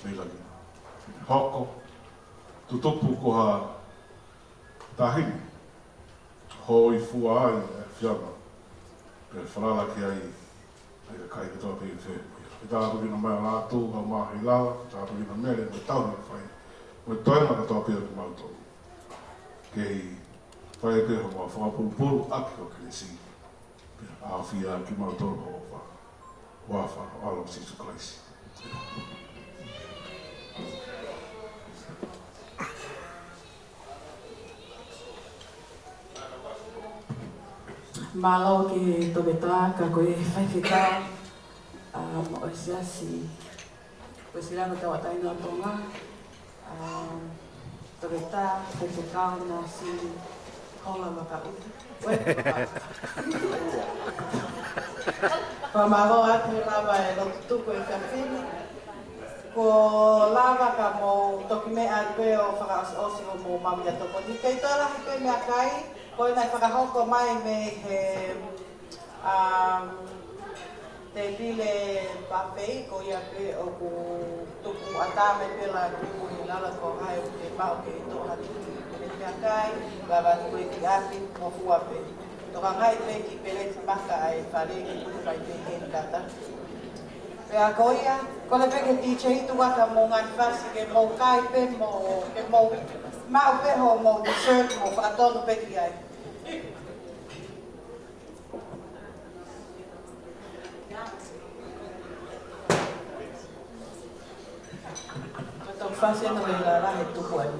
mei langi. Ke ne hoko, tutupu ko ha taʻahine, hōifua ai ʻa e ʻAfiona, pea falala ki ai ʻa e kakai kotoa pē ʻi fē. Fai tāpuekina mai ʻa Lātū, kae ʻumaʻā Heilala, fai tāpuekina Mele, mo e tauhi ʻoku fai, mo e toenga kotoa pē ʻo kimautolu. Kei fai pē homau fakapulupulu ʻaki ho kelesi. Pea ʻafio kimautolu ʻi ho huafa. Huafa ʻo ho ʻAlo ko Sīsū Kalaisi. Mālō ki he toketā, ka ko e faifekau, ʻa, mo e siasi, Ko e Silanga Tauʻatāina ʻo Tonga, ʻa, Toketā Faifekau Nāsili Kola Vakaʻuta. Fakamālō atu he lava e lotu tuku e efiafi ni. Kuo lava ka mou toki meʻa atu pē ʻo fakaʻosiʻosi hoʻomou maumau tokoni. Kei toe lahi pē meʻakai, ko ena ʻe fakahoko mai mei he, um, tēpile buffet, ko ia pē ʻoku tuku ʻatā mai pē la ku he lala ko hai ʻoku te maʻu ke toʻo ha kiʻi peleti meʻakai, lava atu ko e kiʻi ʻapi, mo fua pē. Tokangaʻi pē kiʻi peleti maka ʻa e fale ke puke mai pē he kata. Pea ko ia, kole pē ki he D J tuku atu hoʻomou ngaahi fasi ke mou kai pē mo, ke mou maʻu pē hoʻomou dessert mo fakatonu pē ki ai. Ko e toki fasi ena ko e lala he tuku ai.